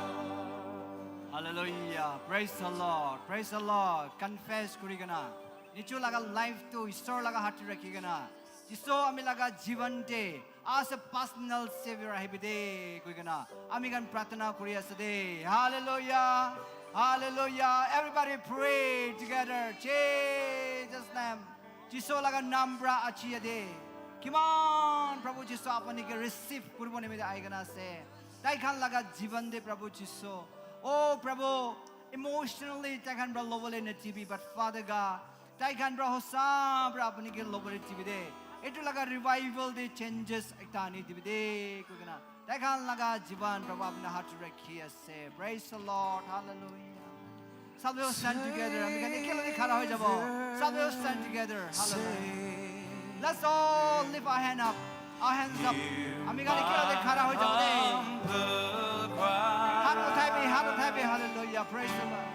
Hallelujah. Praise the Lord. Praise the Lord. Confess kuri kena. Nichu laga life tu Isor laga hath te rakhi kena. Jisu ami laga jivan te as a personal savior ahibi de koi kena ami khan pratana kuri ase de. Hallelujah. Hallelujah. Everybody pray together. Jesus name. Jisu laga nam pra achi ade. Kiman Prabhu Jisu apani ke receive kuribo nimite ahi kena ase. Tai khan laga jivan de Prabhu Jisu. Oh Prabhu, emotionally tai khan pra lobole na T V, but Father God, tai khan pra hosa pra apni ke lobole T V de. Etu laga revival de changes ekta ani T V de koi kena. Tai khan laga jivan Prabhu apna hat rakhi ase. Praise the Lord. Hallelujah. Shall we all stand together? Ami khan ekelage khara hoi jabo. Shall we all stand together? Hallelujah. Let's all lift our hand up. Our hands up. Ami khan ekelage khara hoi jabo de. Hat uthai bi, hat uthai bi. Hallelujah. Praise the Lord.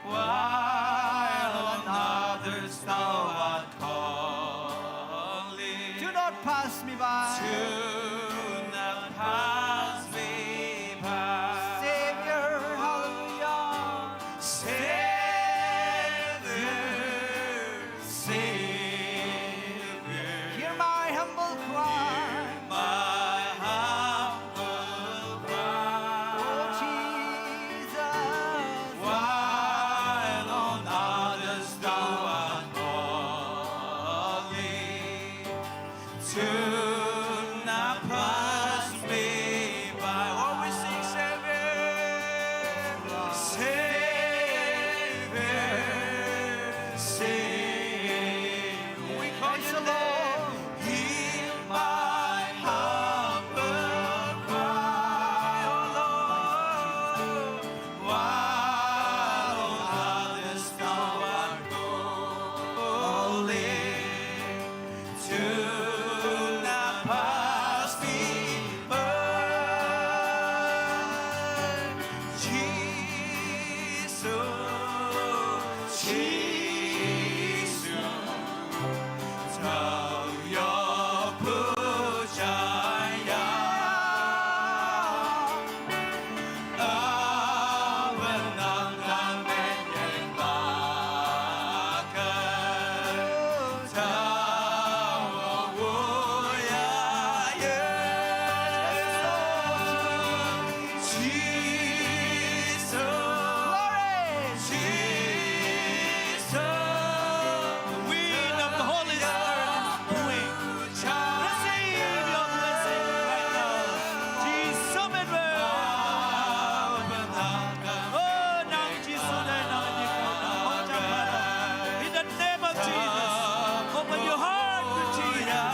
While on others thou art calling, do not pass me by. Do not pass me by. Savior, hallelujah. Savior, Savior, hear my humble cry. Hear my humble cry. Oh, Jesus. While on others thou art calling, do not pass me by. Oh, we sing, Savior, Savior, Savior. We call you, Lord. Hear my humble cry, oh Lord. While on others thou art calling, do not pass me by. Jesus, Jesus, thou your puja. The wind of the Holy Spirit is blowing. Receive your blessing right now. Jesus, oh, now, Jesus, in the name of Jesus, open your heart to Jesus.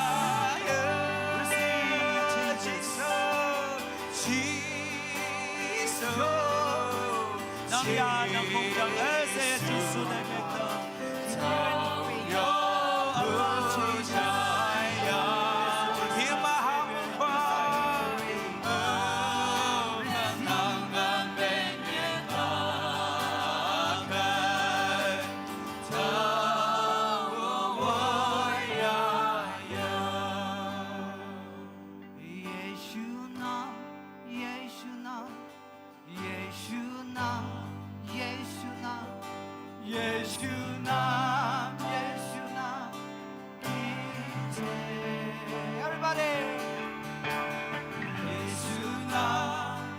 Receive Jesus. Jesus. Nang ya, nang kong yang, eh, say Jesus, name it. Yeshua, Yeshua, Yeshua, Yeshua, Yeshua, Yeshua. Everybody. Yeshua,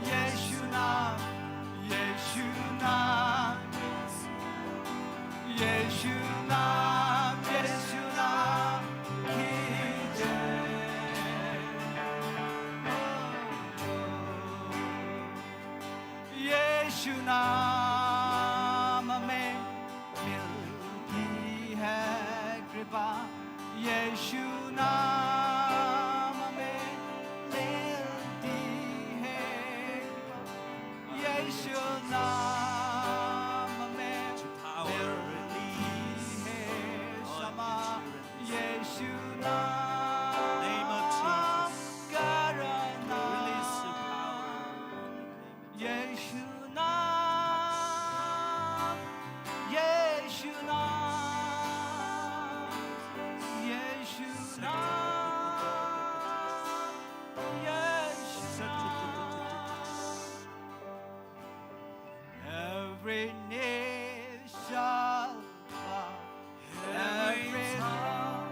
Yeshua, Yeshua, Yeshua, Yeshua. यीशु नाम में मिलती है कृपा, यीशु नाम में मिलती है कृपा, यीशु नाम में मिलती है क्षमा, यीशु नाम करना। यीशु नाम, यीशु नाम, यीशु नाम, यीशु नाम। Every knee shall bow, every tongue.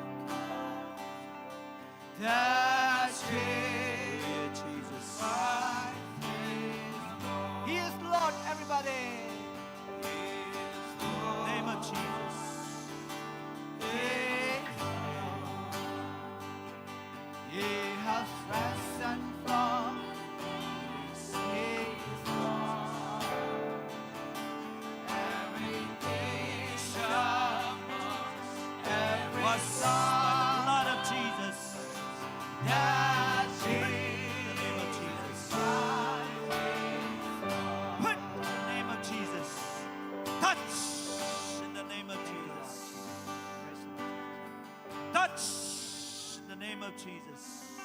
Jesus.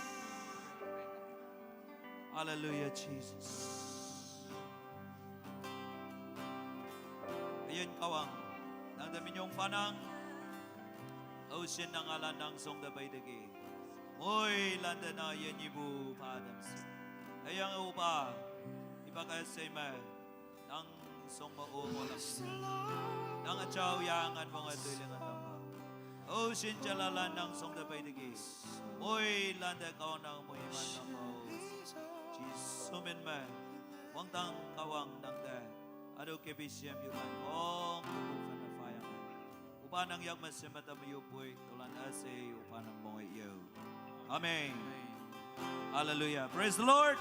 Hallelujah, Jesus. Ayan kawang. Nang da minyong fanang. Au shin nang alan nang song da bai da ge. Moi lan da na yan yi bu pa dam si. Ayan uba. Iba ka say ma. Nang song ma o mo la. Nang a chao ya ngan mo nga tui le ngan tamba. O shin chala lan nang song da bai da ge. Moi lan da kawang nang moi man nang mo. Jesus sumin ma. Wang tang kawang nang da. Ado K B C M yu man. Ong tu fan na fire. Upa nang yak ma sema tam yu pui. Tulan ase upa nang mo yo. Amen. Hallelujah. Praise the Lord.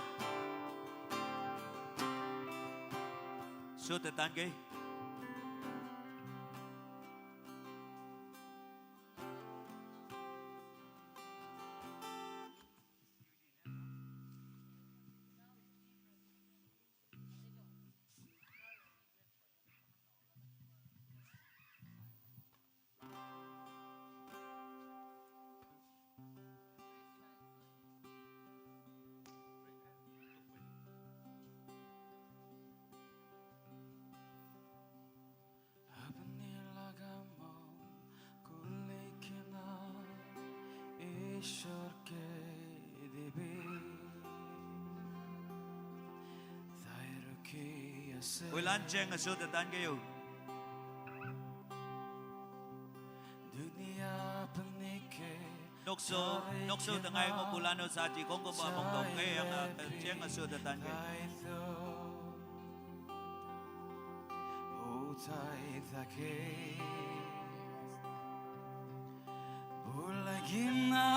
So te tan ke. Apni laga mon khuli kena Ishwar ke debe. Tai rukhi ase. Ulan cheng asu te tan ke yo. Dunia apni ke Nokso, nokso tengai mo pulano sa chi kong ko ba mong dong ke yang a cheng asu te tan ke. Utai take. Bulagina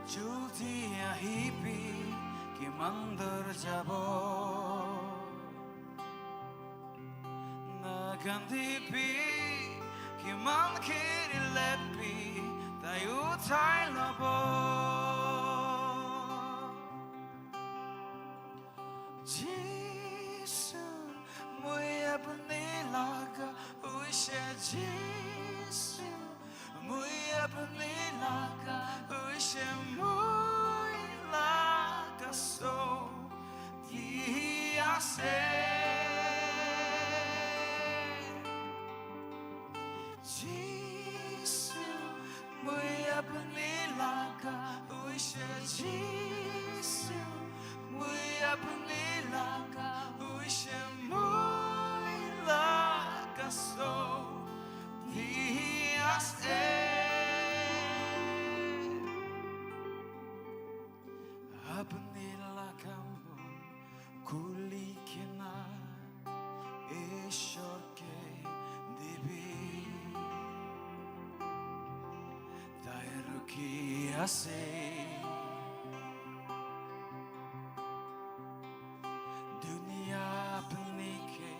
julti ahibi kiman dur jabo. Nagandibi kiman kiri lepi tai utai labo. Jisu, moi apni laga hoise Jisu, moi apni laga hoise moi laga sob di ase. Jisu, moi apni laga hoise Jisu, moi apni laga hoise moi laga sob di ase. Apni laga mon khuli kena Ishwar ke dibi. Tai rukhi ase. Dunia apni ke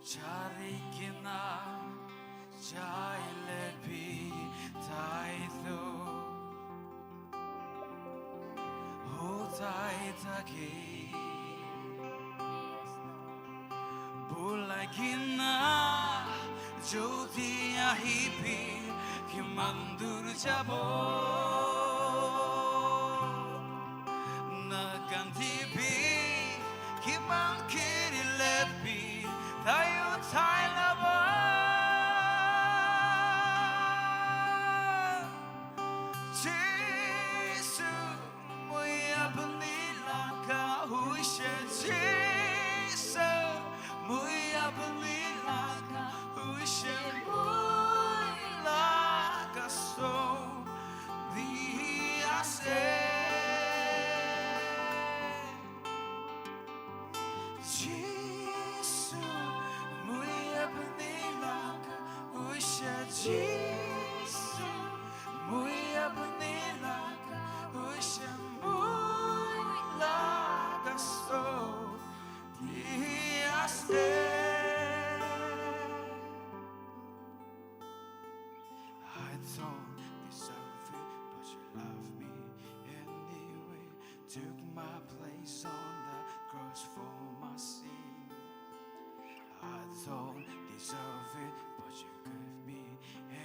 chari kena jai lebi tai to utai take. Bulagina julti ahibi kiman dur jabo. Nagandibi kiman kiri lepi tai utai labo. Jisu, moi apni laga hoise Jisu, moi apni laga hoise moi laga sob di ase. Jisu, moi apni laga hoise Jisu, moi apni laga hoise moi laga sob di ase. I don't deserve it, but you love me anyway. Took my place on the cross for my sin. I don't deserve it, but you give me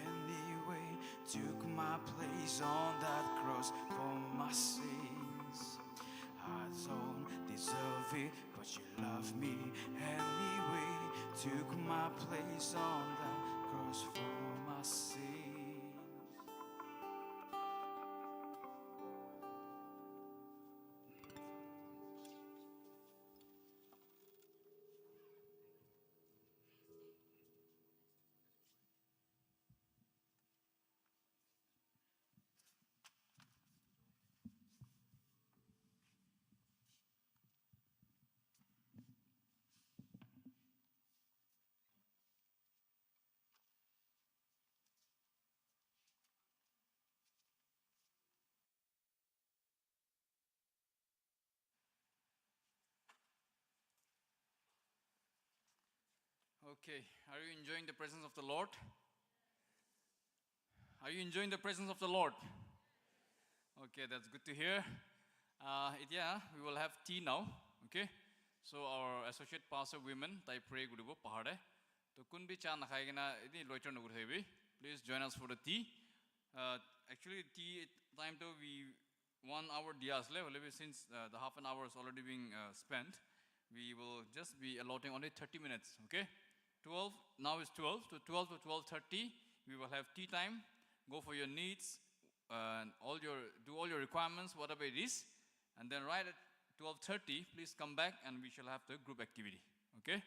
anyway. Took my place on that cross for my sins. I don't deserve it, but you love me anyway. Took my place on that cross for my sins. Okay, are you enjoying the presence of the Lord? Are you enjoying the presence of the Lord? Okay, that's good to hear. Uh, yeah, we will have tea now. Okay, so our associate pastor women, tai pray kuribo pahar te. To kun bi cha nakhai kena ini loiter nokuri thakibi, please join us for the tea. Uh, actually, tea time to we one hour dia asle, hoilebi since uh, the half an hour is already being uh, spent, we will just be allotting only thirty minutes, okay? Twelve, now is twelve, to twelve to twelve thirty, we will have tea time. Go for your needs, uh, and all your, do all your requirements, whatever it is, and then right at twelve thirty, please come back and we shall have the group activity, okay?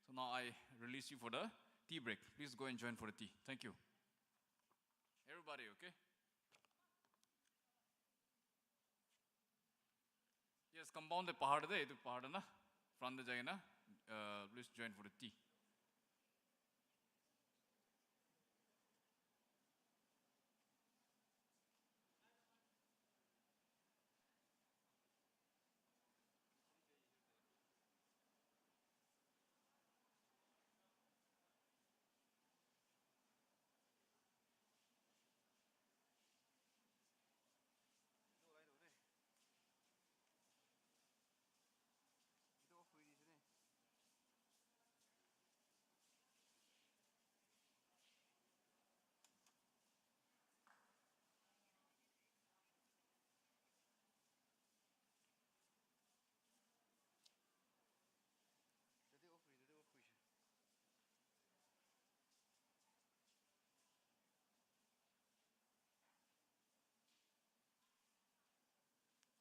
So now I release you for the tea break. Please go and join for the tea. Thank you. Everybody, okay? Yes, compound te pahar te, etu pahar te na, front te jai na, uh, please join for the tea. Tate off kuri, tate off kuri.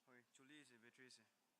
Hoi, chuli ase, battery ase.